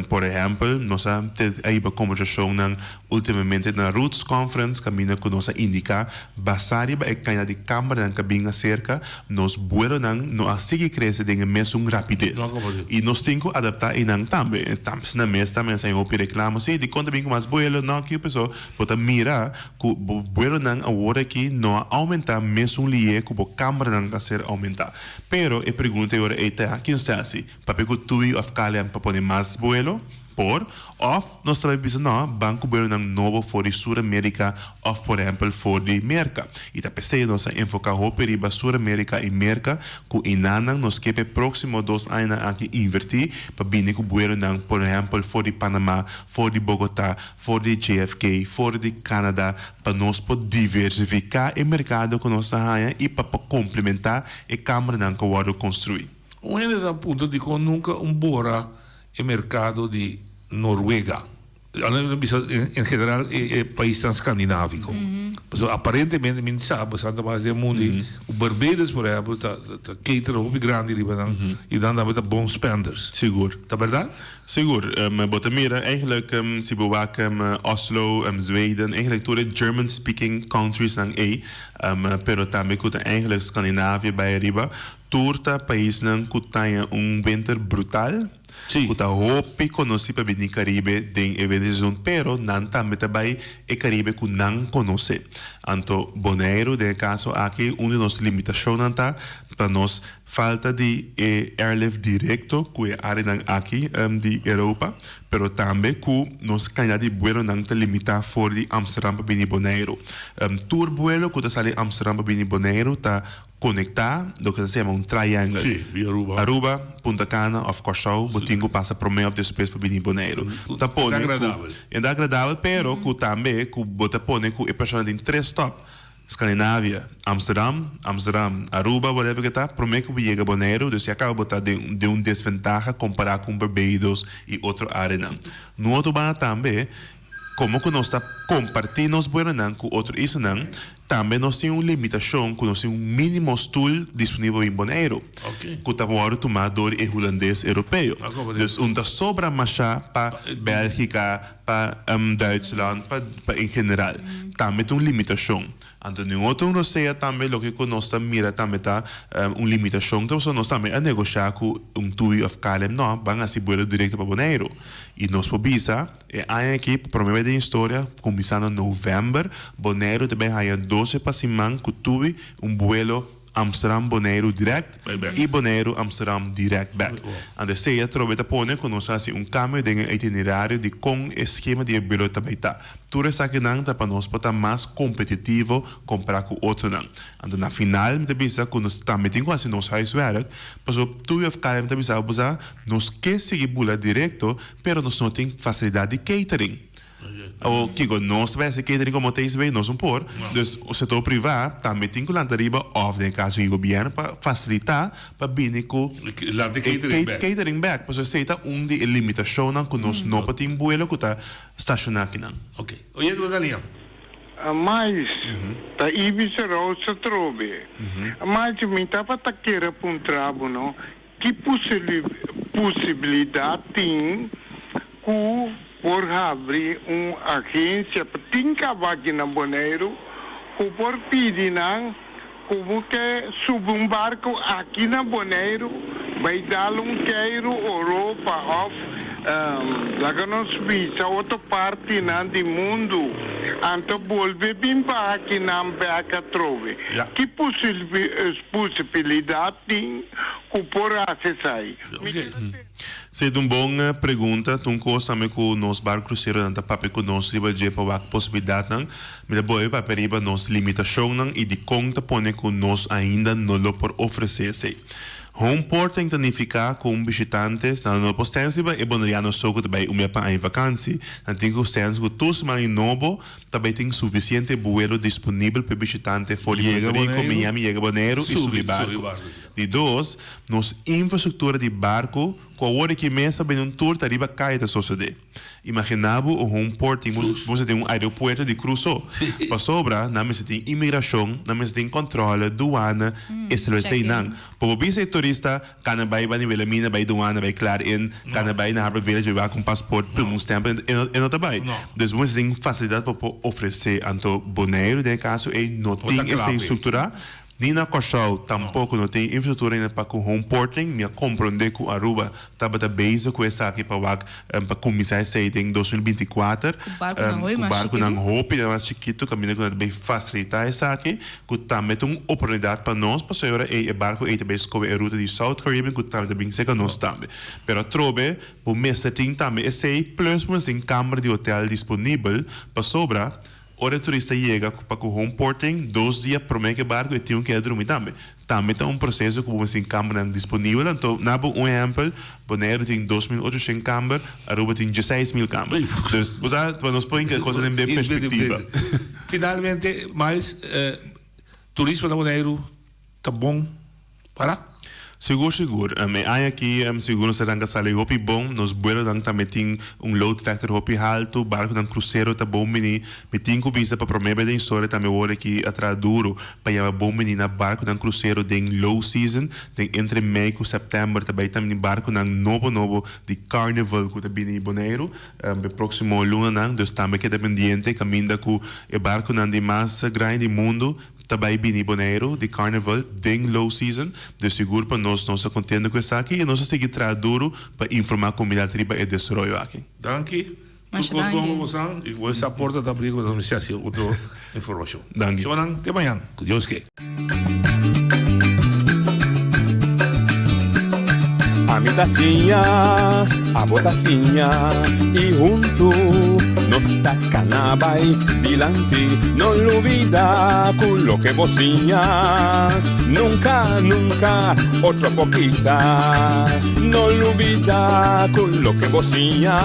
Por ehèmpel, nos a a hiba kombersashonnan últimamente na Roots Conference kaminda ku nos a indiká basá riba e kantidat di kambernan ku a bin aserka, nos buelonan no a sigui krese den e mesun rapides. I nos tin ku adaptá einan tambe. Na mes tambe a hopi reklamo, sí, dikon ta bin ku mas buelo? No, kiko pasó? Bo ta mira ku bo buelonan awor aki no a oumentá mesun lié ku bo kambernan a ser oumentá. Pero e pregunta e ora ei ta, Kin nos ta hasi? Papia ku Tui òf KLM pa pone mas buelo? Por. Òf nos ta bai bisa, No, ban ku buelonan nobo for di Sur Amerika òf por ehèmpel for di Merka. I ta p'esei nos a enfoká hopi riba Sur Amerika i Merka ku enanan nos ke p'e próksimo dos añanan aki invertí pa bini ku buelonan por ehèmpel for di Panamá, for di Bogotá, for di JFK, for di Canada, pa nos por diversifiká e merkado ku nos ta haña i pa por komplementá e kambernan ku a wòrdu konstruí. Un hende ta puntra dikon nunka un bora e merkado di Noruega. Anda mi ta bisa en general e paisnan skandináviko. Pasobra aparentemente mi sa bastante mas den mundu ei ku Barbados por ehèmpel ta cater hopi grandi riba nan i nan tambe ta bon spenders. Sigur. Ta bèrdat? Sigur. Bo ta mira eigenlijk si bo wak Oslo, Zweden, eigenlijk tur e German speaking countries nan ei, pero tambe ku ta eigenlijk Skandinavia bai ariba, tur ta paisnan ku taña un winter brutal, ku ta hopi konosí pa bini Karibe den e winter season, pero nan tambe ta bai e Karibe ku nan konosé. Anto Boneiru den e kaso aki un di nos limitashonnan ta pa nos Falta di e airlift directo cu e areanan aki di Europa, pero tambe cu nos cantidad di buelonan ta limita for di Amsterdam pa bini Boneiru. Tur buelo cu ta sali Amsterdam pa bini Boneiru ta conecta loke ta yama un triangle. Sí, via Aruba. Aruba, Punta Cana of Corsou, bo tin cu pasa prome of despues pa bini Boneiru. Ta pone cu, e ta agradabel, pero cu tambe cu bo ta pone cu e persona tin tres stop. Scandinavia, Amsterdam, Amsterdam, Aruba, whatever ke ta, prome ku bo yega Boneiru, dus ya kaba bo ta den den un desventaha kompará ku Barbados i otro areanan. No otro banda tambe, komo ku nos ta kompartí nos buenonan ku otro islanan, tambe nos tin un limitashon ku nos tin un mínimo stul disponibel bin Boneiru, ku ta wòrdu tumá dor di e hulandes europeo. Dus un ta sobra mashá pa Bèlgika, Pa Duitsland, pa pa en general. Tambe ta un limitashon. Anto den otro un rosea tambe loke ku nos ta mira tambe ta un limitashon ta pasobra nos tambe a negoshá ku un TUI òf KLM no ban hasi buelo direkto pa Boneiru. I nos por bisa e aña aki pa prome bes den historia kuminsando novèmber Boneiru ta bai haña 12 pa siman ku TUI un buelo Amsterdam Boneiru direct i Boneiru Amsterdam direct bek. Anto esei atrobe ta pone ku nos hasi un kambio den e itinerario di kon e skema di e buelo ta bai ta. Tur esakinan ta pa nos por ta mas kompetitivo kompará ku otronan. Anto na final mi ta bisa ku nos tambe tin ku hasi nos huiswerk pasobra tur UFKM ta bisa bo sa nos ke sigui bula direkto pero nos no tin fasilidat di catering. Awor kiko nos ta bai hasi catering komo TCB? Nos no por. Dus sektor privá tambe tin ku lanta riba òf den e kaso di gobièrnu pa fasilitá pa bini ku Lanta e catering bèk. catering bèk. Pasobra esei ta un di e limitashonnan ku nos no por tin buelo ku ta stashoná akinan. Oke. Oyente bo ta liña. Mais, ta Ibis Roos atrobe. Mais, mi tabata kere puntra bo no, Ki posibilidat tin ku por habri un agensia pa tin kaba aki na Boneiru ku por pidi nan ku bo ke subi un barku aki na Boneiru bai dal un keiru Oropa òf laga nos bisa otro partinan di mundu anto bolbe bin baha akinan bèk atrobe? Ki posibilidat tin ku por hasi esai? Si ta un bon pregunta. Ta un kos tambe ku nos bar kruseronan ta papia ku nos riba dje pa wak posibilidatnan. Mi ta bolbe papia riba nos limitashonnan i dikon ta pone ku nos ainda no lo por ofresé esei. Homeporting ta nifiká ku un bishitante nan no por stèns riba e boneriano so ku ta bai un bia pa aña vakansi. Nan tin ku stèns ku tur siman di nobo ta bai tin sufisiente buelo disponibel pa e bishitante for di Yega Puerto Rico, Boneiru, Miami yega Boneiru i subi subi subi barku. barku. Di dos, nos infrastruktura di barku ku awor aki mes ta bini un tur ta riba kaya ta sosodé. Imaginá bo un homeporting, bo mester tin un aeropuerto di Crusoe. Pasobra nan mester tin imigrashon, nan mester tin kòntròle, duana, establesé einan. Por bo bisa e turista, kana bai Bani Wilhelmina, bai duana, bai klaar in, kana bai na Harbour Village, bai wak un pasport, pluma un stèmpel, e no ta bai. Dus bo mester tin fasilidat pa por ofresé. Anto Boneiru den e kaso ei no tin esei strukturá. Ni na Kòrsou tampoko no tin infrastruktura ainda pa ku homeporting. Mi a komprondé ku Aruba tabata bezig ku esaki pa wak pa kuminsá esei den 2024. Ku barkunan hopi Ku mas barkunan chikitu. hopi mas chikitu kaminda ku nan ta bay fasilitá esaki ku tambe ta un oportunidat pa nos pasobra e ora ei e barku ei ta bay skohe e ruta di South Caribbean ku tambe ta bin serka nos tambe. Pero atrobe bo mester tin tambe esei plus bo mester tin kamber di hotel disponibel pasobra Ora e turista yega pa ku homeporting, dos dia promé ku e barku e tin un keda drumi tambe. Tambe ta un proseso ku bo mester tin kambernan disponibel. Anto, na bo un ehèmpel, Boneiru tin 2800 kamber, Aruba tin 16000 kamber. Dus, bo sa, pa nos pon e kosnan den perspektiva. Finalmente, Miles, turismo na Boneiru ta bon para? Sigur sigur. E aña aki sigur nos ta ranka sali hopi bon. Nos buelonan tambe tin un load factor hopi haltu. Barkunan krusero ta bon bini. Mi tin ku bisa pa promé bes den historia tambe wor aki a traha duru pa yama bon bini na barkunan krusero den low season. Den entre mei ku sèptèmber ta bai tambe barkunan nobo nobo di Carnival ku ta bini Boneiru e próksimo lunanan. Dus tambe keda pendiente kaminda ku e barkunan di mas grandi di mundu Ta bai bini Boneiru di Carnival den low season, dus sigur pa nos nos ta contento cu esaki y nos ta sigui traha duro pa informa comunidad riba e desaroyo aki. Danki. Tur Masha cos bon danki. cu bosan y cu esa porta ta abri cu nos mester haci otro informacion. Danki. Shonan, te mañan, cu Dios ke. Ami ta siña, abo ta siña y huntu nos ta cana bai dilanti. No lubida cu loke bo siña nunca, nunca otro por kita. No lubida cu loke bo siña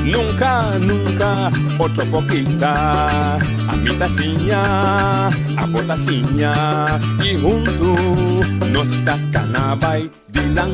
nunca, nunca otro por kita. Ami ta siña, abo ta siña y huntu nos ta cana bai dilanti.